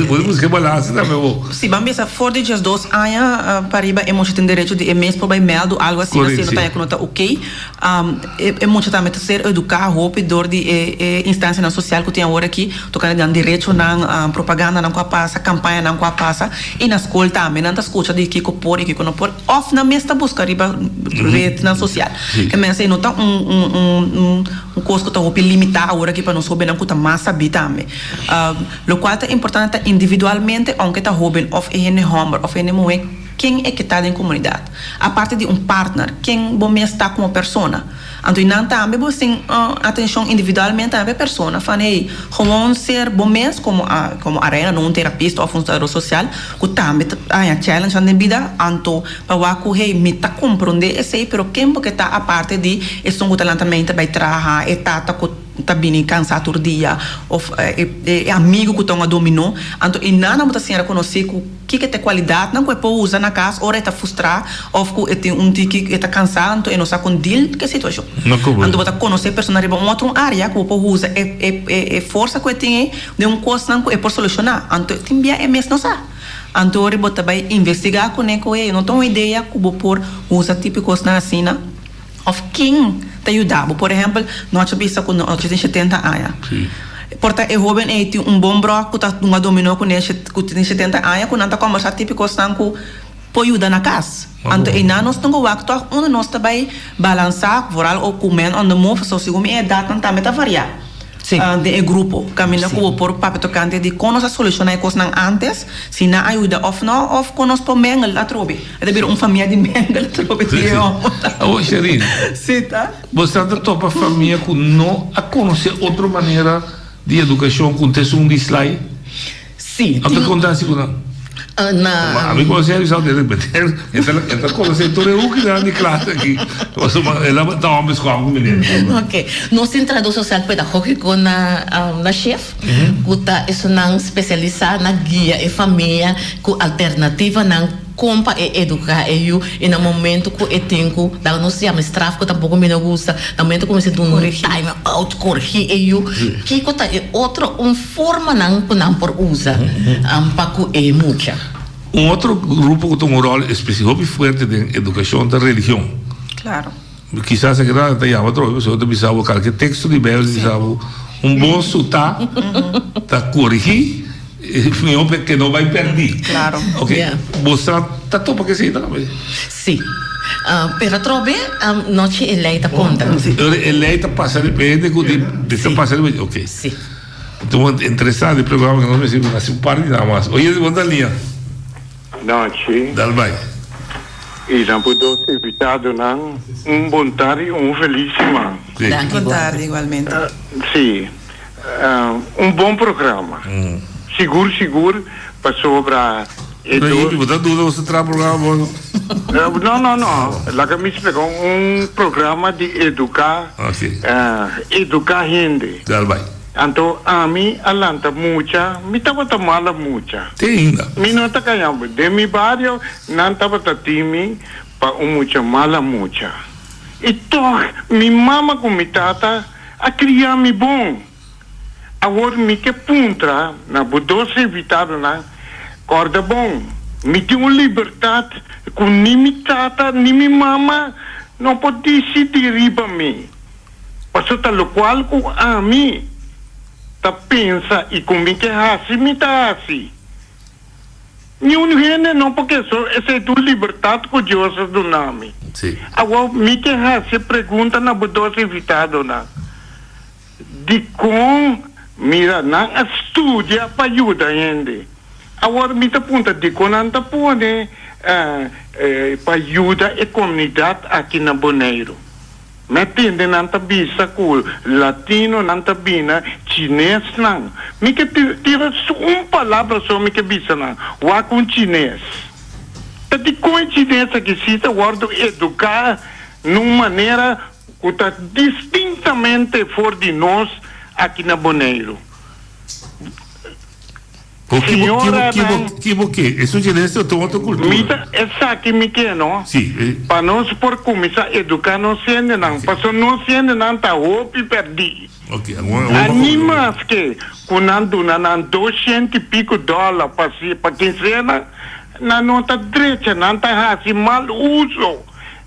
bo buska e balansa tambe bo? Si ban bisa for di diesdos aña pa riba e mucha tin derecho di e mes por bai mèldu algu asina si e no ta haña ku no ta okey. E mucha tambe ta ser eduká hopi dor di e instansianan sosial ku tin awor aki tokante di nan derechonan, propagandanan ku a pasa, kampañanan ku a pasa i na skol tambe nan ta skucha di kiko por i kiko no por òf nan mes ta buska riba retnan sosial. Ke men esei no ta un Un kos ku ta hopi limitá awor aki pa nos hóbennan ku ta mas sabí tambe. Lokual ta importante ta individualmente, ounke ta hóben òf e hende hòmber òf hende muhé, ken e ke ta den komunidat. Aparte di un partner, ken bo mes ta komo persona. Anto i nan tambe bo tin atenshon individualmente tambe pa e persona van hey, gewoon ser bo mes komo komo arena, no un terapista òf un trahador sosial ku tambe ta haña challengenan den bida, anto Pa wak ku hey mi ta komprondé esei pero ken bo ke ta aparte di esun ku ta lanta mente bai traha, e tata ku ta bini kansá tur dia òf e amigu ku ta un a dominó. Anto e nana bo ta siña rekonosé ku kiko ta e kualidatnan ku e por usa na kas ora e ta frustrá òf ku e tin un tiki e ta kansá anto e no sa kon deal ku e situashon. Anto bo ta konosé e persona riba un otro área ku bo por usa e forsa ku e tin ei den un kosnan ku e por solushoná. Anto tin bia e mes no sa. Anto ora bo ta bai investigá kuné ku e no ta un idea ku bo por usa tipo kosnan asina òf ken ta yuda bo. Por ehèmpel, nochi a bisa ku nochi tin shetenta aña. Por ta e hóben ei tin un bon brò ku ta hunga dominó kuné ku tin shetenta aña ku nan ta kòmbersá tipo kosnan ku por yuda na kas. Anto einan nos tin ku wak tòg unda nos ta bai balansá, vooral ook ku Men on the Move, so segun mi e edatnan tambe ta variá. Den e grupo, kaminda ku bo por papia tokante di kon nos a solushoná e kosnan ántes, si nan a yuda òf nò, òf kon nos por mengel atrobe. E ta bira un famia di mengel atrobe di e hòmber. Awor Sherine, Sí ta. bo sa ta topa famia ku no a konosé otro manera di edukashon ku ta esun di slai? Sí. Abo ta konta asi ku nan? Na. Ami konosé a bisao de repente e ta e ta konosé tur e hoekinan di klas aki. Pasobra el a ta homber skòm ku meneer. Ok. Nos tin trahadó sosial pedagógiko na na shef ku ta esunnan spesialisá na guia e famia ku alternativanan kon pa e eduká e yu i na momento ku e tin ku laga nos yama e straf ku tampoko mi no gusta na momento ku mester duna un time out korigí e yu kiko ta e otro un Formanan ku nan por usa pa ku e mucha. Un otro grupo ku ta un ròl espesífiko hopi fuerte den edukashon ta religion. Klaro. Kisas e grandi ta yama atrobe pasobra ta bisa bo kalke teksto di Beibel ta bisa bo un bon sutá ta korigí mihó ke no bai pèrdí. Klaro. Oke, bo sa ta topa ku esei tambe? Sí. Pero atrobe nochi e lei ta konta. E lei ta pasa riba hende ku ta pasa riba oke. Sí. Tuvo interesante programa que nos mester haci un par di nada mas. Oye, bon ta lia. Nochi. Dal bai. Y nan por dos invitadonan un bon tardi y un feliz siman. Sí. Danki. Bon tardi igualmente. Sí. Un bon programa. Sigur sigur pasobra e No, dos. Bo ta duda bo ta traha programa bon no? No no no. Laga mi splika un programa di educa. Ok. Educa hende. Dal bai. Anto ami a lanta mucha, mi tabata mala mucha. Te ainda. Mi no ta caña bo. Den mi bario nan tabata tin mi pa un mucha mala mucha. I tog mi mama cu mi tata a cria mi bon. Awor mi ke puntra na bo dos invitadonan, corda bon, mi tin un libertad cu ni mi tata ni mi mama no por dicidi riba mi. Paso ta locual cu ami ta pensa y cu mi ke haci, mi ta haci. Niun hende no por ke so esey ta un libertad cu Dios a duna mi. Awor mi ke haci e pregunta na bo dos invitadonan, Dicon mira nan a studia pa yuda hende? Awor mi ta puntra dicon nan ta pone pa yuda e comunidad aki na Boneiru? Mi a tende nan ta bisa ku latinonan ta bina chinesnan. Mi ke tira un palabra so mi ke bisa nan, wak un chines. Ta dikon e chines aki si ta wòrdu eduká na un manera ku ta distintamente for di nos aki na Boneiru? Señora nan. Ki bo ke? Esun chines ta un otro kultura. Mi ta esaki mi ke no. Si. Pa nos por kuminsá eduká nos hendenan. Pasobra nos hendenan ta hopi pèrdí. Ok. A ni maske ku nan duna nan doshent i piku dòler pa pa kinsena, nan no ta drecha, nan ta hasi mal uso.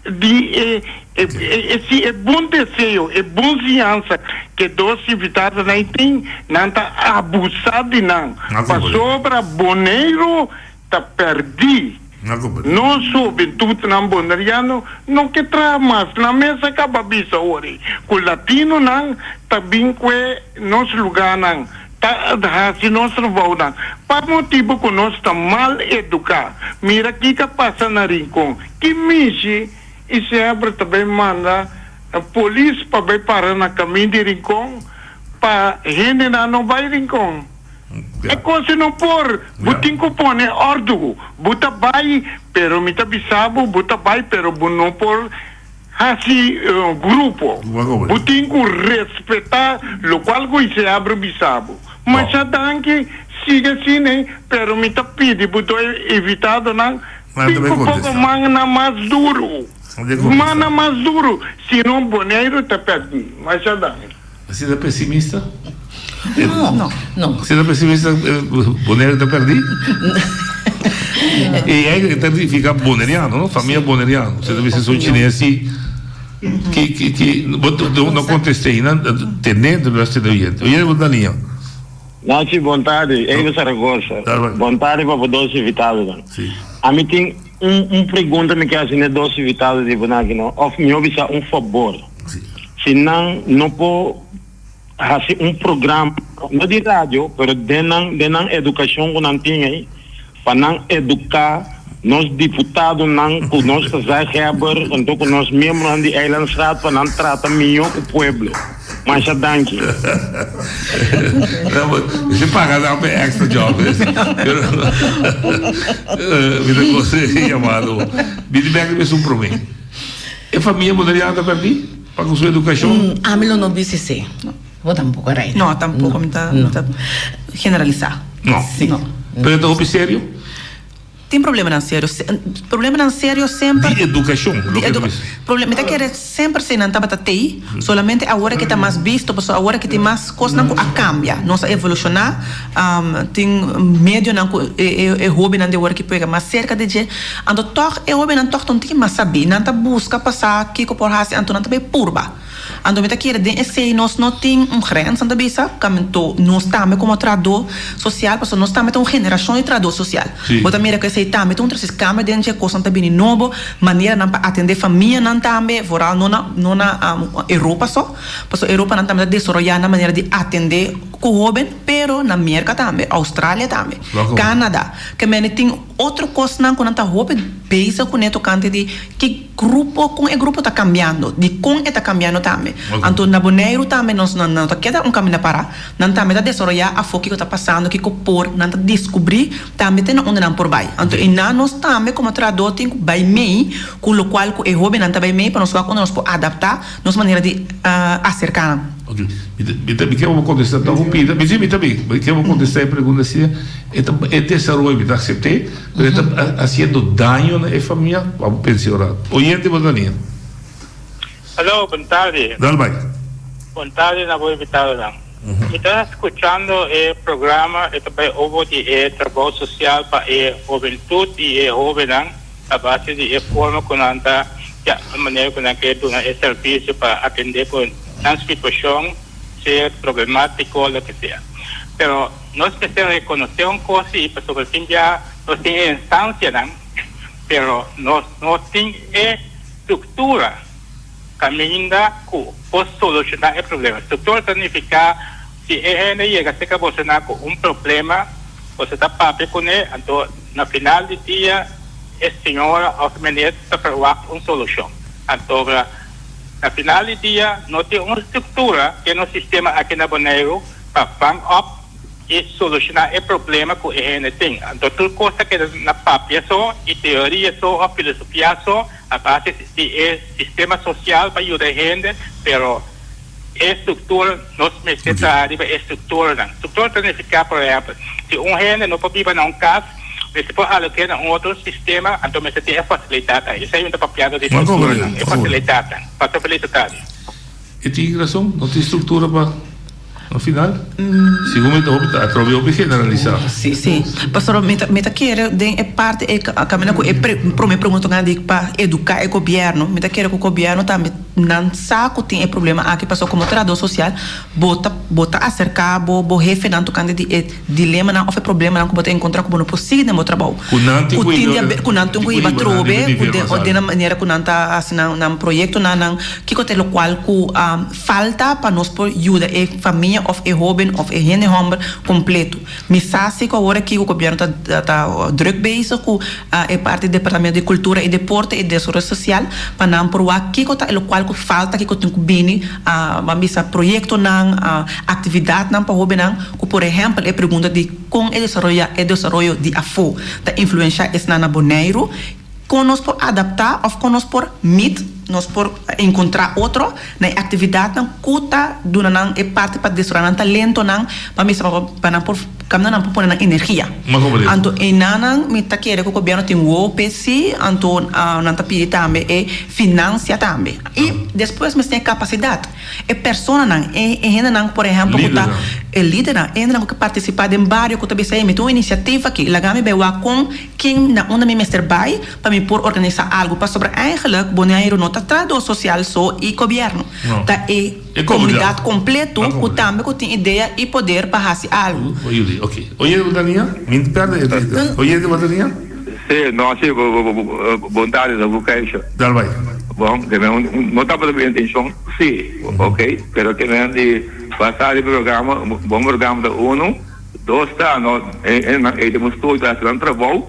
Di e e si e bon deseo, e bon siñansa ke dos invitadonan ei tin, nan ta abusá di nan, pasobra Boneiru ta pèrdí. Nos hubentutnan boneriano no ke traha mas. Nan mes a kaba bisa ori ku latinonan ta bin kue nos lugánan, ta hasi nos trabounan, pa motibu ku nos ta mal eduká. Mira kiko a pasa na Rincon. Ki mishi i semper ta bay manda polis pa bay para na kamin di Rincon pa hendenan no bay Rincon. E kos no por, bo tin ku pone ordu. Bo ta bay, pero mi ta bisa bo, bo ta bay pero bo no por hasi grupo. Bo tin ku respeta lokual ku Iseabro bisa bo. Masha danki, sigui asina, pero mi ta pidi bo do e invitadonan Tin ku poko mannan mas duru. Mannan mas duru, sino Boneiru ta pèrdí. Masha danki. Asina pesimista? No, no. Asina pesimista Boneiru ta pèrdí? E eigenlijk ta significa boneriano, no? Famia boneriano. Si ta bisa esun chines si ki ki ki bo no contest'é nan tende, lo tende oyente. Oyente bo ta liña. Nachi, bon tardi. Eiber Zaragoza. Bon tardi pa bo dos invitadonan. Ami tin un un pregunta mi ke hasi n'e dos invitado di bo aki no, òf mihó bisa un fabor. Si nan no por hasi un programa, no di radio, pero den nan den nan edukashon ku nan tin ei, pa nan eduká nos diputadonan ku nos gezaghebber anto ku nos miembronan di Eilandsraad pa nan trata mihó ku pueblo. Masha danki. Si paga nan pa e extra job. Pero mi ta gosa e yamado. Bini bek riba esun prome. E famia boneriano ta pèrdí pa ku su edukashon? Ami lo no bisa esei. Bo tampoco Raina. No, tampoco mi ta mi ta generalisa. No. No. Pero e ta hopi serio? Tin problemanan serio. Problemanan serio semper. Di educacion, lo ke ta bisa. Mi ta kere semper si nan tabata tei, solamente awor ke ta mas bisto, pasobra awor ke tin mas kosnan ku a kambia. Nos a evoluciona, tin medionan ku e hobennan di awor ke pega mas serka di dje. Anto tog e hobennan tog ta un tiki mas sabí. Nan ta buska pa sa kiko por hasi, anto nan ta bai purba. Anto mi ta kere den esei nos no tin un grens, nan ta bisa, kaminto nos tambe komo trahadó sosial, pasobra nos tambe ta un generashon di trahadó sosial. Bo ta mira ku esei tambe ta un trese kambio den dje, kosnan ta bini nobo, maneranan pa atendé famianan tambe, vooral no na no na Europa so, pasobra Europanan tambe ta desaroyá nan manera di atendé ku hóben, pero na Merka tambe, Australia tambe, Canada, ke mende tin otro kosnan ku nan ta hopi bezig kuné tokante di ki Grupo, kon e grupo ta kambiando, dikon e ta kambiando tambe. Anto na Boneiru tambe nos nan no ta keda un kaminda pará, nan tambe ta desaroyá afó kiko ta pasando, kiko por, nan ta deskubrí tambe te na unda nan por bai. Anto einan nos tambe komo trahadó tin ku bai mei ku lokual ku e hóbennan ta bai mei pa nos wak unda nos por adaptá nos manera di aserká nan. Ok, mi ta, mi ta, mi ke bo kontestá ta hopi, mi si mi ta bin, mi ke bo kontestá e pregunta asina, e ta e desaroyo mi ta aksept'é. Pero e ta haciendo daño na e famia? Bo a pensa ora. Oyente bo ta nia. Hallo, bon tardi. Dal bai. Bon tardi na bo invitadonan. Mi ta scuchando e programa, e ta bai over di e trabou social pa e hobentud y e hobennan a base di e forma cu nan ta, ya, e manera cu nan ke duna e servicio pa atende cu nan situacion, sea problematico, loke sea. Pero Nos mester rekonosé un kos i pasobra tin bia nos tin e instansianan, pero nos no tin e struktura kaminda ku por solushoná e problema. Struktura ta nifiká si e hende yega serka bosonan ku un problema, boso ta papia kuné, anto na final di dia e señora òf meneer ta ferwagt un solushon. Anto. Na final di dia no tin un struktura den nos sistema aki na Boneiru pa vang op i solushoná e problema ku e hende tin. Anto tur kos ta keda na papia so i teoria so òf filosofia so a base di e sistema sosial pa yuda e hende, pero e struktura nos mester traha riba e strukturanan. Struktura ta nifiká por ehèmpel si un hende no por biba na un kas mester por alok'é na un otro sistema anto mester tin e fasilidatnan. Esei mi ta papiando di strukturanan, e fasilidatnan. Pasa felis tardi. E tin rason, no tin struktura pa na final. Segun mi ta hopi ta atrobe hopi generalisá. Sí, sí. Pasobra mi ta mi ta kere den e parti e kaminda ku e prome pregunta nan di pa eduká e gobièrnu, mi ta kere ku gobièrnu tambe nan sa ku tin e problema aki pasobra komo trahadó sosial bo ta bo ta aserká bo bo hefenan tokante di e dilemanan òf e problemanan ku bo ta enkontrá ku bo no por sigui den bo trabou. Ku nan tin Ku ku tin hiba di ku nan tin ku hiba trobe ku den òf den nan manera ku nan ta hasi nan nan proyektonan nan kiko ta e lokual ku falta pa nos por yuda e famia òf e hóben òf e hende hòmber kompleto. Mi sa si ku awor aki ku gobièrnu ta ta drùk bezig ku e parti departamento di kultura i deporte i desaroyo sosial pa nan por wak kiko ta e lokual ku falta kiko tin ku bini ban bisa proyektonan aktividatnan pa hóbennan ku por ehèmpel e pregunta di kon e desaroya e desaroyo di afó ta influenshá esnan na Boneiru, kon nos por adaptá òf kon nos por meet, nos por enkontrá otro na e aktividatnan ku ta duna nan e parti pa desaroyá nan talentonan pa mester pa nan por kaminda nan por pone nan energia. Anto einanan mi ta kere ku gobièrnu tin wowo p'e sí, anto nan ta pidi tambe e finansia tambe. I despues mester tin e kapasidat. E personanan, e e hendenan por ehèmpel ku ta e lidernan, e hendenan ku ke partisipá den bario ku ta bisa, hey mi tin un inisiativa aki, laga mi bai wak kon, ken, na unda mi mester bai pa mi por organisá algu. Pasobra eigenlijk Boneiru no ta trahadó sosial so i gobièrnu. Ta e komunidat kompleto ku tambe ku tin idea i poder pa hasi algu. Sí, no, sí, bon tardi, Don Keisha. Dal bai. Bon, ke men no tabata mi intencion, sí, ok, pero ke men di basa di programa, bon programa ta uno, dos ta no, e nan e den un studio ta hasi nan trabou,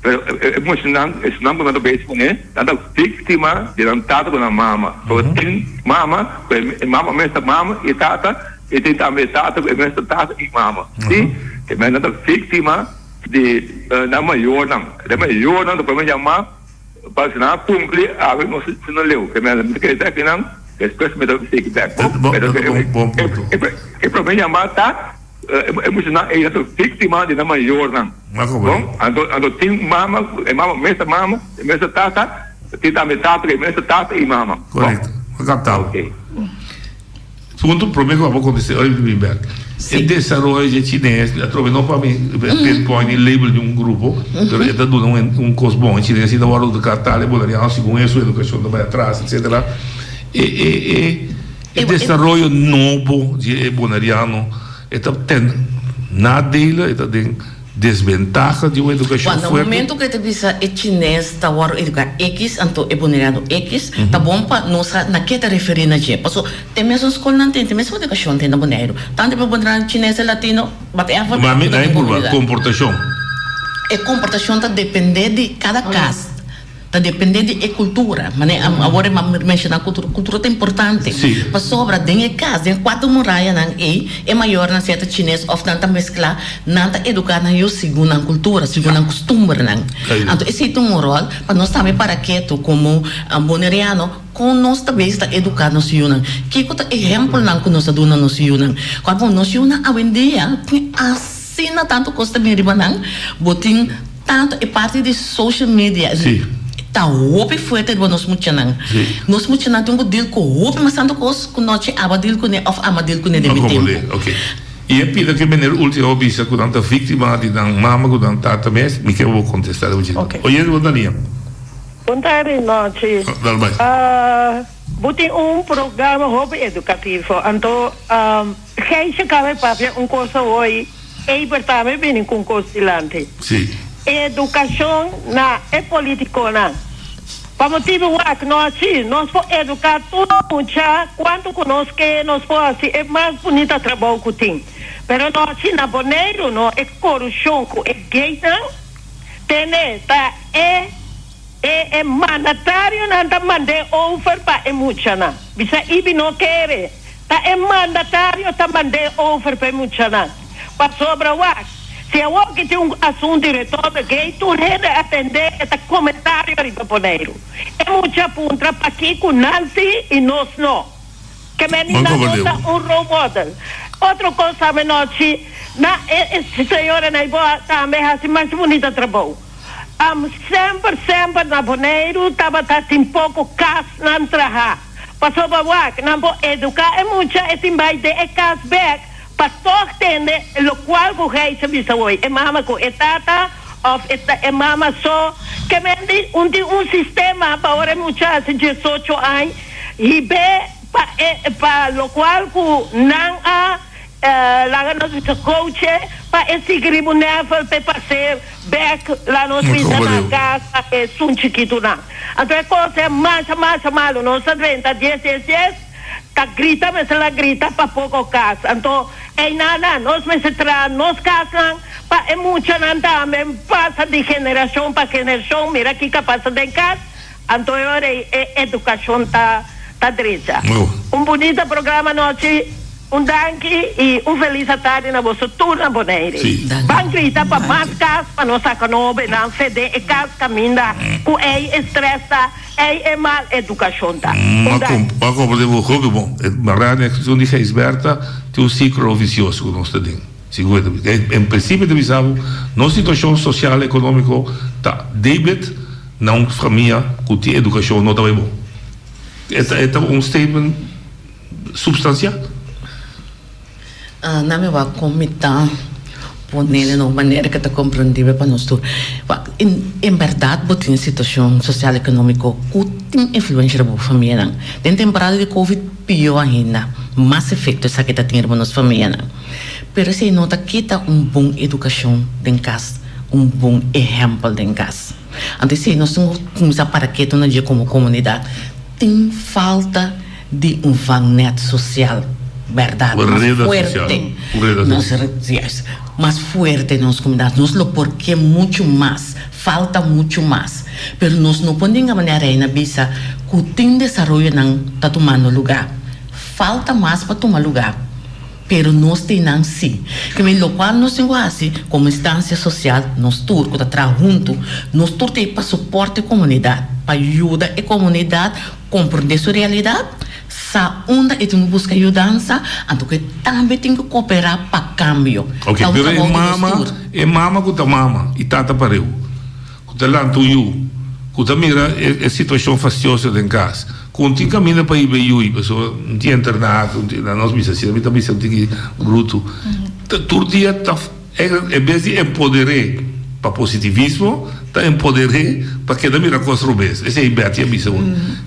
pero e muchanan, esnan ku nan ta bezig kuné, nan ta víktima di nan tata ku nan mama. Pasobra tin mama ku e mama mes ta mama i tata, i tin tambe e tata ku e mes ta tata i mama. Sí, ke men nan ta víktima. Di nan mayornan. E mayornan ta por yama pa si nan a cumpli awe nos si no leu. Ke mi ta kere sa akinan despues mi ta sigui bek bo. Pero e prome yama ta e muchanan ei ta victima di nan mayornan. Bon anto anto tin mama e mama mes ta mama e mes ta tata tin tambe tata ku e mes ta tata i mama. Correcto. Bo capta. Punto prome ku abo kontest'é ora mi bin bek. E desaroyo dje chines atrobe no pa mi pinpoint ni label niun grupo, pero e ta duna un kos bon. E chines ta wòrdu eduká tal, e boleriano segun e su edukashon ta bai atras etsetera. E e e e desaroyo nobo dje e boneriano e ta ten nadelen, e ta den. Desbentaha di un edukashon Cuando fuerte. momento cu e ta bisa e chines ta worde educa X anto e boneriano X, ta bon pa nos sa na ke ta referi na dje. Paso te mesun scolnan tin, te mesun educacion tin na Boneiru. Tanto pa boneriano, chines e latino, whatever, Ma mi cu ta na den e purba, comunidad. comportacion. E comportacion ta depende di cada cas. Ta depende di e cultura. Mane awor e menciona cultura. Cultura ta importante. Pasobra den e cas, den e cuatro murayanan ey, e mayornan sea ta chines of nan ta mezcla, nan ta educa nan yu segun nan cultura, segun nan custumbernan. Anto esey ta un rol pa nos tambe para keto como Boneriano con nos ta bezig ta educa nos yunan. Kico ta ehempelnan cu nos ta duna nos yunan? Cual bo nos yunan awendia tin asina tanto cos ta bin riba nan, bo tin. Tanto e parti di social media ta hopi fuerte riba nos muchanan. Nos muchanan tin ku deal ku hopi mas tanto kos ku nochi aba deal kuné òf ama deal kuné den mi tempu. Ok. I e pida ku e meneer ultimo a bisa ku nan ta víktima di nan mama ku nan tata mes, mi ke bo kontestá riba dje. Oye bo Dania. Bon tardi nochi. Dal bai. Bo tin un programa hopi edukativo anto Gijsje kaba e papia un kos awor. Eber tambe bini cu un cos dilanti. Sí. Educacion na e politiconan. Pa motibo wak no haci, nos por educa tur mucha cuanto cu nos ke, nos por haci e mas bunita trabou cu tin. Pero no haci na Boneiru no, e corucion cu e gaynan tene ta e. E e mandatarionan ta mand'é over pa e muchanan. Bisa Ibi no kere. Ta e mandatario ta mand'é over pa e muchanan. Pasobra wak, si awor ki tin un asuntu di retorno gei tur hende atendé e ta komentario riba Boneiru. E mucha puntra pakiko nan si i nos no. Ke meni nan no ta un role model. Otro kos tambe nochi na e señora Naiboa tambe hasi masha bunita trabou. Am semper semper na Boneiru tabata tin poko kasnan traha. Pasobra wak nan por eduká e mucha e tin bai den e kas bek pa tòg tende lokual ku Gijs a bisa hoy, e mama ku e tata òf e ta e mama so. Ke men di un tin un sistema pa ora e mucha hasi diesocho añ hib'é pa e pa lokual ku nan a Laga nos bisa coache pa e sigui riba un nevel p'e pas'é bek la nos bisa na kas pa esun chikitunan. Anto e kos e masha masha malu. Nos a drenta dies dies dies ta grita mester la grita pa poko kas. Anto einanan nos mester traha nos kasnan pa e muchanan tambe pasa di generashon pa generashon mira kiko a pasa den kas. Anto e ora ei e edukashon ta ta drecha. Un bunita programa anochi. Un danki i un felis atardi na boso tur na Bonaire. Ban grita pa mas kas pa nos saka nobenan fe den e kas kaminda ku ei e stress ta, ei e mal edukashon ta. Un danki. M'a komprende bo hopi bon. E mará na ekspreshon di Gijsbertha tin un siklo visioso ku nos ta den. Sigur e ta bisa. En prinsipio ta bisa bo nos situashon sosial ekonómiko ta debit na un famia ku tin edukashon no ta bai bon. E ta un statement Substansial. Na mi wak kon mi ta pone den un manera ku ta komprendibel pa nos tur. Wak, en bèrdat bo tin situashon sosial ekonómiko ku tin influensha riba bo famianan. Den temporada di covid pió ainda, mas efekto esaki ta tin riba nos famianan. Pero esei no ta kita un bon edukashon den kas, un bon ehèmpel den kas. Anto esei nos tin ku kuminsá para ketu na dje komo komunidat. Tin falta di un vangnet sosial bèrdat mas fuerte nos yes mas fuerte den nos komunidat. Nos lo por ke muchu mas, falta muchu mas, pero nos no por ninga manera Reina bisa ku tin desaroyonan ta tumando lugá. Falta mas pa tuma lugá. Pero nos tin nan sí. Ke men lokual nos tin ku hasi komo instansia sosial, nos tur ku ta traha huntu, nos tur ta ei pa soporta e komunidat, pa yuda e komunidat komprondé su realidat, sa unda e tin ku buska yudansa, anto ku e tambe tin ku koperá pa kambio. Ok, Ta un pero e trabou di nos mama, tur. e mama ku ta mama i tata pareu, Ku ta lanta un yu ku ta mira e situashon fastioso den kas, ku un tin kaminda pa hiba e yui, pasobra un tin internato, un tin, nos bisa asina, mi ta bisa un tiki brutu. Tur dia ta, en bes di empoder'é pa positivismo, ta empoder'é pa keda mira kos robes. Esei Betty a bisa un.